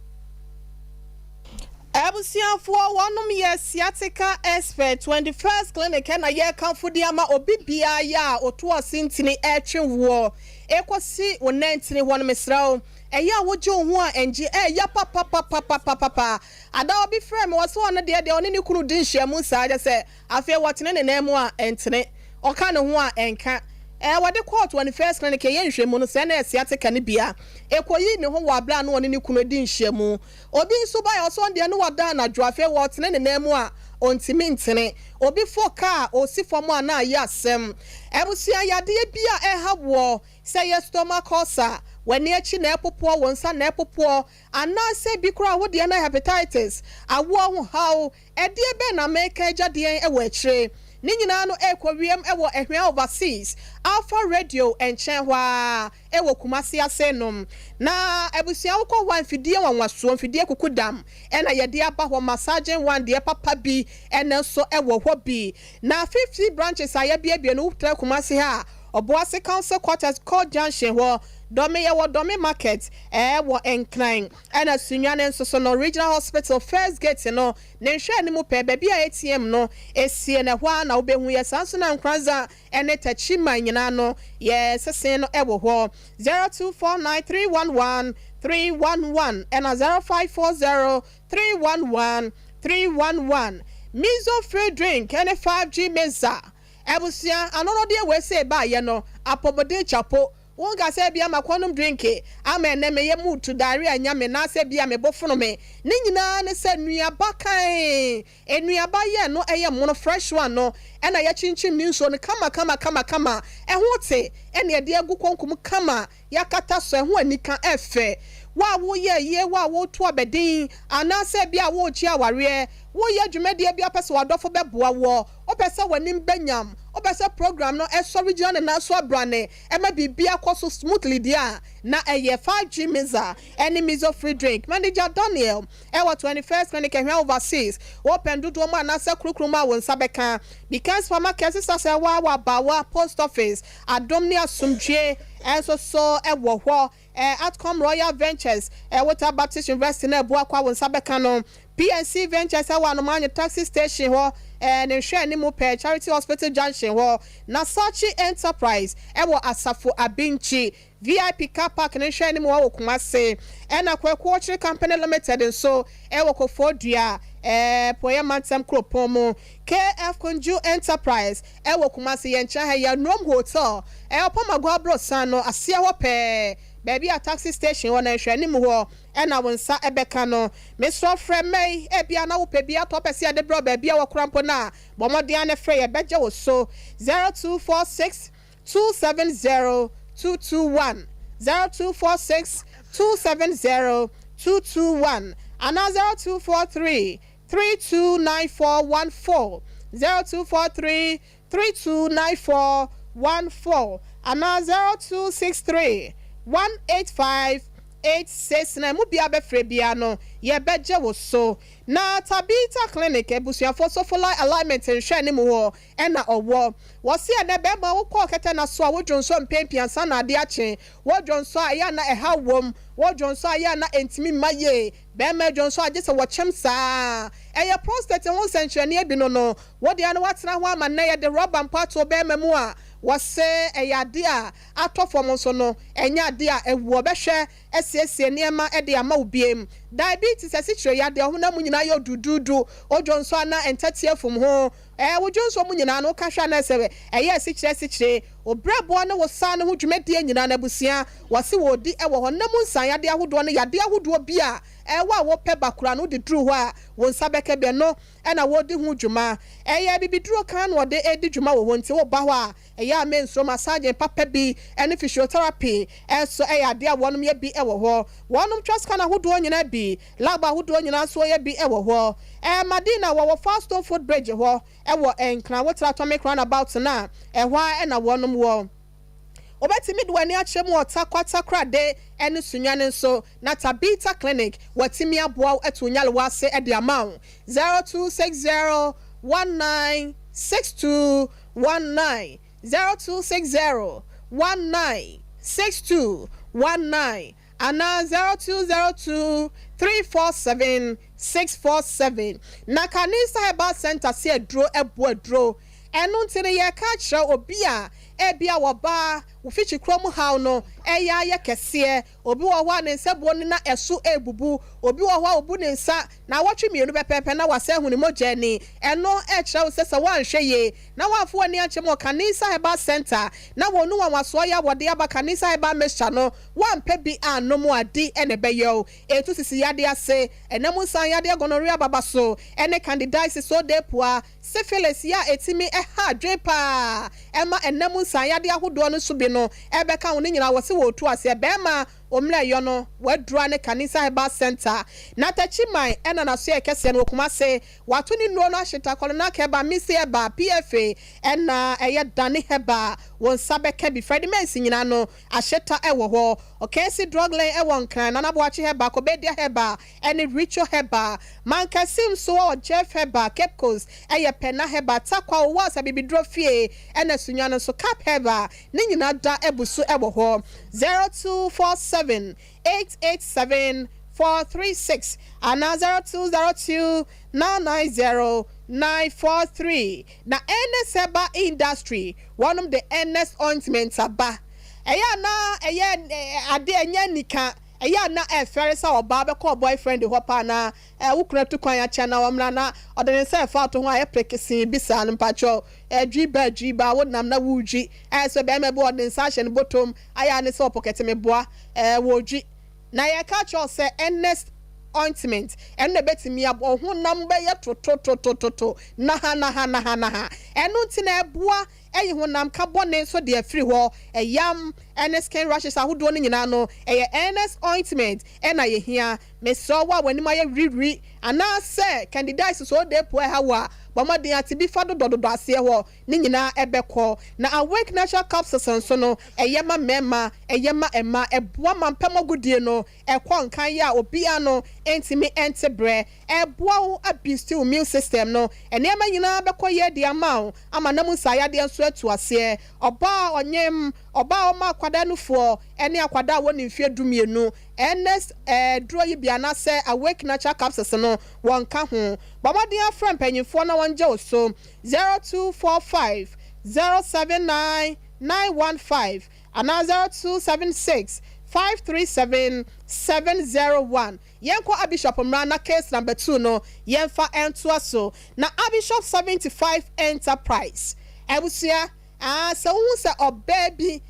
Abusuafoɔ wɔnom yɛ sciatica expert 21st clinic ɛna yɛrekamfo de ama obi biara yɛ a oto ase ntini ɛretwe woɔ ɛkɔsi wo nan ntini hɔ no mesrɛ wo ɛyɛ a wogye wo ho a ɛngye ɛyɛ papapapapapapa ada obi frɛ me ɔse ɔno deɛ deɛ ɔne ne kunu di nhyiamu saa kyɛ sɛ Afei wɔtene ne nan mu a, ɛntene, ɔka ne ho a, ɛnka. Ɛɛ, wɔde kɔɔ 21st Clinic ɛyɛ nhwehwɛmu no, sɛɛ na sciatica no bi a ɛkɔyii ne ho wɔ aberɛ a na ɔne ne kunu redi nhyiamu. Obi nso baeɛ, ɔse ɔno deɛ na wada anadwo, afei wɔretene ne nan mu a, ɔntumi ntene. Obi fo kaa a, ɔsi fam a na ayɛ asɛm. Abusua yadeɛ bi a ɛha woɔ, sɛ ɛyɛ stomach ulcer, w'ani akyi na ɛpopoɔ, wo nsa na ɛpopoɔ, anaasɛ bi koraa wo deɛ no hepatitis, awoɔ ho haw, ɛdeɛ bɛn na meka agya deɛn wɔ akyire? Ne nyinaa no ɛrekɔ wiem wɔ Ahwea Overseas, Alpha Radio nkyɛn hɔ ara wɔ Kumasi ase nom. Na abusua wokɔ hɔ a mfidie nwanwasoɔ, mfidie kukudam na yɛde aba hɔ, massaging one deɛ papa bi na nso wɔ hɔ bi. Na 50 branches a yɛabuebue no wotra Kumasi ha a, Obuasi Council Quarters, Court Junction hɔ, Dɔme yɛwɔ Dɔme Market wɔ Nkran, ɛna Sunyani nso so no Regional Hospital first gate no ne nhwɛanimu pɛɛ, baabi a ATM no sie no, ɛhɔ ara na wobɛhu yɛ. Saa nso na Nkoranza ne Techiman nyinaa no, yɛ sese no wɔ hɔ. 0249 311 311 ɛna 0540 311 311. Mizo free drink ne 5G Meza. Abusua, anɔnɔdeɛ wei sei baayɛ no, apɔmuden kyapo. Wonka sɛ ebia makɔnom drinke ama ɛnnɛ me yam retu, diarrhea anya me, naasɛ ebia me bo fono me. Ne nyinaa ne sɛ nnuaba kann, nnuaba yɛ no ɛyɛ mono, fresh one no, ɛna yɛakyinkyim ne nsuo no kama kama kama kama, ɛho te, ɛna yɛde agu konko mu kama, yɛakata so, ɛho anika, ɛfɛ. Wo a woyɛ ayie, wo a woreto abɛden, anaasɛ ebia woregye awareɛ, woreyɛ dwumadie bi a wopɛ sɛ w'adɔfo bɛboa woɔ, wopɛ sɛ w'anim bɛ nyam, wopɛ sɛ program no sɔre gyina ne nan so abrane, ɛma biribiara kɔ so smoothly deɛ a, na ɛyɛ 5G Mixer ne Mizo Free Drink. Manager Daniel wɔ 21st Clinic Ahwea Overseas. Wopɛ ndodoɔ mu anaasɛ krukru mu a wo nsa bɛka. Beacon Supermarket, Sister Sɛwa wɔ Abawa Post Office. Adom ne Asomdwie nso so wɔ hɔ. Atcom Royal Ventures, Wota Baptist University no abua kɔ a wo nsa bɛka no. PNC Ventures wɔ Anomaanye Taxi Station hɔ, ne nhwɛanimu pɛɛ, Charity Hospital Junction hɔ. Na Sachi Enterprise wɔ Asafo Abinkyi, VIP Car Park no nhwɛanimu hɔ wɔ Kumasi. Ɛna Kwaku Okyere Company Limited nso wɔ Koforidua, Apueeɛ Mantam Kuropɔn mu. KF Kunju Enterprise wɔ Kumasi, yɛn nkyɛn ha yi, Anuom Hotel, Ɔpɔmago Aborosan no aseɛ hɔ pɛɛ, baabi a taxi station wɔ no nhwɛanimu hɔ na wo nsa bɛka no. Mesrɛ wo frɛ mmɛ yi, ebia na wopɛ bi atɔ, wopɛ sɛ yɛde brɛ wo baabi a wɔ koraa mpo no a, bɔ mmɔden ara na frɛ, yɛbɛgye wo so. 0246 270 221, 0246 270 221 anaa 0243 329414, 0243 329414 anaa 0263 185 869 mu biara bɛfrɛ biara no, yɛbɛgye wo so. Na Tabitha Clinic abusuafoɔ Sofolai Alignment nhwɛanim hɔ na ɔwɔ. Wɔse ɛnɛ bɛrima wokɔ kɛtɛ na so a wodwonsɔ mpɛn pii ansa na ade akye. Wodwonsɔ a ɛyɛ a na ɛhaw wom. Wodwonsɔ a ɛyɛ a na ɛntumi mma yie. Bɛrima dwonsɔ a gye sɛ wɔkyem saa. Ɛyɛ prostate ho nsɛnkyerɛnneɛ bi no no. Wo deɛ no woatena hɔ ama nnɛ yɛde rɔba mpo ato bɛrima mu a wɔse ɛyɛ adeɛ a atɔ fam nso no ɛnyɛ adeɛ a awu. Ɔbɛhwɛ asiesie nneɛma de ama wo biem. Diabetes, asikyire yadeɛ, ɔhonam mu nyinaa yɛ oduduudu, wodwonsɔ a na ntateɛ fum ho. Ɛɛ, wo dwonsɔ mu nyinaa no, woka hwɛ a na ɛsɛ ɛyɛ asikyire asikyire. Wo berɛboɔ ne wo saa no ho dwumadie nyinaa no abusua wɔse wɔredi wɔ hɔ. Nna mu nsan yadeɛ ahodoɔ ne yadeɛ ahodoɔ bi a ɛwɔ a wopɛ ba koraa no wode duru hɔ a wo nsa bɛka bi. Ɛno na wɔredi ho dwuma. Ɛyɛ abibiduro kann na wɔde redi dwuma wɔ hɔ nti woba hɔ a ɛyɛ a mensuro massaging papa bi ne physiotherapy nso yɛ adeɛ a wɔnom yɛ bi wɔ hɔ. Wɔnom twa scan ahodoɔ nyinaa bi. Lab ahodoɔ nyinaa nso yɛ bi wɔ hɔ. Ɛɛ Madina wɔwɔ Firestone Foot Bridge hɔ wɔ Nkran. Wotra Atomic Roundabout no a, ɛhɔ ara na wɔnom wɔ. Wobɛtumi de w'ani akyerɛ mu wɔ Tarkwa Takorade ne Sunyani nso na Tabitha Clinic wɔatumi aboa wo atu wo nyarewa ase de ama wo. 0260 19 62 19 0260 19 62 19 anaa 0202 347 647. Na Kanisa Herbal Centre se aduro boa aduro. Ɛno nti no yɛreka akyerɛ obi a Ebia wɔbaa wo fikyikuro mu haw no ɛyɛ ayɛ kɛseɛ. Obi wɔ hɔ a ne nsabuo no na ɛso rebubu. Obi wɔ hɔ a ɔbu ne nsa naawɔtwe mmienu pɛpɛɛpɛ na wasan ahu ne mogya ani. Ɛno kyerɛ wo sɛ sɛ woanhwɛ yie na woamfa w'ani ankyɛ mu wɔ Kanisa Herbal Centre na wɔn nwanwasoɔ yɛ a wɔde aba Kanisa Herbal Mixture no woampɛ bi annom a, di na ɛbɛyɛ wo. Ɛtu sisi yadeɛ ase, ɛna mu nsan yadeɛ, gonorrhea babaso, ne candidiasis, odeepua, Syphilis yɛ a ɛtumi ha adwene pa ara ma ɛna mu nsanyadeɛ ahodoɔ no nso bi no bɛka ho. Ne nyinaa wɔse wɔretu aseɛ. Barima ommerɛyɔ no wadura ne Kanisa Herbal Centre, Natakyiman ɛna n'asoɛeɛ kɛseɛ no wɔ Kumase. Wato ne nnuro no ahyeta Kolonak Herbal, Misi Herbal, PFA ɛna ɛyɛ Dane Herbal. Wo nsa bɛka bi. Freddie Mens nyinaa no ahyeta wɔ hɔ. Ɔkansi Drug Lane wɔ Nkran, Nana Boakye Herbal, Kobedia Herbal, ne Richo Herbal. Mankasim nso wɔ Jeff Herbal, Cape Coast yɛ Pɛna Herbal, Tarkwa Owuas Abibiduro Fie ɛna Sunyani nso Cap Herbal. Ne nyinaa da abu so wɔ hɔ. 0247 887 436 anaa 0202 990 943. Na Ernest Herbal Industry wɔnom de Ernest Ointment aba. Ɛyɛ a na ɛyɛ ade a ɛnyɛ anika. Ɛyɛ a na ɛfɛre sɛ ɔbaa bɛkɔ ɔboyfriend hɔ paa na wo kunu atu kwan akyɛ na ɔmmra na ɔde ne nsa ɛfa ato ho a ɛyɛ prekesee bi saa no mpakyɛw ɛdwi ba dwi ba wonam na woredwi ayɛ sɛ barima bi ɔde ne nsa ahyɛ ne bɔtɔm ayɛ a ne sɛ ɔpɔkɛte meboa ɛɛ wɔredwi na yɛka kyerɛ wo sɛ Ernest ointment ɛno na ɛbɛtumi aboa wo honam bɛyɛ totototototo naha naha naha naha ɛno nti na ɛboa Ɛyi honam ka bɔne nso de afiri hɔ. Ɛyam ne skin rashes ahodoɔ no nyinaa no, ɛyɛ Ernest ointment na yɛhia. Mesrɛ wo a w'anim ayɛ wiriwiri anaasɛ candidiasis odepo ɛha wo a, bɔ mmɔden ate bi fa dodɔdodɔ aseɛ hɔ, ne nyinaa ɛbɛkɔ. Na Awake Natural Capsules nso no, ɛyɛ ma mmarima, ɛyɛ ma mmaa, ɛboa ma mpam agodie no ɛkɔ nkan yɛ a obiara no ntumi nte brɛ. Ɛboa wo abusti wo immune system no. Nneɛma nyinaa bɛkɔ yie de ama wo ama na mu nsaayadeɛ nso atu aseɛ. Ɔbaa a ɔnyem, ɔbaa a ɔma akwadaa nufoɔ ne akwadaa a wɔnni mfeɛ dumienu, Ernest duro yi bi anaasɛ Awake Natural Capsules no wɔnka ho. Bɔ mmɔden ara frɛ mpanyinfoɔ na wɔngye wo so, 0245 079 915 anaa 0276 537 701. Yɛnkɔ Abishop mmra na case number two no yɛnfa ntoa so. Na Abishop 75 Enterprise abusua aah sɛ wohu sɛ ɔbaa bi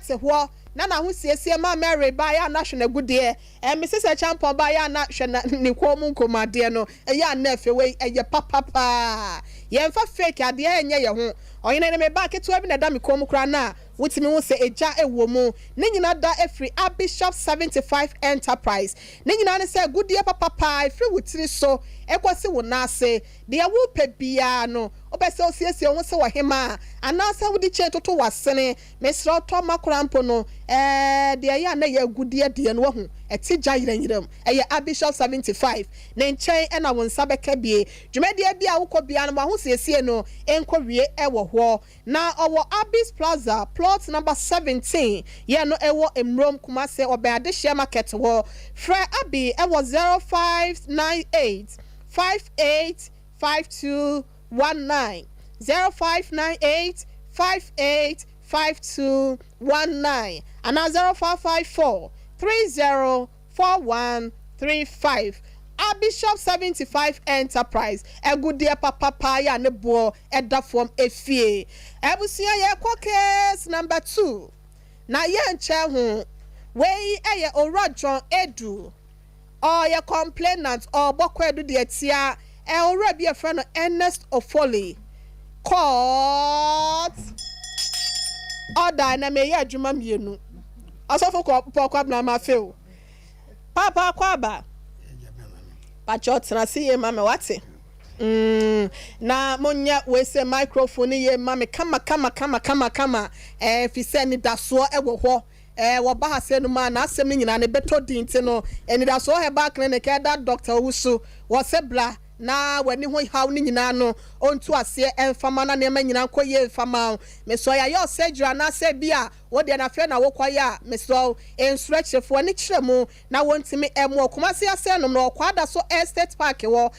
te hɔ na n'ahosiesie ma Mary ba yɛ a na hwɛ n'agudeɛ eh Mrs Acheampong ba yɛ a na hwɛ na ne kɔn mu nkɔmmuadeɛ no ɛyɛ a na ɛfɛ wei ɛyɛ papa paa yɛnfa fake adeɛ ɛnyɛ yɛ ho Ɔhene ne me ba ketewa bi na ɛda me kɔn mu koraa na Wotumi hu sɛ egya wɔ mu. Ne nyina da firi Abishop 75 Enterprise. Ne nyinaa ne sɛ agudeɛ papa paa ɛfiri wo tiri so kɔsi wo nan ase. Deɛ wopɛ biara no, wopɛ sɛ wosiesie wo ho sɛ ɔhemaa anaasɛ wode chain toto w'asene, mesrɛ wo tɔ ma koraa mpo no, ɛɛ deɛ ɛyɛ a na ɛyɛ agudeɛ deɛ no wahu, ɛte gya yerɛmyerɛm. Ɛyɛ Abishop 75. Ne nkyɛn na wo nsa bɛka bie. Dwumadie biara a wokɔ biara no, w'ahosiesie no nkɔwie wɔ hɔ. Na ɔwɔ Abis Plaza, plot number 17, yɛ no ɛwɔ Mmrom, Kumase, ɔbɛn Adehyeɛ Market hɔ. Frɛ Abi ɛwɔ 0598 58 5219, 0598 58 5219 anaa 0554 30 4135 Abishop 75 Enterprise agudeɛ papa paa yi a ne boɔ da fam efie. Abusua yɛkɔ case number two na yɛnkyɛ ho. Wei yɛ Owura John Adu. Ɔyɛ complainant, ɔrebɔ kwaadu de atia owura bi a yɛfrɛ no Ernest Ofoli. Court order ɛnɛ meyɛ adwuma mmienu. Ɔsɔfo kɔ Paul Kwabena mafe o. Paapa Akwaaba, pakyɛ tena ase yie ma me wate. Mm, na monyɛ wei sɛ microphone no yie ma me kama kama kama kama kama. Ɛɛ fi sɛ anidasoɔ wɔ hɔ. Ɛɛ wɔba ha sɛ no mu a n'asɛm no nyinaa no bɛtɔ din nti no anidasoɔ herbal clinic ɛda Dr. Owusu wɔ sɛ bra na w'ani ho haw no nyinaa no ɔntu aseɛ ɛmfa ma na nneɛma nyinaa nkɔ yie mfa ma wo. Mesɔ yɛayɛ wo surgery anaasɛ bi a. Wo deɛ na afei na wokɔyɛ a, mesrɛ wo, nsuro akyirefo, ani kyerɛ mu na wontumi mmoa wo. Kumasi Asɛnnom no, wɔ Kwadaso Estate Park hɔ,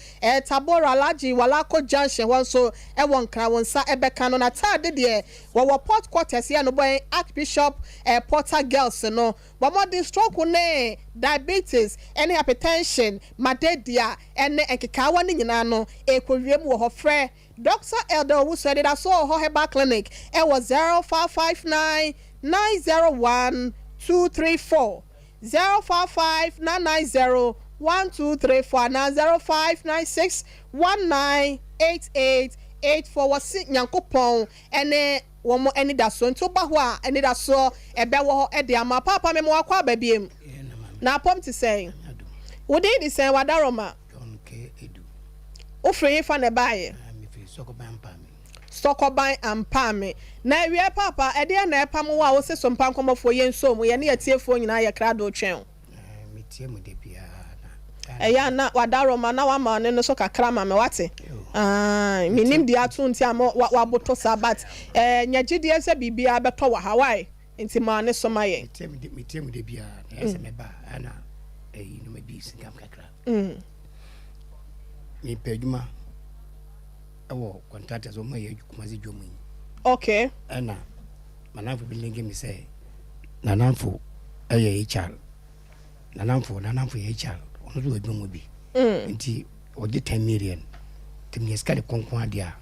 Tabora Alhaji Walako Junction hɔ nso wɔ Nkran, wo nsa bɛka no. N'ataade deɛ, wɔwɔ Port Quarters yɛ no bɛn Archbishop Porter Girls no. Bɔ mmɔden, stroke ne diabetes ne hypertension, malaria ne nkekaawa no nyinaa no, ɛrekɔwie mu wɔ hɔ. Frɛ Dɔkta Elder Owusu Anidaso wɔ hɔ Herbal Clinic wɔ 0559 901 234, 055 990 1234 anaa 0596 1988 84. Wɔse Nyankopɔn ne wɔn anidasoɔ nti woba hɔ a anidasoɔ ɛbɛwɔ hɔ de ama wo. Paapa mema wakɔ aba biem. Na apɔm te sɛn? Wo din de sɛn? Wadaroma. John K. Edu. Wofiri hefa na ɛbaeɛ? Ah, mefiri Sɔkɔban Ampaame. Sɔkɔban Ampaame. Na awieɛ paapa, ɛdeɛn na ɛpam wo a wose Sompa Nkɔmmɔfoɔ yɛnsoo mu, yɛne atiefoɔ nyinaa yɛ krado retwɛn wo? Ah, metie mo da biara na. Ɛyɛ a na wadaroma na wama ɔne no so kakra ma me, wate? Aah, mennim deɛ ato nti a ma waboto saa but eh, nya gyidie sɛ biribiara bɛtɔ wɔ ha, wai? Nti ma ne so ma yɛn. Metie mo da biara na ɛyɛ sɛ mɛba a na ɛyi nneɛma bi sinkam kakra. Mepɛ adwuma ɛwɔ contractors wɔn a yɛ Kumasi dwom yi. Okay. Ɛna manamfo bi linki mi sɛ nanamfo ɛyɛ HR nanamfo nanamfo yɛ HR ɔno nso wɔ adwuma mu bi. Nti ɔgye 10 million nti meyɛ sika de kɔnkɔn adeɛ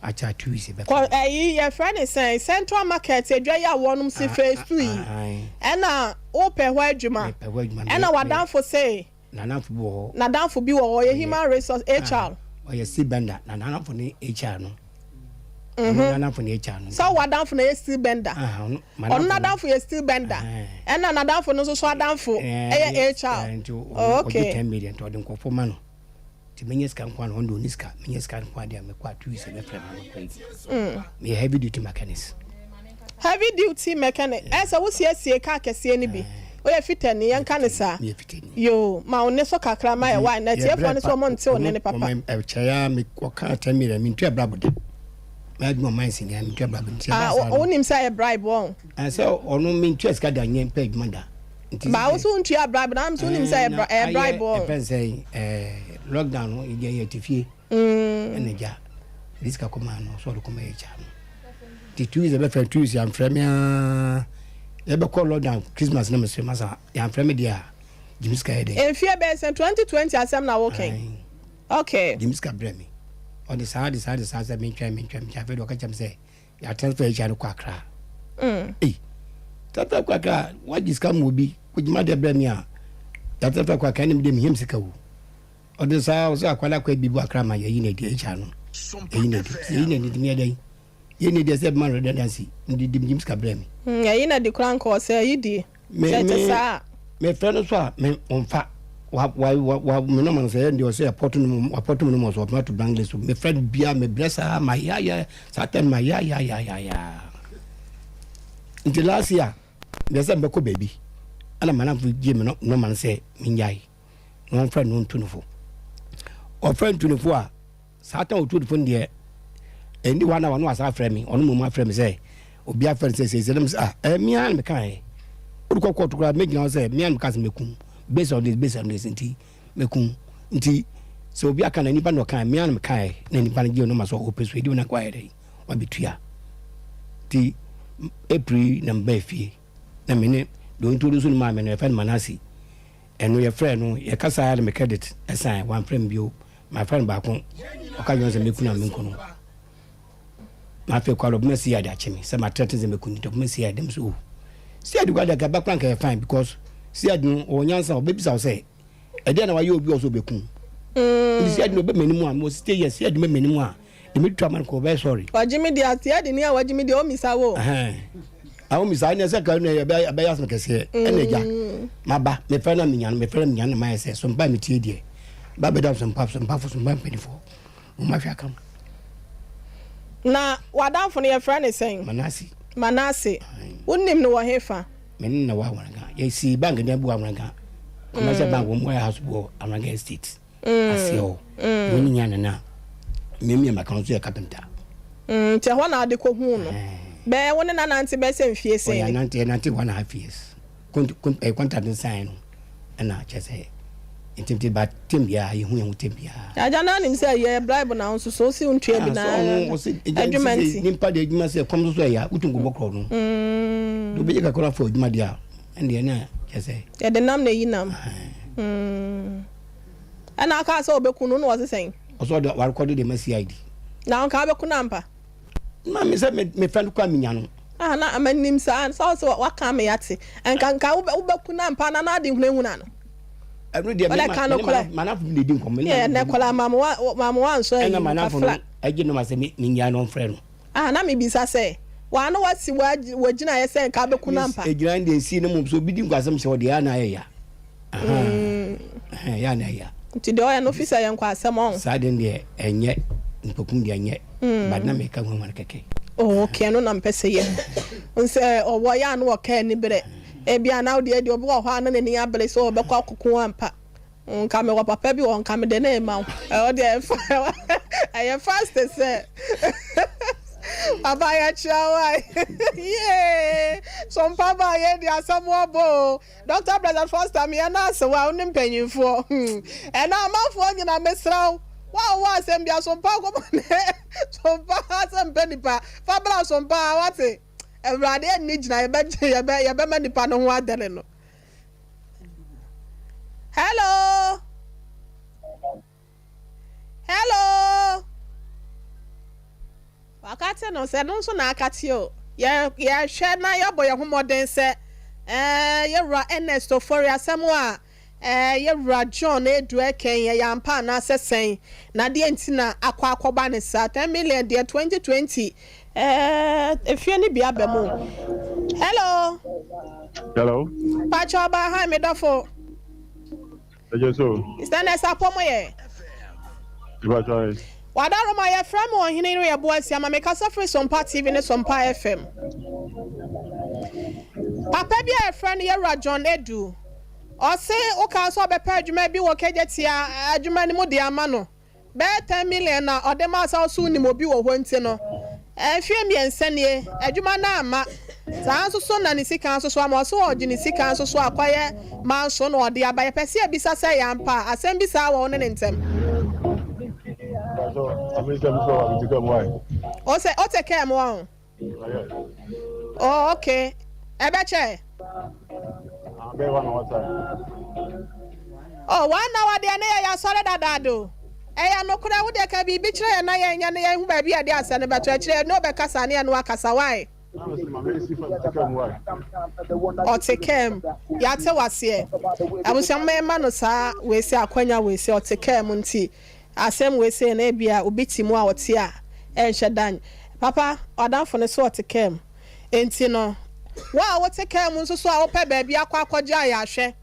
a akyɛ 2 weeks ɛbɛfa. Kɔ ɛyi yɛfrɛ ne sɛn Central Market adwa yi a wɔnom si phase 2 yi ɛna wopɛ hɔ adwuma ɛna wadanfo se. N'adamfo bi wɔ hɔ. N'adamfo bi wɔ hɔ, ɔyɛ human resource, HR. Ɔyɛ steel bender, na n'adamfo ne HR no. Ɔno n'adamfo ne HR no. Sɛ w'adamfo na yɛ steel bender. Ɔno n'adamfo yɛ steel bender. Ɛna n'adamfo no nso so adamfo ɛyɛ HR. Nti ɔgye 10 million nti ɔde nkurɔfoɔ ma no. Nti menya sika nko ara na ɔno deɛ ɔnni sika. Menya sika nko ara deɛ a mekɔ a 2 weeks ɛbɛfrɛ me na makɔ adwuma. Meyɛ heavy duty mechanics. Heavy duty mechanic, ɛyɛ sɛ wosiesie car kɛseɛ no bi. Woyɛ fitani, yɛnka no saa. Meyɛ fitani. Yoo, ma wo nne so kakra ma yɛ why na atiefoɔ no nso wɔn nte wo nne no papa. Ɛkyɛe ara me wɔkaa 10 million mentua bribe da. M'adwuma ɔman sini ara mentua bribe nti ɛbaa Ah, saa no. wonim sɛ ɛyɛ bribe wɔn? Sɛ ɔno mentua sika da nyɛ mpɛ adwuma da. Nti Ba wo so wontua bribe na nso wonim sɛ ɛyɛ bribe wɔn? Ɛfɛn sɛ ɛɛ lockdown no yɛ yɛ te fie. Ɛna gya de sika kɔmaa no sɛ ɔde kɔma yɛ kya no. Nti 2 weeks ɛbɛfrɛ 2 weeks yɛamfrɛ me aa yɛbɛkɔ lockdown Christmas na mesrɛ masa yɛamfrɛ me deɛ a gyimi sika yɛ dɛ. Mfie bɛyɛ sɛ 2020 asɛm na woken. Okay. Gyimi sika brɛ me. Ɔde saa de saa de saa sɛ mentwɛn mentwɛn mentwɛn afei de ɔka kyerɛ me sɛ yɛ transfer agya no kɔ Accra. Ei transfer kɔ Accra wagye sika ma obi kɔgyima deɛ brɛ me a yɛ transfer kɔ Accra ɛne me deɛ mehia me sika o. Ɔde saa ɔsɛ akwadaa akɔ abibu akra ma yɛyi no adi agya no yɛyi no adi yɛyi no adi ntumi yɛ dɛn yɛyi no adi ɛsɛ ɛbɛma no redundancy nti di gyim sika brɛ me. Yɛyi no adi koraa nka ɔsɛ ayi die sɛ ɛte saa a. Me frɛ no so a me ɔnfa wa wa wa wa me nɔma no sɛ yɛ deɛ ɔsɛ ɛpɔto no mu wapɔto me nɔma so ɔpɔto to bank list so me frɛ no bia me brɛ saa ma ya ya saa tɛm ma ya ya ya ya ya nti last year deɛ sɛ mbɛkɔ baabi ɛna manamfo gye me nɔma no sɛ menyae. Na wɔmfrɛ no ntu no fo. Ɔfrɛ ntu no fo a, saa tan otu no fo no deɛ, ɛnni hɔ a na ɔno asa afrɛ me, ɔno mmom afrɛ me sɛ, obi afrɛ no sɛ seesei na mesɛ, ah, ɛyɛ me ara na mekaeɛ. Wode kɔ kɔɔto koraa, mɛgyina hɔ sɛ me ara na mekaa sɛ mɛkum, based on this, based on this, nti mɛkum. Nti sɛ obi aka na nipa na ɔkaeɛ, me ara na mekaeɛ, na nipa no gye ɔno ma sɛ ɔpɛ so, ɛdi na nka wayɛ dɛn, wabɛtua. Nti April na mebaa fie, na me ne deɛ ɔintroduce no maa me no, yɛfrɛ no Manase. Ɛno yɛfrɛɛ no, yɛkasaeɛ ara na me credit saeɛ, wamfrɛ me bio. Mafrɛ no baako, ɔka kyerɛ me sɛ mɛku no a menku no. Na afei koraa ɔbɛma CID akye me sɛ ma threaten sɛ mɛku no nti ɔbɛma CID m sɛ oh. CID koraa deɛ nka ɛba koraa nka ɛyɛ fine because CID no ɔwɔ nyansa ɔbɛbisa wo sɛ ɛdeɛ na wayɛ obi ɔsɛ ɔbɛku. Nti CID no ɔbɛ m'anim a mewɔ 60 years CID bɛ m'anim a Deɛ metu ama no kɔ ɔbɛyɛ sɔre. Wagye me deɛ aseɛ de ni a wagye me deɛ ɔmmisa wo. Ɔmmisa ɛnna sɛ ka ɛnna ɛbɛyɛ asɛm kɛseɛ ɛnna agya maba mefrɛ na menya no mefrɛ na menya no na mayɛ sɛ sompa a metie deɛ ba bɛda sompa sompafo sompa mpanimfoɔ mo ma hwɛ aka mo. Na w'adamfo no yɛfrɛ no sɛn? Manase. Manase. Wonim no wɔ hefa? Me ne no na wɔ Awranka. Yɛsi bank dan bi wɔ Awranka. Commercial bank wɔn wɔ house bi wɔ Awranka estate. aseɛ hɔ wɔn nyinaa na na mmea maka nso yɛ carpenter. Nti ɛhɔ na ade kɔhuu no. Bɛɛ wo ne no anante bɛyɛ sɛ mfie sɛn Ɔyɛ ni? anante yɛnante 1½ years. Kont kont ɛɛ contract no sign no ɛna kyerɛ sɛ nti ba tem biara yɛhu yɛn ho tem biara. Agya no anim sɛ yɛ bribe na wo nso so wosi wontua bi Ah, na sɛ ɔno ɔse agya adwuma nti nti. sɛ nipa de adwuma sɛ kɔm so so ɛya wotum kɔbɔ korɔ no. De wobɛgye kakra afɔ adwuma deɛ a ɛndeɛ na kyerɛ sɛ. Yɛde nam na ɛyi nam. Ɛna ɔkaa sɛ ɔbɛku no na ɔse sɛn? Ɔsɛ ɔde warekɔde de ma CID. Na ɔnka wobɛku no ampa? Ma me sɛ me fɛ no kɔ a menya no. Ah na ama nim saa sɛ ɔsɛ waka ama yɛate. Nka nka wobɛku no ampa na na ade hunahuna no. Ɛno deɛ me ma me manafo bi na edi nkɔmmɔ. Yɛ na kɔla ma mo ma mo wansɔ ayi. Ɛna manafo no agye no ma sɛ me nya no mfrɛ no. Ah na me bisa sɛ wa na wasi wagyina yɛ sɛ nka wobɛku no ampa. Egyina deɛ esi no mu so obi di nkwasɛm sɛ ɔde ya na ayɛ ya. Ɛyɛ a na ɛya. Nti deɛ ɔyɛ no fi sɛ ɛyɛ nkwasɛm ɔn. Saa deɛ no deɛ ɛnyɛ nnipakum deɛ ɛnyɛ but na meka huahua no kɛkɛ. Oh okay ɛno na mpɛ sɛ yɛ hu sɛ ɔwɔ yɛ a na ɔka ani berɛ ebi a na wodeɛ deɛ obi wɔ hɔ a na n'ani abere sɛ ɔbɛkɔ akɔko ampa nka mewɔ papa bi wɔ nka mede no rema wo ɛhɔ deɛ ɛyɛ fast sɛ papa yɛkyerɛ wo a yee so mpa ba yɛ de asɛm abɔ o. Doctor Blessed Foster meyɛ nurse wa wo ne mpanyinfoɔ hmm ɛna amanfoɔ nyina mesrɛ wo wo a wowɔ asɛm bia sompa kɔma ne sompa asɛm pɛ nipa fa bra sompa wate awurade ɛnni gyina yɛbɛ yɛbɛ yɛbɛma nipa no ho adɛre no hello Hello! Wakate no sɛ no nso na akate o. Yɛ yɛhwɛ na yɛbɔ yɛn ho mmɔden sɛ ɛɛ yɛwura Ernest Ofori asɛm a ɛɛ yɛwura John Adu ɛkɛn ɛyɛ ampa anaasɛ sɛn na deɛ nti na akɔ akɔba ne saa 10 million deɛ 2020 ɛɛ efie no bi aba mu. Hello! Hello. Pakyɛ ɔbaa han me dɔfo. Ɛgye so. Mister Nurse apɔ mo yɛ. Ìbàjọ́ yẹ. Wadaroma yɛfrɛ me ɔhene no yɛ boasia ma mekasa firi Sompa TV ne Sompa FM. Papa bi a yɛfrɛ no Yɛwura John Edu. Ɔse wokaa sɛ ɔbɛpɛ adwuma bi wɔ Kejetia adwuma no mu de ama no. Bɛyɛ ten million na ɔde maa sɛ ɔso wonim obi wɔ hɔ nti no, mfeɛ mmiɛnsa nie, adwuma no amma. Saa nso so na ne sika nso so ama, ɔse ɔregye ne sika nso so akɔyɛ manso na ɔde aba. Yɛpɛ sɛ yɛbisa sɛ ɛyɛ ampa a, asɛm bi saa wɔ wo ne ne ntɛm? Ose, wote kaa mu ɔho? Oh, okay. Ɛbɛkyɛ? Oh, one hour deɛ ne yɛyɛ asɔre dadaada o. Ɛyɛ nokorɛ, wo deɛ ka biribi kyerɛ yɛn na yɛnyɛ na yɛnhu baabi a yɛde asɛ no bɛto. Akyire yɛne wo bɛkasa ne yɛne wo akasa, why? Ɔte kaa mu. Yɛate wo aseɛ. Abusua momma yɛmma no saa wei sɛ akwanya wei sɛ ɔte kaa mu nti. Asɛm wei sei no ebia obi te mu a ɔte a ɛnhyɛ da ny. Papa, w'adamfo no so ɔte kaa mu. Enti no, wo a wote kaa mu nso so a wopɛ baabi akɔ akɔgye ayarehwɛ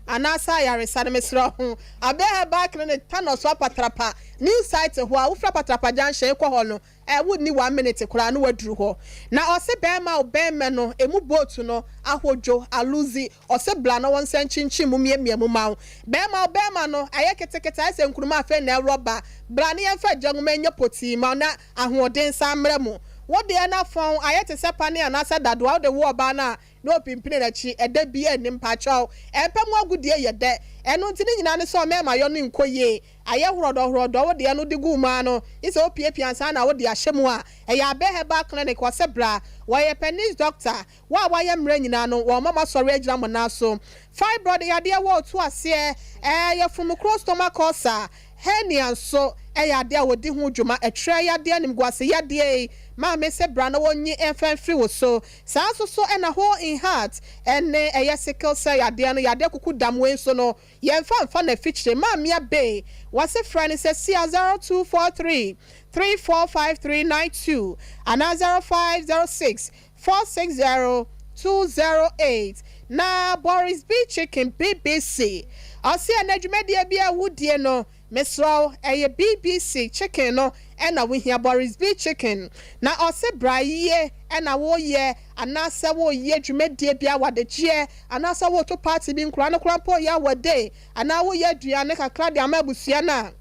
anaasɛ ayaresa no, mesrɛ wo, Abbey Herbal Clinic, Tanoso Apatrapa, New Site hɔ a wofiri Apatrapa Junction rekɔ hɔ no, Ɛ wonni one minute koraa na waduru hɔ. Na ɔse bɛɛma o bɛɛmɛ no emu boat no ahodwo, aluzi, ɔse bla na wɔnsa nkyinkyin mu miamia mu ma wo. Bɛɛma o bɛɛma no ayɛ ketekete ayɛ sɛ nkruma afei na ɛworɔ ba, bla na yɛnfa gya nwoma nyɛ potii ma wo na ahoɔden nsan mmra mu. Wo deɛ na fɔn ayɛ te sɛ pane anaasɛ dadoa wode wo ɔbaa no a na opimpini n'akyi ɛda biaa nnim mpakyɛw ɛmpɛ mu agodie yɛ dɛ ɛno nti ne nyinaa ne sɛ ɔmɛɛma yɔ no nkɔ yie Ayɛ horɔdɔhorɔdɔ wo deɛ no de gu mu ara no gye sɛ wopiapia ansa na wode ahyɛ mu a ɛyɛ Abbey Herbal Clinic wɔ sɛ bra wɔyɛ Penis Doctor wo a woayɛ mmerɛ nyinaa no wɔn ma moasɔre agyina mo nan so Fibroid yadeɛ wɔ otu aseɛ ɛɛ yafunu kuro stomach ulcer hernia nso ɛyɛ adeɛ a wɔdi ho dwuma ɛtwerɛ yadeɛ animguase yadeɛ yi maame sɛ bra na wɔnyi mfa mfiri wo so saa nso so ɛna hole in heart ɛne ɛyɛ sickle cell yadeɛ no yadeɛ kuku dam wei nso no Yɛnfa nfa no afikyire. Maame Abey, wɔse frɛ no sɛsi a 0243 345392 anaa 0506 460 208. Na Boris B Chicken, BBC, ɔse ɛnɛ dwumadie bi a wodie no, mesrɛ wo, ɛyɛ BBC Chicken no na wohia, Boris B Chicken. Na ɔse bra yie na woyɛ anaasɛ woreyɛ dwumadie bi awadegyeɛ anaasɛ woreto party bi nkoraa no koraa mpo reyɛ awɔde anaa woreyɛ aduane kakra de ama abusua no a,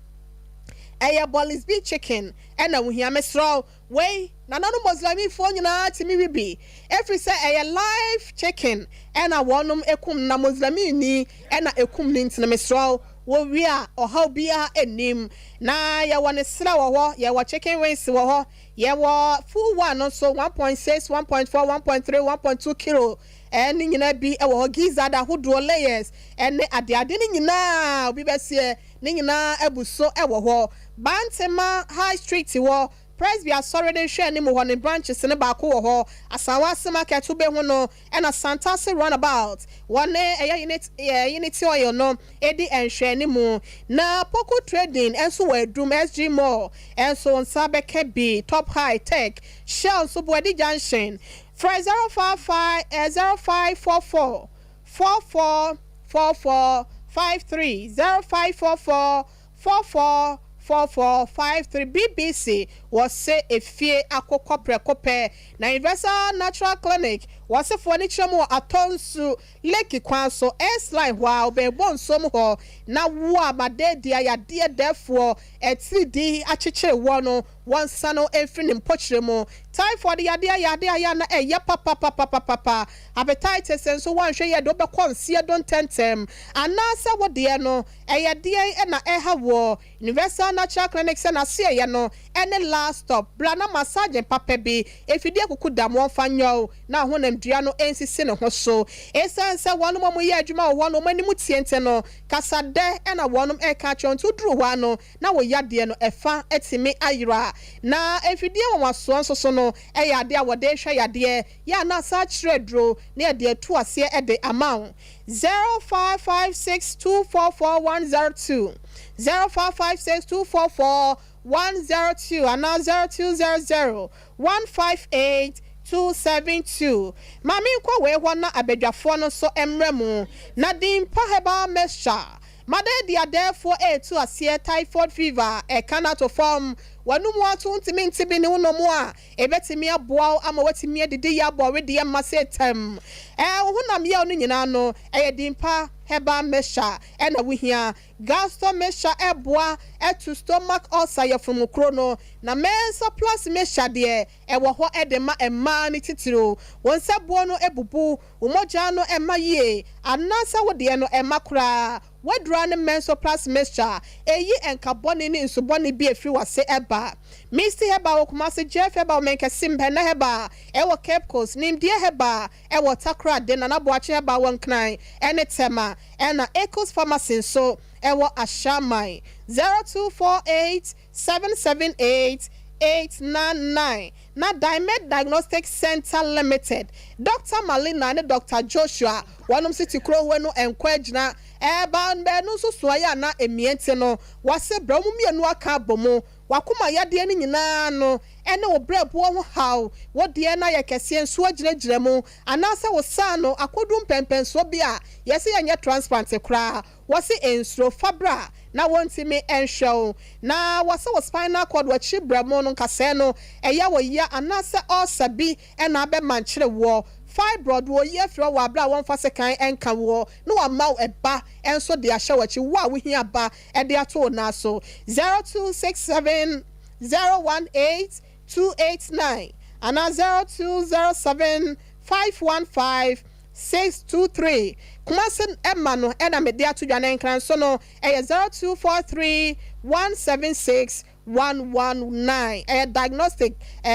ɛyɛ Bolis B chicken na wohia. Mesrɛ wo, Wei, nananom Moslɛmifoɔ nyinaa tumi we bi, ɛfiri sɛ ɛyɛ live chicken ɛna wɔnom kum no, na Moslɛmini na ɛkum no nti no, mesrɛ wo, wo we a, ɔhaw biara nnim. Na yɛwɔ ne serɛ wɔ hɔ, yɛwɔ chicken wings wɔ hɔ, yɛwɔ full one no nso, 1.6, 1.4, 1.3, 1.2 kilo, ne nyinaa bi wɔ hɔ, gizzard ahodoɔ, layers, ɛne adeade no nyinaa, obi bɛseɛ, ne nyinaa abu so wɔ hɔ. Bantema High Street wɔ Presby Asɔre no nhwɛanim hɔ ne branches no baako wɔ hɔ, Asawase Market wobɛhu no ɛna Santase Runabout wɔne ɛyɛ Unit Unity Oil no di nhwɛanimu. Na Poku Trading nso wɔ Adum, SG Mall nso wo nsa bɛka bi, Top High Tech, Shell nso Boadi Junction. Frɛ 055 0544 44 44 53 0544 44 44 53 BBC wɔse efie akokɔ prɛko pɛ na Universal Natural Clinic wɔse foɔ ani kyerɛ mu wɔ Atɔnsu Lake kwan so S-line hɔ a wobɛn Bonsom hɔ na wo a madeedia yadeɛ dɛɛfoɔ atiridii akyekyere woɔ no Wɔnsa no mfiri ne mpokyerɛ mu. Typhoid yadeɛ yɛ adeɛ a ɛyɛ a na ɛyɛ papapapapapa. Hepatitis nso woanhwɛ yie a ɛde wo bɛkɔ nseɛ do ntɛntɛm. Anaasɛ wo deɛ no, ɛyɛ deɛn na ɛha woɔ? Universal Natural Clinic sɛ n'aseɛeɛ no ne last stop. Bra na massaging papa bi, afidie kukudam wɔmfa nyɛ wo na wo honamdua no nsisi ne ho so. Esiane sɛ wɔnom a wɔyɛ adwuma wɔ hɔ no wɔn anim tie nti no, kasadɛ na wɔnom reka akyerɛ wo nti woduru hɔ ara no na wo yadeɛ no ɛfa atumi ayera. Na mfidie nwanwasoɔ nso so no yɛ adeɛ a wɔde hwɛ yadeɛ, yɛ a na asan akyerɛ aduro na yɛde atu aseɛ de ama wo. 0556244102, 0556244102 anaa 0200158272. Ma menkɔ wei hɔ na abadwafoɔ no nso mmra mu. Na Dimpa Herbal Mixture Mada adi adɛɛfoɔ retu aseɛ typhoid fever ɛka no ato fam w'anum ato wontumi nte bi ne wo nom a ɛbɛtumi aboa wo ama woatumi adidi yɛ abɔ wedeɛ mma sɛ tɛm ɛɛ wo honam yaw no nyinaa no ɛyɛ Dimpa herbal mixture ɛna wohia Gasto mixture ɛboa ɛtu stomach ulcer yafunu kuro no na Mensa plus mixture deɛ ɛwɔ hɔ de ma mmaa no titiriw wo nsabuo no abubu Wo mogya no mma yie anaasɛ wo deɛ no mma koraa. W'adura no Mensoplus mixture ɛyi nka bɔne ne nsu bɔne bi a ɛfiri w'ase ba. Misty Herbal wɔ Kumasi, Jeff Herbal wɔ Mankessim, Henna Herbal ɛwɔ Cape Coast, Nimdeɛ Herbal ɛwɔ Takoradi, Nana Boakye Herbal wɔ Nkran ɛne Tema, ɛna Echoes Pharmacy nso ɛwɔ Ashaiman. 0248 778 899 na Dimed Diagnostic Centre Limited, Dɔkta Malina ne Dɔkta Joshua wɔnom se ti kuro hue no nkɔ agyina ɛɛba baanu nso soa yɛ ana emie nti no wɔse brɛ wɔn mmienu aka abɔ mu wakoma yadeɛ no nyinaa no ɛne wo brɛboɔ ho haw wo deɛ no ayɛ kɛseɛ nsuo agyinagyina mu anaasɛ wo saa no akɔduru mpɛnpɛnsoɔ bi a yɛse yɛnyɛ transplant koraa Wɔse nsuro, fa bra na wɔntumi nhwɛ wo. Na wɔse wo spinal cord, w'akyiri brɛmo no nkasɛɛ no, ɛyɛ wo ya anaasɛ ulcer bi na abɛmankyere woɔ. Fibroid, wɔyi afiri hɔ wɔ aberɛ a wɔmfa sekan nka woɔ na wɔama wo ɛba nso de ahyɛ w'akyi, wo a wohia ba de ato wo nan so. 0267 018 289 anaa 0207 515 623 Kumasi ɛma no ɛna mede ato dwa na Nkran nso no ɛyɛ 0243 176 119 ɛyɛ diagnostic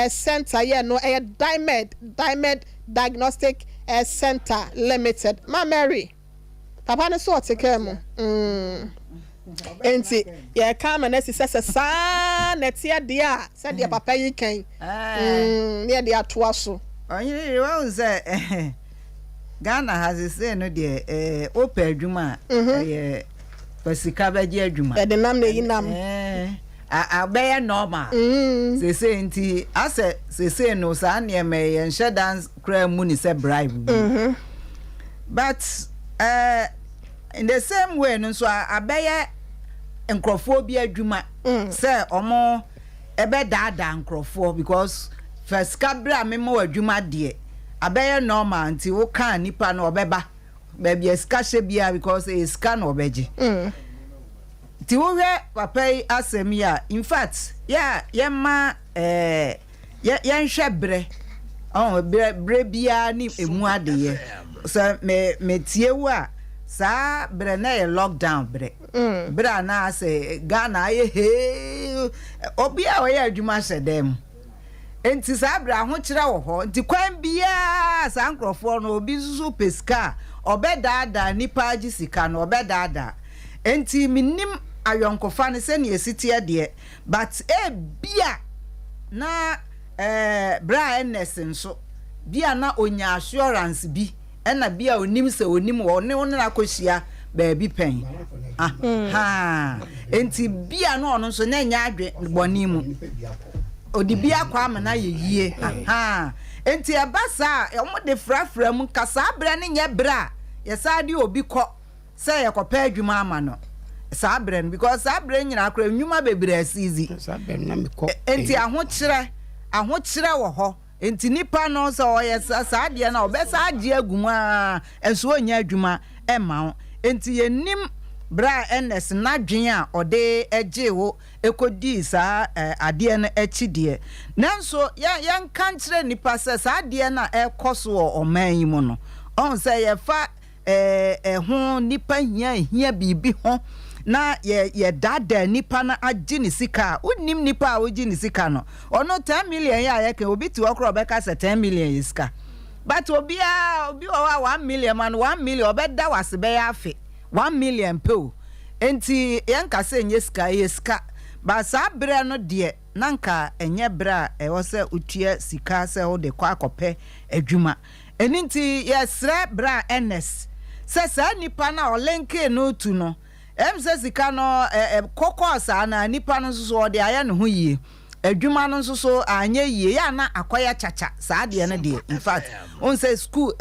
center yɛ no ɛyɛ Dimed Dimed Diagnostic Center Limited Ma Mary. Papa no so ɔte kaa mu mm. Enti yɛka ama no asi sɛ sɛ saa na ɛteɛ deɛ a sɛdeɛ papa yi kan mm, ne yɛde atoa so. Ɔhene yere wahu sɛ Ghana ha sesei no deɛ eh, wopɛ adwuma a mhm. ɛyɛ fa sika bɛgye adwuma. Yɛde nam na ɛyi nam. Eh, abɛyɛ normal mm. sesei nti asɛ sesei no saa nneɛma yɛnhyɛ da koraa mu ne sɛ bribe bi. Mm -hmm. But eh, in the same way no nso abɛyɛ nkurɔfoɔ bi adwuma mm. sɛ ɔmo ɛbɛdaadaa nkurɔfoɔ because fa sika berɛ a mema wɔ adwuma deɛ abɛyɛ normal nti wokaa nipa no ɔbɛba baabi a sika hyɛ biara because ɛyɛ sika na ɔbɛgye mm. nti wohwɛ papa yi asɛm yi a in fact yɛ a yɛma ɛɛ eh, Yɛ yɛnhwɛ berɛ. Ɔho, berɛ, berɛ biara ne ɛmu adeyɛ. Sɛ me, metie wo a, saa berɛ na ɛyɛ lockdown berɛ. Berɛ a na asɛ Ghana ayɛ hee, obiara a ɔyɛ adwuma hyɛ dan mu. Enti saa berɛ ahokyerɛ wɔ hɔ. Nti kwan biara saa nkorɔfoɔ no, obi nso so pɛ sika a, ɔbɛdaadaa nnipa agye sika no, ɔbɛdaadaa. Enti mennim ayɔnkofa no sɛnea ɛsi teɛ deɛ, but ebia na eh, bra Ernest nso, bia na ɔnya assurance bi, ɛna bia ɔnim sɛ ɔnim wɔ, ɔne wo ne no akɔhyia baabi pɛn. Ahaa. Enti bia na ɔno nso na ɛnyɛ adwe bɔne mu. Ɔde bi akɔ ama no ayɛ yie. Ahaa. Enti ɛba saa a, wɔde frafra mu, nka saa berɛ no nyɛ berɛ a yɛsan de obi kɔ. sɛ yɛkɔpɛ adwuma ama no saa berɛ no because saa berɛ nyinaa koraa nnwuma bebree asiizi nti ahokyerɛ ahokyerɛ wɔ hɔ nti nipa no sɛ ɔyɛ saa adeɛ no a ɔbɛsa agye agu mu ara nso ɔnnya adwuma mma wo nti yɛnnim berɛ a Ernest n'adwene a ɔde gyee wo kɔdii saa adeɛ no akyi deɛ nanso yɛnka nkyerɛ nipa sɛ saa adeɛ no a ɛrekɔ so wɔ ɔman yi mu no ɔhu sɛ yɛfa ɛho, nnipa hia hia biribi ho na yɛ yɛdaadaa nipa no agye ne sika a, wonnim nipa a wogye ne sika no. Ɔno 10 million yi a yɛka obi te hɔ koraa ɔbɛka sɛ 10 million yɛ sika. But obiara obi wɔ hɔ a 1 million ma no 1 million ɔbɛda wo ase bɛyɛ afe. 1 million pɛ o. Enti yɛnka sɛ ɛnyɛ sika, ɛyɛ sika. But saa berɛ no deɛ na nka ɛnyɛ berɛ a ɛwɔ sɛ wotua sika sɛ wode kɔ akɔpɛ adwuma. Ɛno nti yɛsrɛ Bra Ernest sɛ saa nipa no a ɔlinkee no to no, ɛm sɛ sika no kɔ kɔɔ saa no a, nipa no nso so ɔde ayɛ ne ho yie. Adwuma no nso so anyɛ yie, yɛ a na akɔyɛ kyakya saa adeɛ no deɛ. In fact, wohu sɛ school,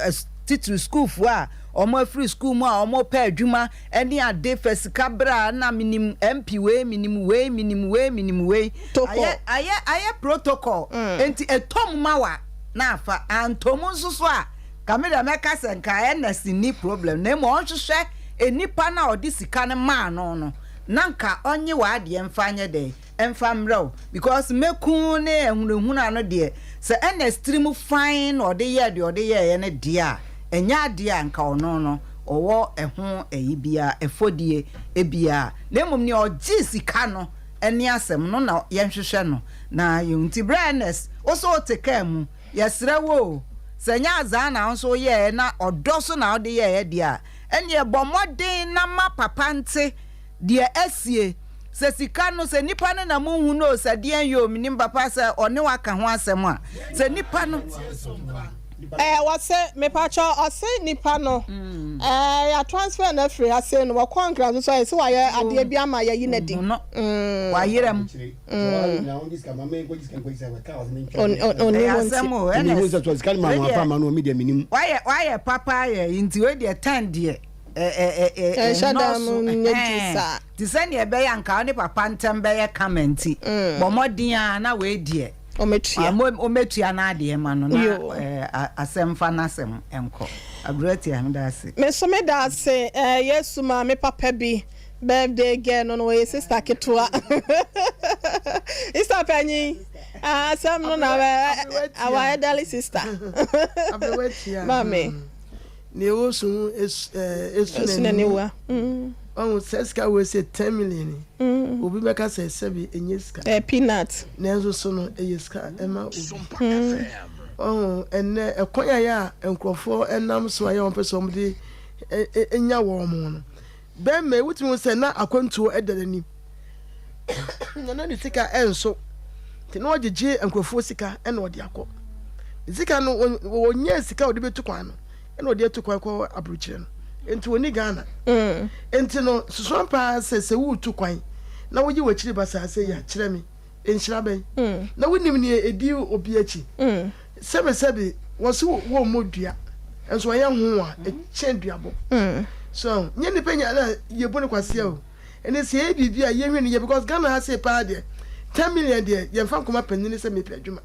titiri sukuufoɔ a wɔn afiri school mu a wɔn repɛ adwuma ne ade fa sika bra na menim MP wei, menim wei, menim wei, menim wei. Ayɛ, ayɛ, ayɛ protocol. Nti ɛtɔ mu ma wa. na afa antɔ mu nso so a, nka me deɛ mɛka sɛ nka Ernest nni problem na mmom ɔnhwehwɛ nnipa no a ɔde sika no maa no no na nka ɔnye w'adeɛ mfa nyɛ dɛn mfa mmerɛ wo because mɛku ne ahunahuna no deɛ sɛ Ernest tirim fann na ɔde yɛɛ deɛ ɔde yɛeɛ no deɛ a ɛnyɛ adeɛ a nka ɔno no ɔwɔ ɛho ɛyi biara ɛfɔdie biara na mmom nea ɔgyee sika no ne asɛm no na yɛnhwehwɛ no na yɛhu. Nti bra Ernest, wo so wote kaa mu, yɛsrɛ wo o, sɛ ɛnyɛ azaa na wo nso woyɛeɛ na ɔdɔ so na wode yɛeɛ deɛ a, ɛnneɛ bɔ mmɔden na ma papa nte deɛ asie. Sɛ sika no, sɛ nipa no na monhu no o, sɛ deɛn yɛ o, mennim papa sɛ ɔne wo aka ho asɛm a, sɛ nipa no. Ɛɛ wɔse mepakyɛw ɔse nipa no ɛɛ ya transfer no afiri ha sei no wɔkɔ nkran so so ayɛ sɛ wayɛ adeɛ bi ama yɛyi no adi. Wayera mu. Ɔnim asɛm o ɛna wayɛ wayɛ papa ayɛ nti wei deɛ tan deɛ ɛnhyɛ da mu nyɛ duru saa. Te sɛ nea ɛbɛyɛ anka wo ne papa ntɛm bɛyɛ kama nti bɔ mmɔden a na wei deɛ. Ɔmɛtua. Ɔmɛtua n'adeɛ ma no na asɛm fa n'asɛm nkɔ. Agorɔ meda ase. Me nso meda ase eh, Yesu maame papa bi birthday girl no no ɔyɛ sister ketewa. Sister panyin, ah, asɛm no na our elderly sister. Maame. Nea ɛwɔ su ho esu n'aniwa. Wahu sɛ sika wei sɛ 10 million yi, obi bɛka sɛ sɛbi ɛnyɛ sika. Ɛyɛ peanut. Nanso so no ɛyɛ sika ɛma obi. Wahu ɛnnɛ ɛkwan a yɛ a nkurɔfoɔ ɛnam so a yɛ wɔn pɛ sɛ wɔn de nya wɔn no. Bɛrima yi wotumi hu sɛ na akwantuo ɛda n'anim. Na na ne sika ɛnso. Nti na ɔgyegye nkurɔfoɔ sika ɛna ɔde akɔ. Ne sika no wɔnyɛɛ sika a ɔde bɛtu kwan no ɛna ɔde atu kwan kɔ aburokyire no. Nti ɔni Ghana. Nti no susuan paa sɛ sɛ woretu kwan na wogye w'akyiri ba saa sɛ yi a kyerɛ me nhyira bɛn na wonim nea ɛdi obi akyi. Sɛbesɛbe wɔse wɔmmɔ dua nso ɔyɛ ho a ɛkyɛn duabɔ. So nyɛ nipa nyinaa na yɛbu no kwasea o. Ɛnɛ sɛ yɛyɛ biribi a yɛnhwɛ no yie because Ghana ha sei paa deɛ 10 million deɛ yɛmfa nkɔma panyin sɛ mepɛ adwuma.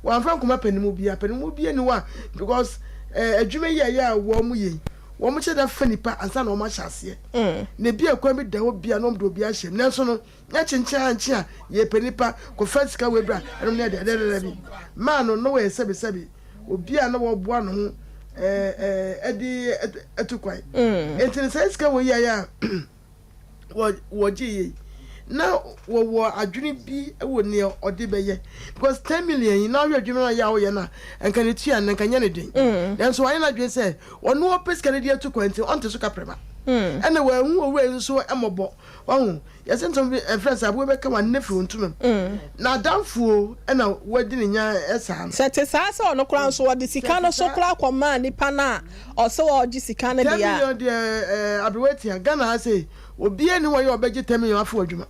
Wɔamfa nkɔma panin mu biara, panin mu biara ni hɔ a because eh, adwuma yi a ɛyɛ a wɔn yɛ yi. Wɔn hyɛ da fa nipa ansa na wɔn ahyɛ aseɛ. Na ebi a kwan bi da hɔ bi a na wɔn de obi ahyɛ mu. Nanso no, na kyenkyen ankye a yɛpɛ nipa, kɔfa sika wei bra, ɛnom ne ɛdeɛ, dɛdɛdɛ bi. Maa no, na wɔyɛ sɛbesɛbe, obi a na wɔboa ne ho ɛɛ ɛde atu kwan. Enti no saa sika wei yɛ a wɔgye yei na wɔwɔ adwene bi wɔ nea ɔde bɛyɛ because 10 million yi na ɔhwɛ adwuma no a yɛ a ɔyɛ no a nka ne tua no nka nyɛ ne den mm. Nanso wayɛ n'adwene sɛ ɔno ɔpɛ sika no de atu kwan nti ɔnte so kaprɛma mm. Ɛna wɔahu owura yi nso mmɔbɔ wahu yɛsɛ ntɔm bi ɛfrɛ sɛ aboa bɛka wɔn ne firi ntoma mu mm. Na adamfoɔ ɛna wɔadi ne nya ɛsaa no. Sɛ te saa sɛ ɔno koraa nso wɔde sika no so koraa kɔmaa nipa no a ɔsɛ ɔgye sika no deɛ a. 10 million deɛ ɛɛ aberewa tia Ghana ha sei obiara ni hɔ yɛ ɔbɛgye 10 million afɔ adwuma.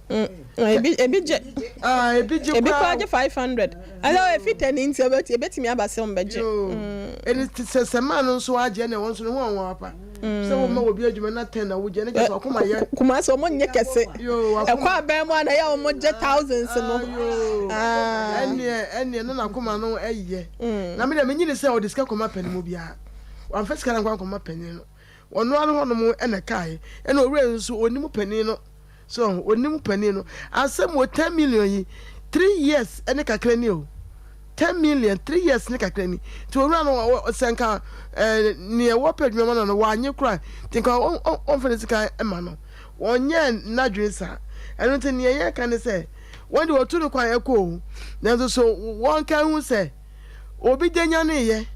Ebi ebi gye. Aa ebi gye koraa. Ebi koraa gye 500. Ɛsɛ efi tɛ ne nti ebetumi aba sɛ wɔn bɛgye. Yoo ɛni sɛ sɛ maa no nso agye ɛna wɔn nso ne ho wɔn apa. Sɛ wɔn ma obi adwuma na 10 na wogye ɛne kyɛ sɛ ɔkoma yɛ. Kumasi wɔn nye kɛse. Ɛkɔ abɛn mu a na ɛyɛ wɔn gye thousands no. Yoo ɛneɛ ɛneɛ na n'akoma no ɛyɛ. Na mi deɛ mi nyi ni sɛ ɔde sika kɔma pɛn mu biara. Wamfa sika no ankɔ ankɔma panin no. Ɔno ara hɔnom na ɛkaeɛ. Ɛna owura yi nso ɔnim panin no. So ɔnim panin no. Asɛm wɔ 10 million yi, 3 years ne kakra ni o. 10 million, 3 years ne kakra ni. Nti owura no sɛ nka ɛɛ neɛ wɔpɛ adwuma ma no no wanye koraa. Nti nka ɔmfa ne sika ma no. Wɔnyɛɛ n'adwene saa. Ɛno nti neɛ yɛka ne sɛ wɔn de wɔtu no kwan ɛkɔ o. Nanso so wɔnka hu sɛ obi de nyaneeɛ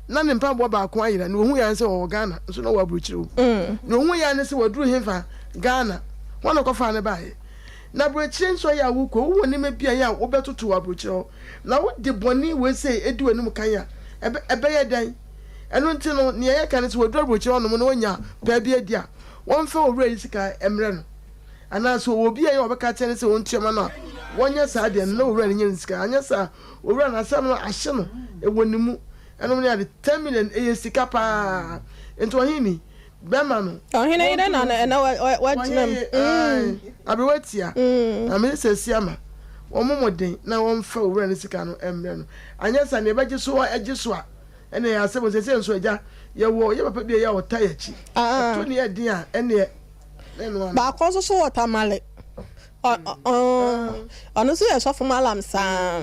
na ne mpaboa baako ayera na ohuu yɛ sɛ ɔwɔ Ghana nso na ɔwɔ aburokyire o na ohuu yɛ ne sɛ waduru hefa Ghana wɔn na kɔfaa ne baeɛ na aburokyire nso yɛ a wokɔ wowɔ nneɛma bi a yɛ a wobɛtoto wɔ aburokyire hɔ na wode bɔne wei sɛ edi w'anim kan a ɛbɛyɛ dɛn? Ɛno nti no nea yɛka ne sɛ waduru aburokyire hɔnom na wanya paa bi adi a wɔmfa owura yi sika mmrɛ no anaasɛ ɔwɔ obi a yɛ wɔbɛka kyerɛ ne sɛ ɔntua ma no a wɔnyɛ saa deɛ no na owura no nya ne sika anyɛ saa. Owura no asɛm no ahye no ɛwɔ ne mu ɛnom ne ade 10 million ɛyɛ sika paa nti ɔhene ni bɛma no. Ɔhene yere na ɛnɛ wagyina mu. Aberewa tia na mese sɛ si ama wɔn mo den na wɔn fa owura no sika no ɛmrɛ no anyɛ sa nea ɛbɛgye so ɛgye so a ɛne ɛyɛ asɛm sɛ sɛ nso agya yɛwɔ yɛ papa bi a ɛyɛ a ɔta yɛ akyi ɛto ne ɛden a ɛneɛ na ɛno ano. Baako nso so wɔ Tamale. Ɔno nso yɛ sɔfo malam saa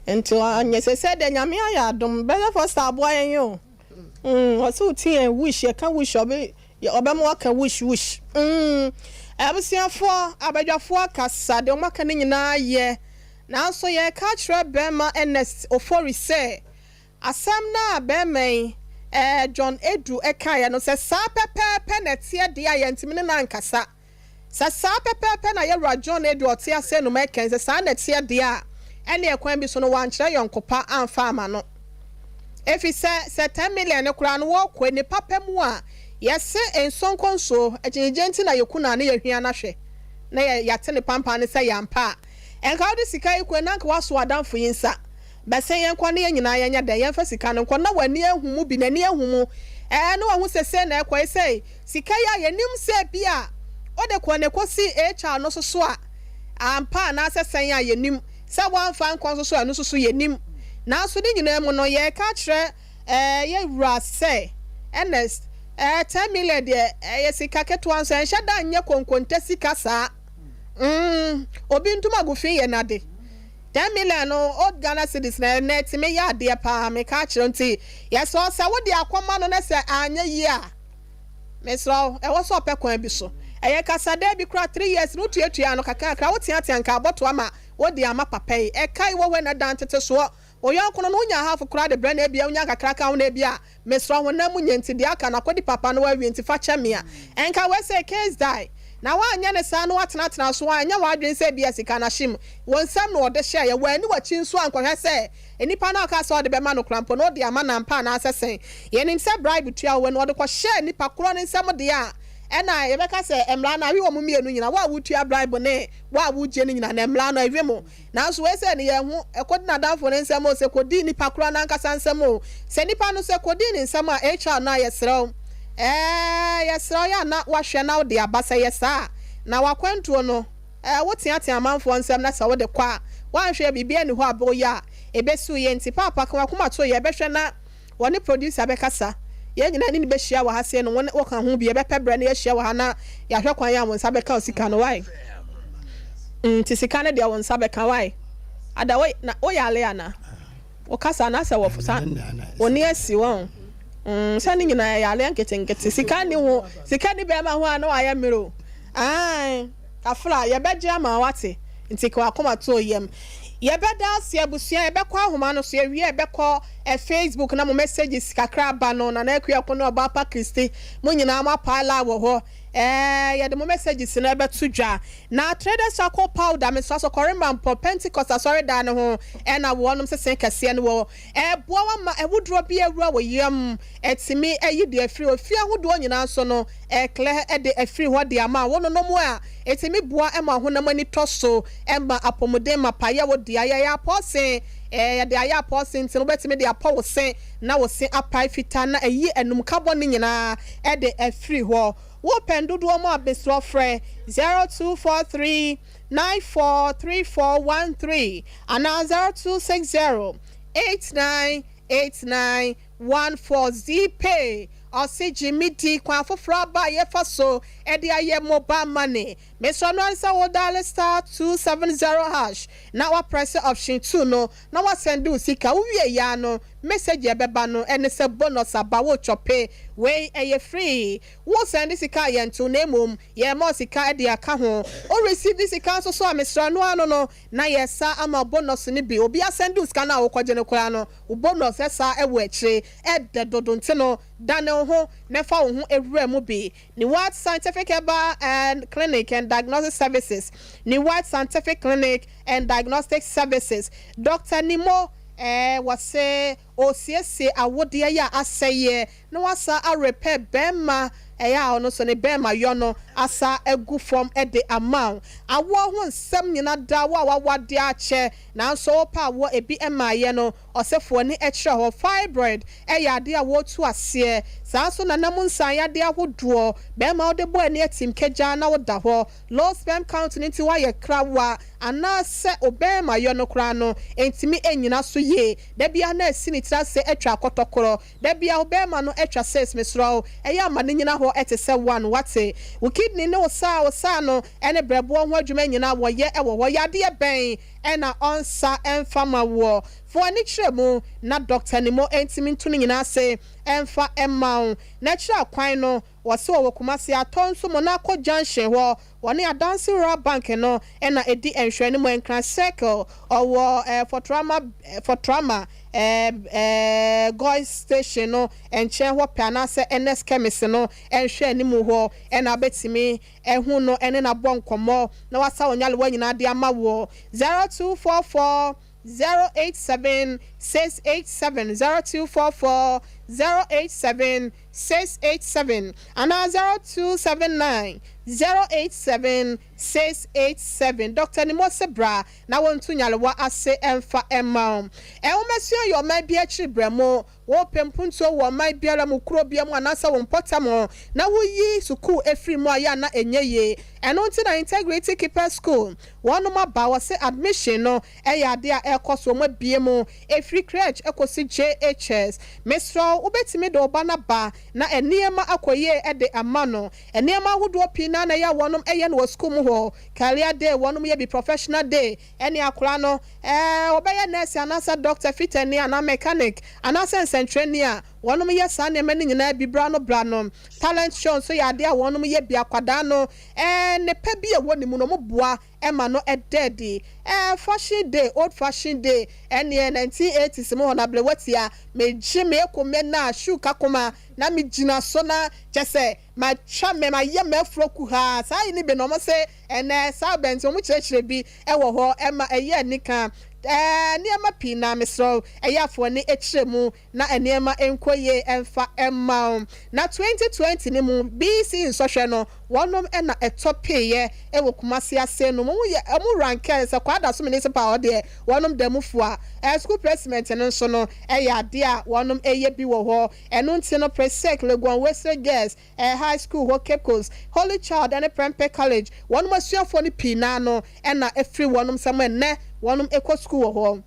nti ɔnyɛ sɛsɛ deɛ Nyame ayɛ adom bɛyɛ foster aboa yɛn o ɔsɛ ɔti yɛn wush yɛka wush ɔbɛ ɔbɛma waka wush wush abusuafoɔ abadwafoɔ kasa deɛ ɔmo aka ne nyinaa yɛ nanso yɛka kyerɛ bɛrima Ernest Ofori sɛ asɛm no a bɛrima yi ɛɛ John Edu ɛkaeɛ no sɛ saa pɛpɛɛpɛ na ɛteɛ deɛ a yɛntumi ne no ankasa. Sɛ saa pɛpɛɛpɛ na yɛwura John Adu ɔte ase nom ɛkɛn sɛ saa na ɛteɛ deɛ a, ɛneɛ kwan bi so no wankyerɛ yɔnko pa amfa ama no. Efisɛ sɛ 10 million no koraa no wɔɔkɔ ni papa mu a, yɛse nso nkɔ nsuo, akyinnyegyeɛ nti na yɛku no a na yɛhwia no ahwɛ na yɛate ne pampan no sɛ yɛ ampa a, ɛnka wode sika yi kɔe na anka woaso w'adamfo yi nsa. Bɛsen yɛnkɔ na yɛn nyinaa yɛnyɛ dɛn? Yɛmfa sika no nkɔ na w'ani ahu mu bi, n'ani ahu mu, ɛɛ, na wahu sɛ sei na ɛkɔ, sei. Sika yi a yɛnim sɛ ebia wode kɔ na ɛkɔsii HR no so so a, ampa anaasɛ sɛn a yɛnim, sɛ woamfa ankɔ nso so a ɛno nso so yɛnim. Nanso ne nyinaa mu no yɛreka akyerɛ ɛɛ yɛn wura sɛ, Ernest, ɛɛ 10 million deɛ ɛyɛ sika ketewa nso ɛnhyɛ da nyɛ konkonte sika saa. Mm, obi ntom agu fi yɛ n'ade. 10 million no old Ghana cedis na ɛnɛ ɛtumi yɛ adeɛ paa meka akyerɛ nti yɛsrɛ wo sɛ wode akɔma no na sɛ anyɛ yie a, mesrɛ wo ɛwɔ sɛ ɔpɛ kwan bi so ɛyɛ kasadaa bi koraa 3 years no wotuatua no kakrakra woteatea nka abɔto ama wode ama papa yi ɛka yi wɔ hɔ na dan tete soɔ wo yɔnko no no wonya half koraa de brɛ na ebia wonya kakra ka ho na ebia mesrɛ wo honam mu nyɛ nti deɛ aka no akɔdi papa no wawie nti fa kyɛ me a ɛnka wei sɛ case die na woanyɛ ne saa na woatenatena so a ɛnyɛ w'adwene sɛ ebia sika no ahyem wo nsɛm na ɔde hyɛeɛ wɔani w'akyi nso ankɔhwɛ sɛ nipa no aka sɛ ɔde bɛma no kora mpo na ɔde ama nampa anaasɛ sɛn yɛnim sɛ bribe tua wo no ɔde kɔhyɛɛ nipa korɔ ne nsɛm deɛ a ɛna yɛbɛka sɛ mmara no awe wɔn mmienu nyina wo a wotua bribe ne wo a wogye no nyina na mmara no awe mo. Nanso wei sɛ ne yɛn ho ɛkɔdi n'adamfo ne nsɛm o sɛ kɔdi nipa korɔ n'ankasa nsɛm o sɛ nipa no sɛ kɔdi ne nsɛm a HR no a yɛsrɛ wo ɛɛ yɛsrɛ wo yɛ a na wahwɛ na wode aba sɛ yɛ saa na wakwantuo no ɛɛ woteatea amanfoɔ nsɛm na sɛ wode kɔ a woanhwɛ biribi ani hɔ a bɛyɛ a ɛbɛsiw yɛ nti paapa ka wakoma to yɛ bɛhwɛ na wɔne producer bɛkasa. Yɛn nyinaa ne no bɛhyia wɔ ha sei no, wo ne woka ho bi, yɛbɛpɛ berɛ na yɛahyia wɔ ha na yɛahwɛ kwan a wo nsa bɛka wo sika no, wai? Mm, nti sika no deɛ wo nsa bɛka, wai? Ada, wo, na woyare anaa? Wo kasa no asɛ wɔ sa, wo ne asi wɔn. Mm, sɛ ne nyinaa yɛ yareɛ nketenkete. Sika ni ho, sika ni bɛrima ho a na wayɛ mmerɛ o. Ae. Kafra, yɛbɛgye ama wo wate, nti ka w'akoma to yam. Yɛbɛda ase abusua, yɛbɛkɔ ahoma no so, yɛwie a yɛbɛkɔ eh, Facebook na mo messages kakra aba no, Nana Akua Ko ne Ɔbaapa Christy, mo nyinaa mo apae line wɔ hɔ, eh, yɛde mo messages no ɛbɛto dwa. Na Traders Charcoal Powder, mesrɛ so kɔre Mampɔ Pentecost asɔredan no ho ɛna wɔnom sese kɛseɛ no wɔ, ɛboa wo ama awuduro bi awura wo yam, ɛtumi ayi deɛ afiri hɔ, fie ahodoɔ nyinaa nso no, Ɛreklɛ de afiri hɔ de ama wo nonom a, ɛtumi boa ma honam ani tɔ so, ɛma apɔmuden mapa yɛ wo dea. Yɛyɛ apɔɔse, yɛde ayɛ apɔɔse nti no wobɛtumi de apɔ wo se na wo se apae fitaa na ayi anumka bɔne nyinaa de afiri hɔ. Wopɛ ndodoɔ mu a mesrɛ frɛ 0243 943413 anaa 0260 8989 14 Zeepay, Ɔse gye me di, kwan foforɔ aba a yɛfa so de ayɛ mobile money. Mesrɛ no ara ne sɛ wo dial *270 hash na woaprɛse option 2 no na woasɛnde wo sika. Wo wie yɛ ara no message a ɛbɛba no ne sɛ bonus aba, wo chɔpe. Wei ɛyɛ free. Wo sɛnde sika a yɛnto na mmom yɛrema wo sika de aka ho. Wo receive sika nso so a mesrɛ no ara no no na yɛsa ama wo bonus no bi. Obi asɛnde wo sika no a wokɔgye no koraa no Wo bonus saa wɔ akyire ɛdɛ dodo nti no dane wo ho na fa wo ho wura mu bi. Newat Scientific Herbal and Clinic and Diagnostic Services Newat Scientific Clinic and Diagnostic Services Doctor Nimo eh wɔse ɔresiesie awodeɛ yi a asɛeɛ na wasa arepɛ bɛɛma ɛyɛ a ɔno nso ne bɛɛma yɔ no asa agu fam de ama wo. Awoɔ ho nsɛm nyina da wo a w'awadeɛ akyɛ nanso wopɛ awoɔ ebi mmaeɛ no ɔsefoɔ ni kyerɛ hɔ. Fibroid yɛ adeɛ a wɔtu aseɛ saa nso na nam nsan yadeɛ ahodoɔ bɛɛma wode bɔ ani atim kagyaa na woda hɔ low sperm count no nti woayɛ krawa anaasɛ wo bɛɛma yɔ no koraa no ntumi nnyina so yie da biara na asi ne tiri ase atwa akɔtɔkorɔ Da bia wo bɛɛma no atwa sis mesrɛ wo ɛyɛ a ma no nyina hɔ te sɛ one wate wo kidney ne wo saa wo saa no ne brɛboɔ ho adwuma nyina wɔyɛ wɔ hɔ yadeɛ bɛn na ɔnsa mfa ma woɔ fa w'ani kyerɛ mu na doctor Nimo ntimi nto ne nyina ase mfa mma wo na kyerɛ akwan no wɔse wɔwɔ Kumasi atɔ nso Monaco junction hɔ Wɔne Adansi Rural Bank no na ɛdi nhwɛanimu Nkran Circle, ɔwɔ Fortrama Fortrama Goil Station no nkyɛn hɔ pɛ anaasɛ Ernest Chemist no nhwɛanimu hɔ na wobɛtumi ahu no ne no abɔ nkɔmmɔ na wasa wo nyarewa nyinaa de ama wo. 0244 087 687 0244 087 687 anaa 0279 087 687. Dɔkta Nimose bra na wɔntu nyarewa ase mfa mma wo. Nwomasua yɛ ɔman bi akyiri berɛmo. Wopɛ mpuntuo wɔ ɔman biara mu, kuro biara mu anaasɛ wo mpɔtam hɔ na woyi sukuu firi mu a yɛ a na ɛnyɛ yie. Ɛno nti na Integrity Keepers School wɔnom aba wɔse admission no yɛ adeɛ a ɛrekɔ so, wɔn abue mu ɛfiri crèche kɔsi JHS. Mesrɛ wo wobɛtumi de wo ba no aba na nneɛma akɔ yie de ama no. Nneɛma ahodoɔ pii no ara na ɛyɛ a wɔnom yɛ no wɔ sukuu mu hɔ. Career day wɔnom yɛ bi, professional day ɛne akwadaa no ɛɛ ɔbɛyɛ nurse anaasɛ doctor, fitani anaa mechanic anaasɛ nsɛntwerɛni a, wɔnom yɛ saa nneɛma no nyinaa bi bra no bra no. Talent show nso yɛ adeɛ a wɔnom yɛ bi, akwadaa no ɛɛ ne pɛ bi a ɛwɔ ne mu no wɔn boa ma no da adi. Ɛɛ fashion day, old fashion day ɛneɛ 1980s mu hɔ no aberewatia megye me eko me na shoe kakoma na me gyina so na kyɛsɛ matwa me mayɛ m'afuro kuhaa saa yi ne bi na wɔn se ɛnɛ saa bɛn nti wɔn kyerɛkyerɛ bi wɔ hɔ ɛma ɛyɛ anika ɛɛ nneɛma pii na mesrɛ wo ɛyɛ afoɔ ani kyerɛ mu na nneɛma nkɔ yie ɛmfa mma wo. Na 2020 no mu BC nsɔhwɛ no wɔnom na ɛtɔ peeɛ wɔ Kumasi ase no wɔn yɛ wɔn rankɛ sɛ Kwadaso Municipal hɔ deɛ wɔnom da mu fua. Ɛɛ school placement no nso no ɛyɛ adeɛ a wɔnom ɛyɛ bi wɔ hɔ ɛno nti no Presec, Legon Wesley Girls ɛɛ High School hɔ Cape Coast, Holy Child ɛne Prempeh College wɔnom asuafoɔ no pii naa no na ɛfiri wɔnom nsam ɛnnɛ wɔnom ɛkɔ school wɔ hɔ.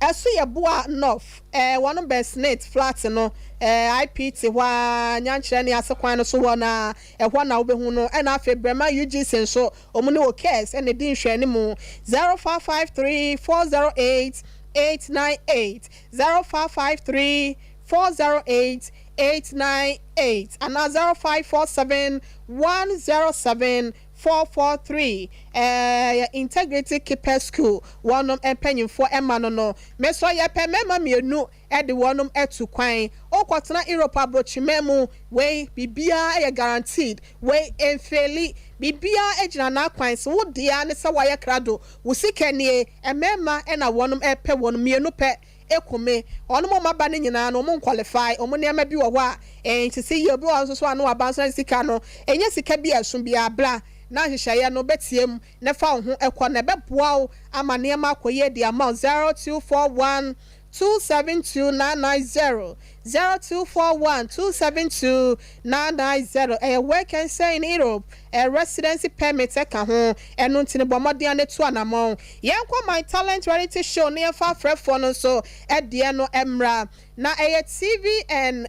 Ɛso yɛ Boa North, ɛɛ wɔnom bɛn Snate flat no, ɛɛ IPT hɔ ara, Nyankyerɛ ne ase kwan no so hɔ no ara, ɛhɔ na wobɛhu no. Ɛna afei Brɛma UGC nso, wɔn ne OKS na ɛdi nhwɛanimu, 0553 408 898, 0553 408 898 anaa 0547 107 443 ɛɛ Integrity Keepers School wɔnom mpanyinfoɔ ɛma no no. Mesɔ yɛpɛ mmarima mmienu ɛde wɔnom atu kwan wokɔtena Europe abrokyiman mu wei biribiara ɛyɛ guaranteed wei ɛnfeeli biribiara ɛgyina n'akwan so wo dea ne sɛ wayɛ krado wo sika nie mmarima ɛna wɔnom ɛpɛ wɔnom mmienu pɛ Ekume, wɔn a wɔaba no nyinaa no, wɔn nqualify, wɔn nneɛma bi wɔ hɔ a ɛnsisi yie, obi wɔ hɔ nso so a na waba nso na ne sika no, ɛnyɛ sika bi a ɛso biara, bra na nhyehyɛeɛ no bɛtia mu na fa wo ho kɔ na ɛbɛboa wo ama nneɛma akɔ yie de ama wo, 0241 272 990, 0241 272 990, ɛyɛ work and stay in Europe. Residency permit ka ho, ɛno nti no bɔ mmɔden ara na tu anamɔn. Yɛnkɔ My Talent Reality Show na yɛmfa afrɛfoɔ no nso deɛ no mmra. Na ɛyɛ TV and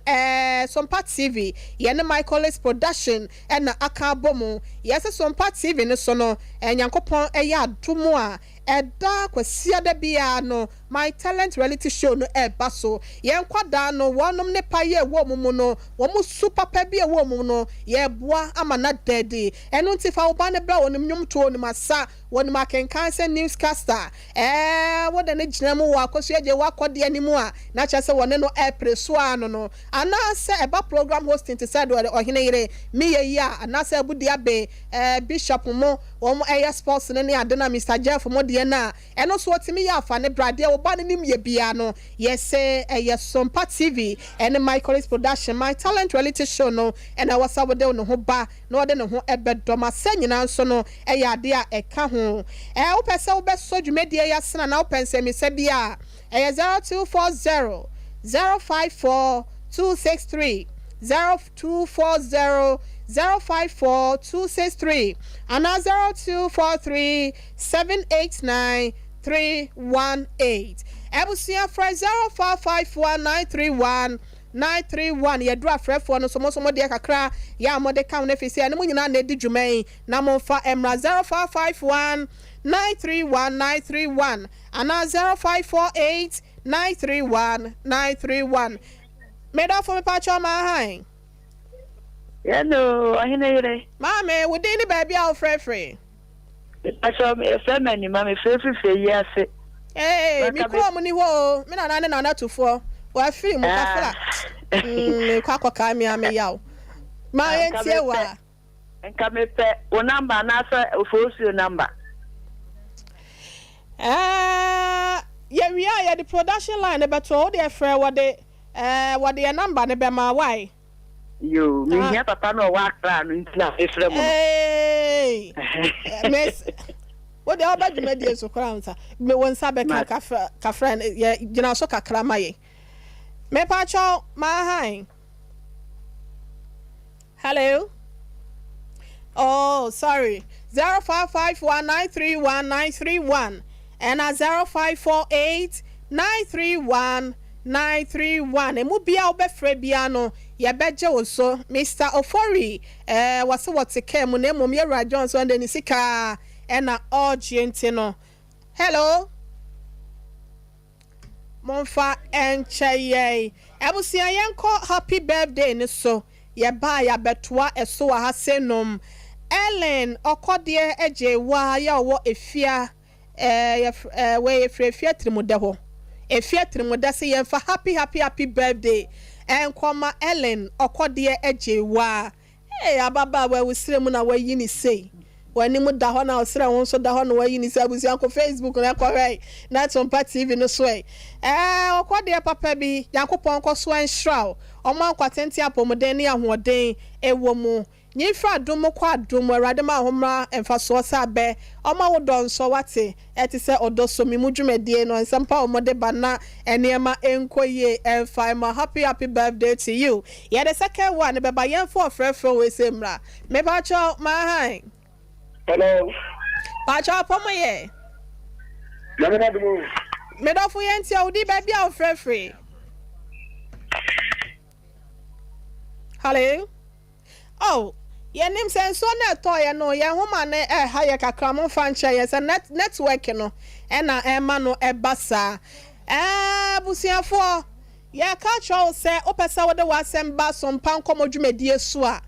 Sompa TV, yɛne Michaelis Production na aka abɔ mu. Yɛse Sompa TV no so no, Nyankopɔn yɛ adom a, Ɛda Kwasiada biara no, My Talent Reality Show no reba so. Yɛn nkwadaa no, wɔnom nnepa yi a ɛwɔ wɔn mu no, wɔn su papa bi a ɛwɔ wɔn mu no, yɛreboa ama no ada adi. Ɛno nti fa wo ba no bra, ɔnim nnwomtoɔ, ɔnim asa, ɔnim akenkan sɛ newscaster. Ɛɛ, wode no gyina mu wɔ Akosua Adjei w'akɔdeɛ no mu a, na kyerɛ sɛ wɔne no repere so ara no no. Anaasɛ ɛba program hosting te sɛ deɛ Ɔhene Yere, meyɛ yi a, anaasɛ Abudi Abe, ɛɛ, Bishop mo, Wɔn ɛyɛ sports no ne ade no a Mister Jeff mo deɛ no a ɛno nso ɔtumi yɛ afa ne bra deɛ wo ba no nim yɛ biara no yɛ se ɛyɛ Sompa TV ɛne Michaelis production My Talent Reality Show no ɛna ɛwɔ sɛ wode ne ho ba na ɔde ne ho ɛbɛdɔm asɛ nyinaa nso no ɛyɛ adeɛ a ɛka ho ɛɛ wopɛ sɛ wobɛsɔ dwumadie yi asene anaa wopɛ nsɛmisa bi a ɛyɛ 0240 054 263 0 240 054 263 anaa 0243 789 318. Abusua frɛ 0551 931 931. Yɛduru afrɛfoɔ no so, mo nso mo deɛ kakra yɛ a mode ka ho no ɛfiri sɛ ɛne mo nyinaa na ɛdi dwuma yi na momfa mmra 0551 931 931 anaa 0548 931 931. Me dɔfo mepakyɛw ma hann. Hello, ɔhene yere. Maame, wo din ne baabi a wofrɛ firi? Mepakyɛw, yɛfrɛ me Anima, mefrɛ firi Fɛyi ase. Ee, me kurom ni hɔ o, me nana ne nana tufoɔ, wafiri mu kafra. Mm, mekɔ akɔkae me a me yaw. Ma yɛntie wo a. Nka mepɛ wo number anaasɛ Ofosuo number. Ɛɛ yɛwie a yɛde production line no bɛto hɔ, wo deɛ frɛ wɔde ɛɛ wɔde yɛn number no bɛma why. Yoo, mehia papa no a ɔwɔ Accra no nti na mefrɛ mo no. Eeii miss wo deɛ woba dwumadie so koraa nsa me wo nsa bɛka kafra kafra yɛ gyina so kakra ma yɛn. Mepakyɛw maahan. Hello. Oh, sorry. 0551931931 ɛna 0548931931. Emu bia wobɛfrɛ bia no yɛbɛgye wo so. Mr. Ofori, eh, wɔse wɔte kaa mu na mmom yɛwura Johnson ɛnde ne sika ɛna ɔregye nti no. Hello. Momfa nkyɛ yɛn. Abusua yɛnkɔ happy birthday no so yɛbaa yɛabɛtoa ɛso wɔ ha sei nom Ellen ɔkɔdeɛ agyei waa yɛ ɔwɔ efia eh yɛfrɛ eh wei efiri efia tirimudɛ hɔ efia tirimudɛ se yɛnfa happy happy happy birthday ɛnkɔ ma Ellen ɔkɔdeɛ agyei waa Hey ababaawa yi wo serɛ mu na wayi ne sei w'anim da hɔ na wo serɛ ho nso da hɔ na wayi ne sei abusua kɔ Facebook na kɔ hwɛ na Sompa TV no so ɛ ɛɛ ɔkɔ deɛ papa bi Nyankopɔn nkɔ so nhyira wo ɔma nkwa tenten apɔmuden ne ahoɔden ɛwɔ mu nyi mfiri adom mu kɔ adom mu Awurade ma wo ho mmra mfasoɔ sɛ abɛ ɔma wo dɔ nsɔ wate Ɛte sɛ ɔdɔ so me mu dwumadie no nsɛm pa a wɔde ba na nneɛma nkɔ yie ɛmfa mma happy happy birthday to you yɛde second one no bɛba yɛmfa ɔfrɛfrɛ wei sɛ mmra mepakyɛw maahan. Hello. Pakyɛw apɔ mo yɛ. Nyame n'adom o. Medɔfo yɛntie wo din baabi a wofrɛ firi. Hello. Oh, yɛnim sɛ nsuo no ɛtɔɔyɛ no yɛn nhoma no ɛha yɛ kakra momfa nkyɛ yɛn sɛ net network no ɛna ɛma no ɛba saa. Ɛɛ abusuafoɔ yɛka kyerɛ wo sɛ wopɛ sɛ wode w'asɛm ba Sompa Nkɔmmɔ dwumadie so a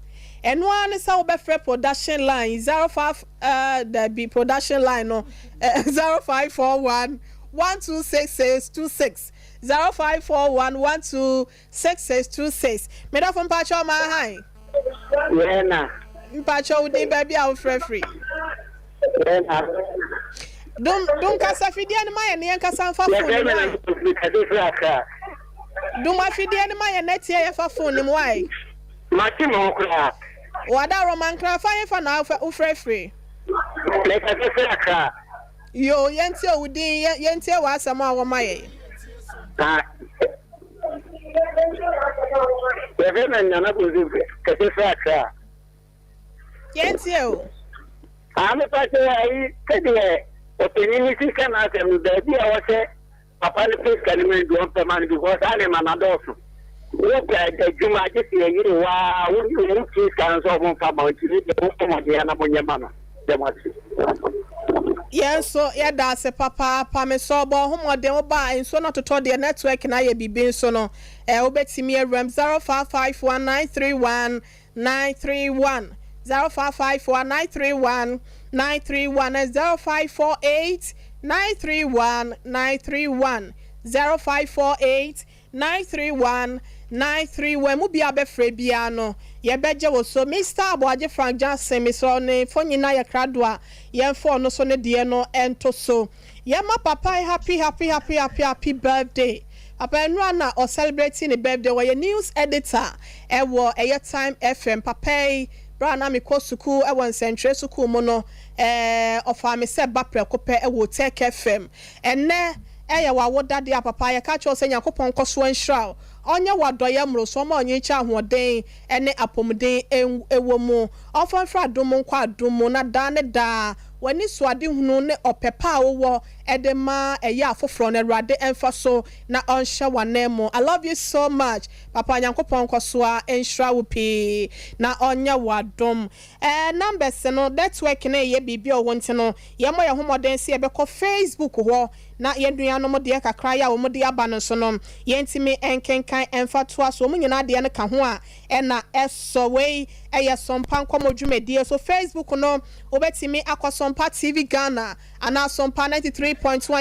ɛno ara ne sɛ wobɛfrɛ production line 05 ɛɛ dabi production line no 0541 126626 0541 12 6626 Me dɔfo mpakyɛw maa han. Yɛɛ na. Mpakyɛw wo din baabi a wo frɛ firi. Yɛɛ na. Dum dum kasa fidie no ma yɛn ne yɛn kasa nfa phone no mu ayi. Mekasa firi Accra. Dum afidie no ma yɛn na tie yɛ fa phone no mu ayi. Mate me ho koraa. Wada Roman kra fa hefa na wo frɛ firi. Mekasa firi Accra. Yoo yɛn tie wo din yɛn tie w'asɛm a wɔ ma yɛn. Ah. Yɛfrɛ me Nana Bonsu kɛse firi Accra. Yɛntie o. Ah, mepa sɛ ayi sɛdeɛ ɔpanin no si ka n'asɛm no baabi a wɔsɛ papa no pɛ sika no ma no bi ɔmpɛ ma no because saa nneɛma no adɔɔso. Wopɛ adwuma gye sɛ yɛyere waa wo ne wɔn tie sika no sɛ wɔn mfa ma nti ne deɛ wɔmmɔ mmɔden na monyɛ ma no. Yɛn nso yɛda ase papaapa. Mesrɛ wo bɔ wo ho mmɔden wo ba a nsuo no atotɔ deɛ network no ayɛ biribi nso no eh, wobɛtumi awuram 0551 931 931 0551 931 931 and 0548 931 931 0548 931 93 Wɔn mu biara bɛfrɛ biara no, yɛbɛgye wo so. Mister Aboagye Frank Johnson, mesrɛ wo ne mfonyin no ayɛ krado a, yɛmfa ɔno nso ne deɛ no nto so. Yɛma papa yi happy happy happy happy happy birthday. Papa yi nnora na ɔ celebrate ne birthday, ɔyɛ news editor wɔ ɛyɛ Time FM. Papa yi, berɛ a na mekɔ sukuu wɔ nsɛntwerɛ sukuu mu no, ɛɛ ɔfaa me sɛ ba prɛko pɛ wɔ Tech FM. Ɛnnɛ, Ɛyɛ w'awoda deɛ a papa yɛka kyerɛ wo sɛ Nyankopɔn nkɔsoɔ nhyira wo, ɔnyɛ wo adɔeɛ mmoroso, ɔmma ɔnyenkyɛ ahoɔden ne apɔmuden wɔ mu, ɔmfa mfiri adom mu nkɔ adom mu, na daa ne daa w'anisoadehunu ne ɔpɛ pa a wowɔ de ma ɛyɛ afoforɔ no Awurade mfa so na ɔnhyɛ w'ananmu. I love you so much papa Nyankopɔn nkɔsoɔ nhyira wo pii na ɔnyɛ wo adom. Ɛɛ numbers no network no reyɛ biribi a ɔwɔ nti no Yɛmmɔ yɛn ho mmɔden sɛ yɛbɛkɔ Facebook hɔ na yɛn nuanom deɛ kakra yi a wɔde aba no nso no, yɛntumi nkenkan mfa toa so. Wɔn nyinaa deɛ no ka ho a, ɛna ɛsɔ. Wei yɛ Sompa Nkɔmmɔ dwumadie. So Facebook no, wobɛtumi akɔ Sompa TV Ghana anaa Sompa 93.1.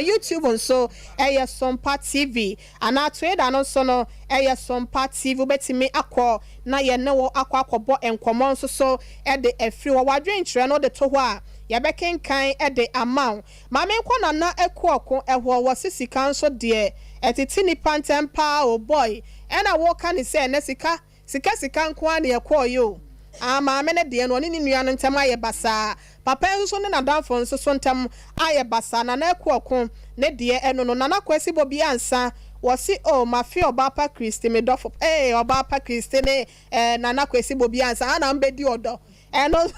YouTube nso yɛ Sompa TV anaa Twitter no nso no yɛ Sompa TV. Wobɛtumi akɔ na yɛne wo akɔ akɔbɔ nkɔmmɔ nso so de afiri hɔ. W'adwenkyerɛ no wode to hɔ a, Yɛbɛkenkan de ama wo. Ma menkɔ Nana Akuoko hɔ wɔse sika nso deɛ ɛtete nipa ntɛm paa o boy ɛna woka ne sɛ ɛnɛ sika sika sika nko ara na yɛkɔɔyɛ o ah maame no deɛ no ɔne ne nua no ntɛm ayɛ basaa papa yi nso ne nadamfo nso so ntɛm ayɛ basaa Nana Akuoko ne deɛ ɛno no Nana Kwasi Bobi Ansa wɔse oh mafe ɔbaa pa Christy me dɔfo ee ɔbaa pa Christy ne eh Nana Kwasi Bobi Ansa ana mbɛdi ɔdɔ Ɛno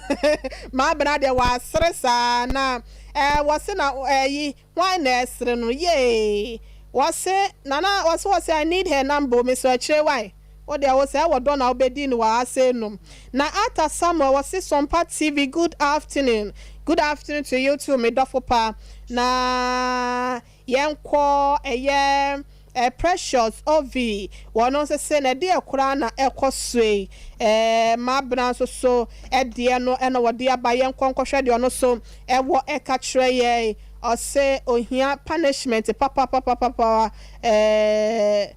Maabena deɛ wasere saa na eh wɔse na ɛyi hwan na ɛsere no yee wɔse nana wɔse wɔse I need her number o mesrɛ akyire wai wo deɛ wo sɛ ɛwɔ dɔ na wobɛdi no wɔ ha sei nom na Arthur Samuel wɔse Sompa TV good afternoon good afternoon to you too me dɔfo pa na Yɛnkɔ ɛyɛ eh Precious Ovi wɔn nso se na ɛdeɛ koraa na ɛkɔ so yi eh Mabena nso so ɛdeɛ no ɛna wɔde aba yɛnkɔ nkɔhwɛ deɛ ɔno nso ɛwɔ ɛka kyerɛ yɛn ɔse ohia punishment papapapapa eh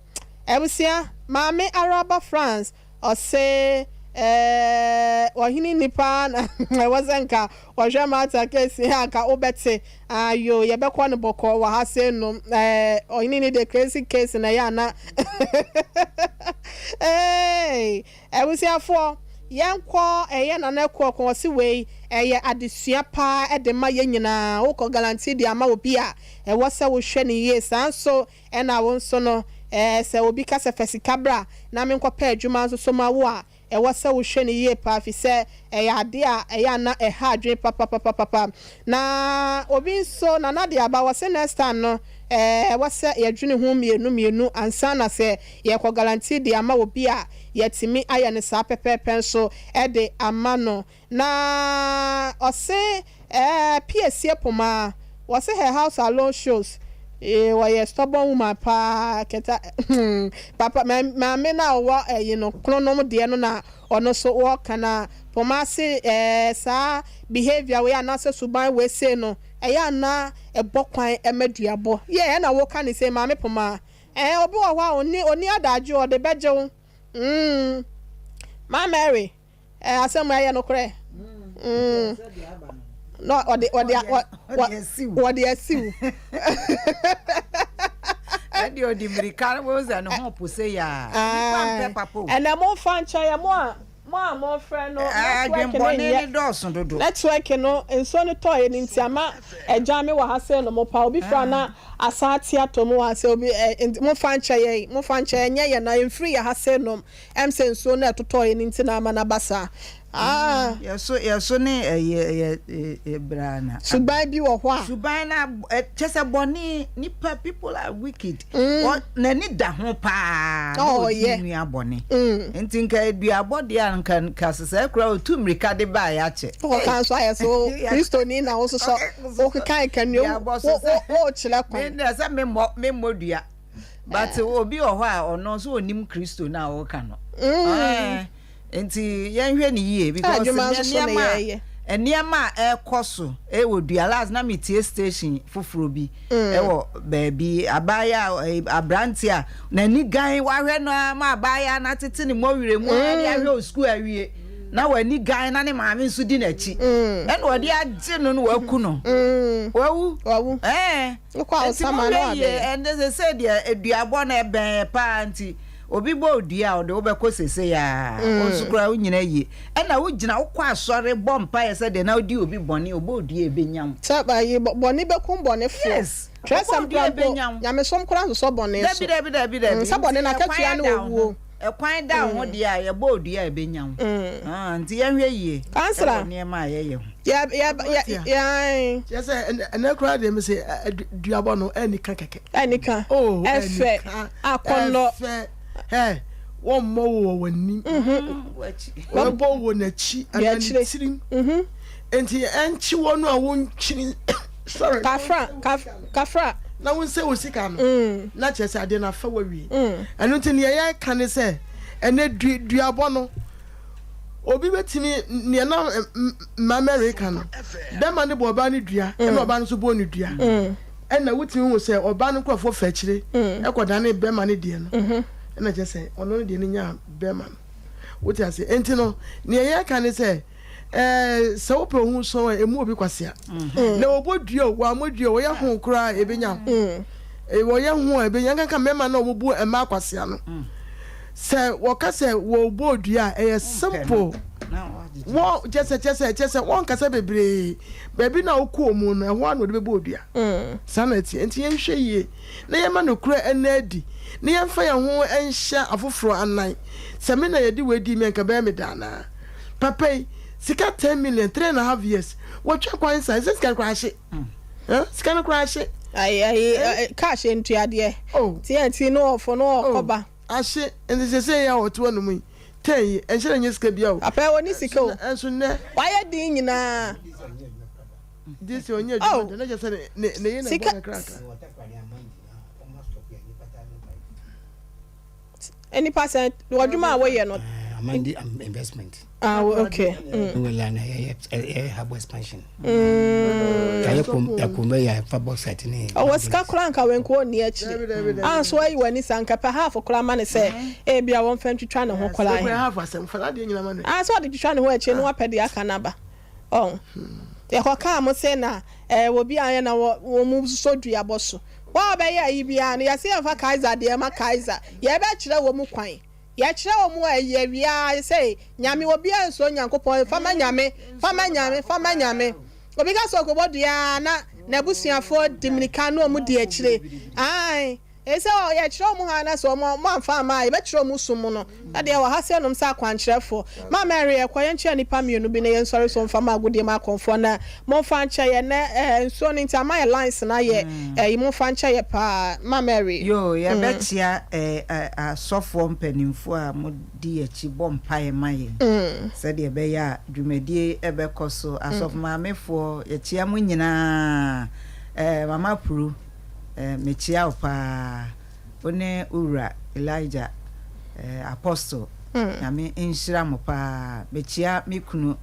Abusua Maame Araba France Ɔse eh ɔhene ni paa na ɛwɔ sɛ nka ɔhwɛ Martha case yi a nka wobɛte ayoo yɛbɛkɔ no bɔkɔɔ wɔ ha sei nom eh ɔhene ni de crazy case na ɛyɛ ana eei abusuafoɔ yɛnkɔ ɛyɛ Nana Akuoko ɔse wei ɛyɛ adesua paa ɛde ma yɛn nyinaa wokɔ galanti de ama obi a ɛwɔ sɛ wohwɛ no yie saa nso Ɛna wo nso no, ɛɛ, sɛ obi ka sɛ fa sika bra na menkɔpɛ adwuma nso so ma wo a, ɛwɔ sɛ wohwɛ no yie paa efisɛ ɛyɛ adeɛ a ɛyɛ a na ɛha adwene papapapapa. Na obi nso, Nana de aba, ɔse next time no, Ɛwɔ sɛ yɛdwene ho mmienu mmienu ansa na sɛ yɛrekɔ guarantee de ama obi a, yɛatumi ayɛ no saa pɛpɛɛpɛ nso de ama no. Na ɔse ɛɛ piesie pomaa, wɔse her house alone shows ee ɔyɛ stubborn woman paa kɛta hmm papa maame no a ɔwɔ ɛyi no kronom deɛ no na ɔno nso wɔka na pomaa se ɛɛ saa behavior wei anaasɛ suban wei sei no Ɛyɛ a na ɛbɔ kwan ma duabɔ. Yeah, ɛna woka no sei, Maame Pomaa. Ɛɛ, obi wɔ hɔ a onni, onni adagyew, ɔde bɛgye wo. Mm. Ma Mary, ɛɛ, asɛm wei ɛyɛ nokorɛ? Mm. Na ɔde, ɔde, ɔde asiw. Ɛde ɔde mmirika, wo sɛ ne ho po sɛ yaa. Nipa mpɛ papa o. Ɛnɛ mo nfa nkyɛ yɛ mo a. Mo a mofrɛ no network no Adwenbɔne nyɛ no dɔɔso dodo. Network no nsuo no tɔeɛ no nti ama agya me wɔ ha sei no mo pa obi frɛ a na asan ate atɔ mu wɔ ha sei obi ɛ nti mo fa nkyɛ yɛn mo fa nkyɛ ɛnyɛ yɛn na ɛmfiri yɛ ha sei nom ɛm sɛ nsuo no a ɛtotɔeɛ no nti na ama no aba saa ah. Yɛso yɛso ne ɛyɛ yɛ yɛ bra na. Suban bi wɔ hɔ a. Suban na kyɛ sɛ bɔne nipa people are wicked. Wɔ n'ani da ho paa na ɔdi ne nua bɔne. Nti nka aduabɔ deɛ a nka nka sesɛɛ koraa ɔtu mmirika de baeɛ akyɛ. Wokɔka nso ayɛ so Kristoni na wososɔ wokeka nka nua wokyerɛ kwan. Me sɛ memmɔ memmɔ dua but obi wɔ hɔ a ɔno nso ɔnim Kristo no a ɔka no. Nti yɛnhwɛ no yie because Adwuma nso so na nneɛma yɛyɛ. a nneɛma a ɛrekɔ so wɔ dua last na metie station foforɔ bi ɛwɔ baabi abaayewa a aberante a n'ani gan wahwɛ no ara ma abaayewa no atete ne mmɔwerɛ mu ara de ahwɛ wɔ sukuu awie na w'ani gan na ne maame nso di n'akyi ɛna ɔde agye no na waku no wawu ɛɛ nti mohwɛ yie ɛnde sɛ sɛ deɛ aduabɔ no ɛbɛn yɛ paa nti Obi bɔ wo dua a, ɔde wo bɛkɔ seesei ara. Wo nso koraa wonnyina yie. Ɛna wogyina, wokɔ asɔre, bɔ mpaeɛ sɛ deɛ na wodi obi bɔne, ɔbɔ wo dua a, ɛbɛnya wo. Sɛ ayi, bɔne bɛkum bɔnefoɔ. Yes, ɔbɔ Twerɛsɛm wo dua koraa a, mpo, ɛbɛnya wo. nyamesom koraa nsosɔ bɔne so. Dabi, dabi, dabi, dabi. Sɛ bɔne Nti no ɛkwan akatua ne ada wo owuo. ho. Ɛkwan da wo ho deɛ a, yɛbɔ wo dua a, ɛbɛnya wo. Ah, nti yɛnhwɛ yie Kansra. wɔ nneɛma a yɛyɛ ho. Yɛ, yɛ, yɛ, yɛ, ae. Kyerɛ sɛ, ɛnɛ koraa deɛ mese duabɔ no ɛnni ka kɛkɛ. Anika, Oh, ɛfɛ, anika, akɔnnɔ. ɛfɛ, hɛ, wɔmmɔ wo wɔ w'anim. Wɔbɛbɔ wo wɔ n'akyi anaa ne tirim. Enti ɛnkye wɔn a wonkyini, sorry, Kafra, kaf, kafra. na wonsɛ wo sika no, na kyerɛ sɛ adeɛ no afa wo awie. Ɛno nti nea yɛreka ne sɛ, ɛnɛ du, duabɔ no, obi bɛtumi, nea na Mama reka no, bɛrima no bɔ ɔbaa no dua, ɛna ɔbaa no nso bɔ no dua. Ɛna wotumi hu sɛ ɔbaa no nkurɔfoɔ fa akyire kɔdane bɛrima no deɛ no, ɛna kyerɛ sɛ ɔno no deɛ no nyaa bɛrima no. Wote aseɛ? Enti no, nea yɛreka ne sɛ, ɛɛ, sɛ wopɛ wo ho sɔn a, emu obi kwasea. Na wɔbɔ dua o, wɔammɔ dua o, wɔyɛ ho koraa a, ɛbɛnya wo. Wɔyɛ ho a, ɛbɛnya. Nkanka mmarima no a wɔbu mmaa kwasea no. Sɛ wɔka sɛ wɔbɔ dua a, ɛyɛ simple. Wɔ, kyerɛ sɛ, kyerɛ sɛ, kyerɛ sɛ wɔnkasa bebree. Baabi no a wokɔɔ mu no, ɛhɔ ara na wɔde bɛbɔ odua. Saa na ɛteɛ. Enti yɛnhwɛ yie na yɛmma nokorɛ nna adi, na yɛmfa yɛn ho nhyɛ afoforɔ anan. Sɛ me na yɛde wei dii me a, anka ɛbɛyɛ me dɛ anaa? Papa yi, sika ten million, three and a half years, watwa kwan saa, ɛsɛ sika no koraa ahye. Huh? Sika no koraa ahye. Ayi, ayi, eh? Cash ntuadeɛ. Oh. Tiɛ no ɔfo no ɔkɔba. Oh. Ahye, nti sɛsɛ yi a ɔte hɔ nom yi, Ten yi, ɛnhyɛ da nyɛ sika bia o. Papa yi ɔnni sika o. Ɛnso nnɛ. Wayɛ den nyinaa. Gye sɛ ɔnyɛ adwuma da, na kyerɛ sɛ ne ne yere na ɛbɔ no kakrakra. Nnipa sɛn, w'adwuma a woyɛ no. Amandi investment. Ah, okay. Wala na yɛ yɛ hub expansion. Yɛ kom yɛ kom yɛ fa bauxite ne. Ɔwɔ sika koraa nka wenko onni akyire. Anso ayi w'ani saa nka pɛ half koraa ma no sɛ ebia wɔmfa ntwitwa ne ho koraa he. Half asɛm fa n'adeɛ nyina ma no. Ah sɛ ɔde twitwa ne ho akyire no wapɛ deɛ aka no aba. Ɔho. Yɛkɔkaa mo se na ɛɛ obi anyɛ na wɔ wɔn sosɔ duabɔ so. Wɔn a wɔbɛyɛ ayi biara no yɛse yɛmfa Kaiser deɛ ma Kaiser. Yɛbɛkyerɛ wɔn kwan. Yɛkyerɛ wɔn a ɛyɛ wie ara sɛ Nyame obiara nsuro Nyankopɔn fa ma Nyame fa ma Nyame fa ma Nyame obi ka sɛ ɔkɔbɔ dua a na n'abusuafoɔ di mirika na wɔn di akyire ae. Ɛsɛ sɛ yɛkyerɛ wɔn hann na sɛ wɔn amfa amma a, yɛbɛkyerɛ wɔn sum mu no. Na deɛ ɛwɔ ha sɛ nom sɛ akwankyerɛfoɔ. Ma Mary yɛkɔ yɛnkyerɛ nnipa mmienu bi na yɛnsɔre so mfa ma agodie mu akɔmfoɔ na momfa nkyɛ yɛn nɛ eh, nsuo no nti ama yɛ lines no ayɛ ɛyi momfa nkyɛ yɛ paa. Ma Mary. Yoo, yɛbɛkyea eh, eh, asɔfoɔ mpanimfoɔ a modi yɛn akyi bɔ mpaeɛ ma yɛn sɛdeɛ ɛbɛyɛ a dwumadie bɛkɔ so. Asɔfo maamefoɔ, yɛkyea mo nyinaa. Eh, Mama Puru, eh, mekyea wo paa. Wo ne wo wura Elijah eh, Apostle, Nyame nhyira mo paa. Mekyea me kunu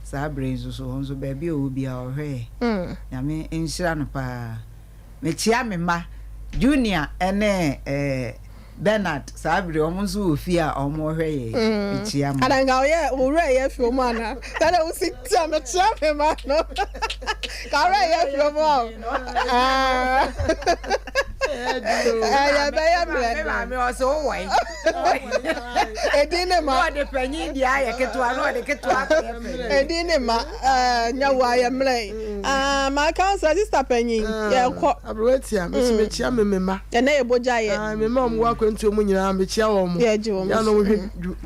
saa berɛ yi nso so, ɔno nso baabi a ɔwɔ biara ɔhwɛ yɛn. Nyame nhyira no paa. Mekyea me mma Junior ne eh, Bernard saa bere wɔn nso wɔ fie a wɔrehwɛ yɛn. Mekyea mo. Ada nka ɔyɛ wo werɛ yɛ afi wɔn ana? Sɛdeɛ wosi tia mekyea me mma no. Ka werɛ yɛ afi wɔn a. Ɛyɛ bɛyɛ mmerɛ. Me maame ɔsɛ wowɔ yi. Edin ne ma. Na ɔde panyin deɛ ayɛ ketewa na ɔde ketewa akɔyɛ panyin. Edin ne ma nyɛ wo ayɛ mmerɛ yi. My counselor sister panyin yɛkɔ. Aberewa tia me so mekyia me me mma. Ɛnɛ yɛ bogya yɛ. Me mma a wɔwɔ akwantuo mu nyinaa mekyia wɔn. Yɛgye wɔn so. Yɛn a wɔhwɛ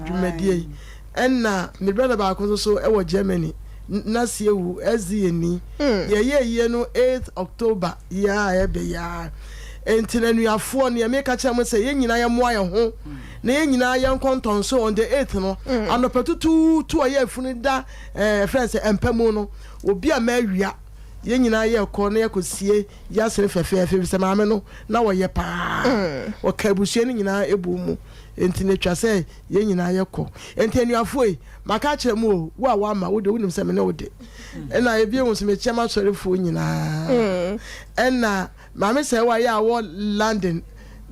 dwumadie yi. Ɛna me brother baako nso so wɔ Germany Nasi awu SDA ni. Yɛyɛ ayie no 8th October yi a ɛbɛ yi ara. Nti no anuafoɔ nea meka kyerɛ mo sɛ yɛn nyinaa yɛmmoa yɛn ho na yɛn nyinaa yɛnkɔ ntɔnso on the 8th no anɔpa tutuutu a yɛ afunu da ɛɛ frɛ sɛ mpa mu no obi a mawia yɛn nyinaa yɛkɔ na yɛkɔsie yɛasene fɛfɛɛfɛ efisɛ maame no na ɔyɛ paa ɔka abusua no nyinaa ɛbɔ mu nti no atwa sɛ yɛn nyinaa yɛkɔ nti anuafoɔ yi maka akyerɛ mu o wo a woama wo de wonim sɛ me ne wo de ɛna ebie ho so mekyia m'asɔrefoɔ nyinaa ɛna maame sɛ wayɛ a wɔ London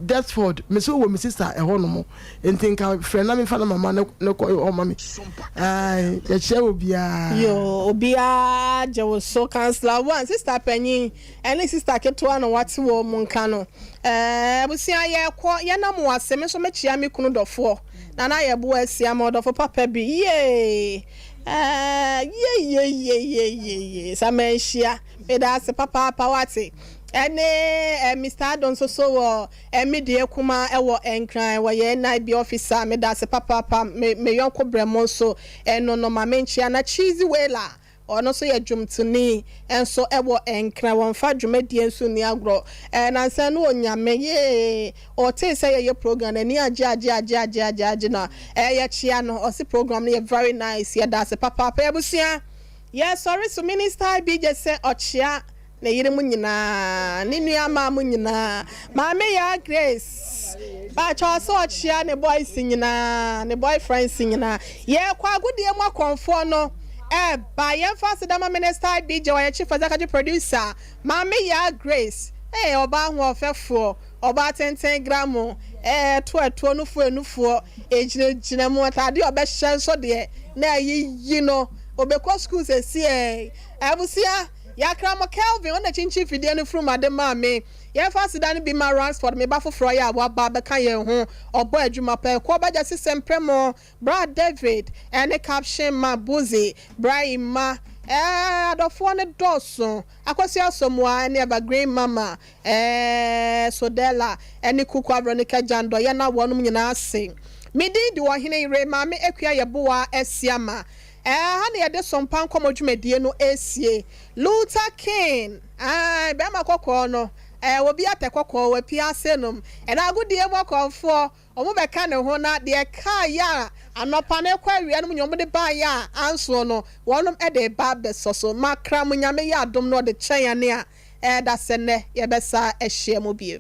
Deptford me so wɔ me sister ɛhɔ nom nti nka frɛ na mefa na mama ne kɔ ɔma me ae yɛkyia obiara. Yoo obiara gye wo so councilor one sister panyin ɛne sister ketewa na wate wɔn mu nka no ɛɛ abusua yɛkɔ yɛnam wo ase me nso mekyia me kunu dɔfoɔ Nana yɛboa asia ma ɔdɔfo papa bi yee ɛɛ yeyeyeyeyeye sɛ manhyia meda ase papaapa wate ɛne eh, Mister Ado nso so wɔ eh, me deɛ kuma ɛwɔ Nkran wɔ yɛn NIB officer meda ase papaapa me me yɔnko brɛmo nso ɛno no ma menkyia na Cheesy Wailer Ɔno nso yɛ dwomtoni nso wɔ Nkran. Wɔmfa dwumadie nso nni agorɔ. Ɛɛ nansa no Onyame yee ɔtee sɛ yɛyɛ program n'ani agye agye agye agye agye agye na ɛɛ yɛkyea no ɔse program no yɛ very nice yɛdaase papaapa abusua yɛsɔre so Minister IBJ sɛ ɔkyea Ne yere mo nyinaa, ne nua maa mo nyinaa, Maame Yaa Grace, pakyɛ ɔsɛ ɔkyea ne boys nyinaa, ne boy friends nyinaa. Yɛkɔ agodie mu akɔmfoɔ no ɛɛba, yɛmfa aseda ma Minister IBJ, ɔyɛ Chief Executive Producer, Maame Yaa Grace, ee ɔbaa ahoɔfɛfoɔ, ɔbaa tenten gramo, ɛɛ ɛto ɛtoɔ, nufoɔ enufoɔ, egyinagyina mu, ataadeɛ a ɔbɛhyɛ nso deɛ na ɛyiyi no, ɔbɛkɔ school sɛsiɛ, abusua. Yɛakra mo Kelvin, ɔno na kyinkyin fidie no firi mu ade maa me. Yɛmfa aseda no bi ma Ransford, me ba foforɔ yi a waba abɛka yɛn ho. Ɔbɔ adwuma pa. Ɛkuo Bɛgya Sisem Premo, Bra David, ɛne Caption ma Buzi, Bra Emma, ɛɛ adɔfoɔ no dɔɔso. Akosua Asamoah ɛne Evergreen Mama, ɛɛ Sodella, ɛne Kukua Veronica Gyandɔ, yɛna wɔnom nyinaa ase. Me din de Ɔhene Yere, Maame Akua Yeboah Asiamah. Ɛha na yɛde Sompa Nkɔmmɔ dwumadie no resie. Luther King, ae, barima kɔkɔɔ no, ɛɛ, obi atɛ kɔkɔɔ, wapue ase nom. Ɛna agodie mu akɔmfoɔ, wɔn bɛka ne ho, na deɛ ɛkaeɛ a anɔpa no rekɔ awia no mu nyinaa wɔde baeɛ a ansoɔ no, wɔnom de reba abɛsɔ so. Makra mo Nyame yɛ adom na ɔde kyɛ yɛn a, ɛɛ, dasɛ nnɛ yɛbɛsa ahyia mu bio.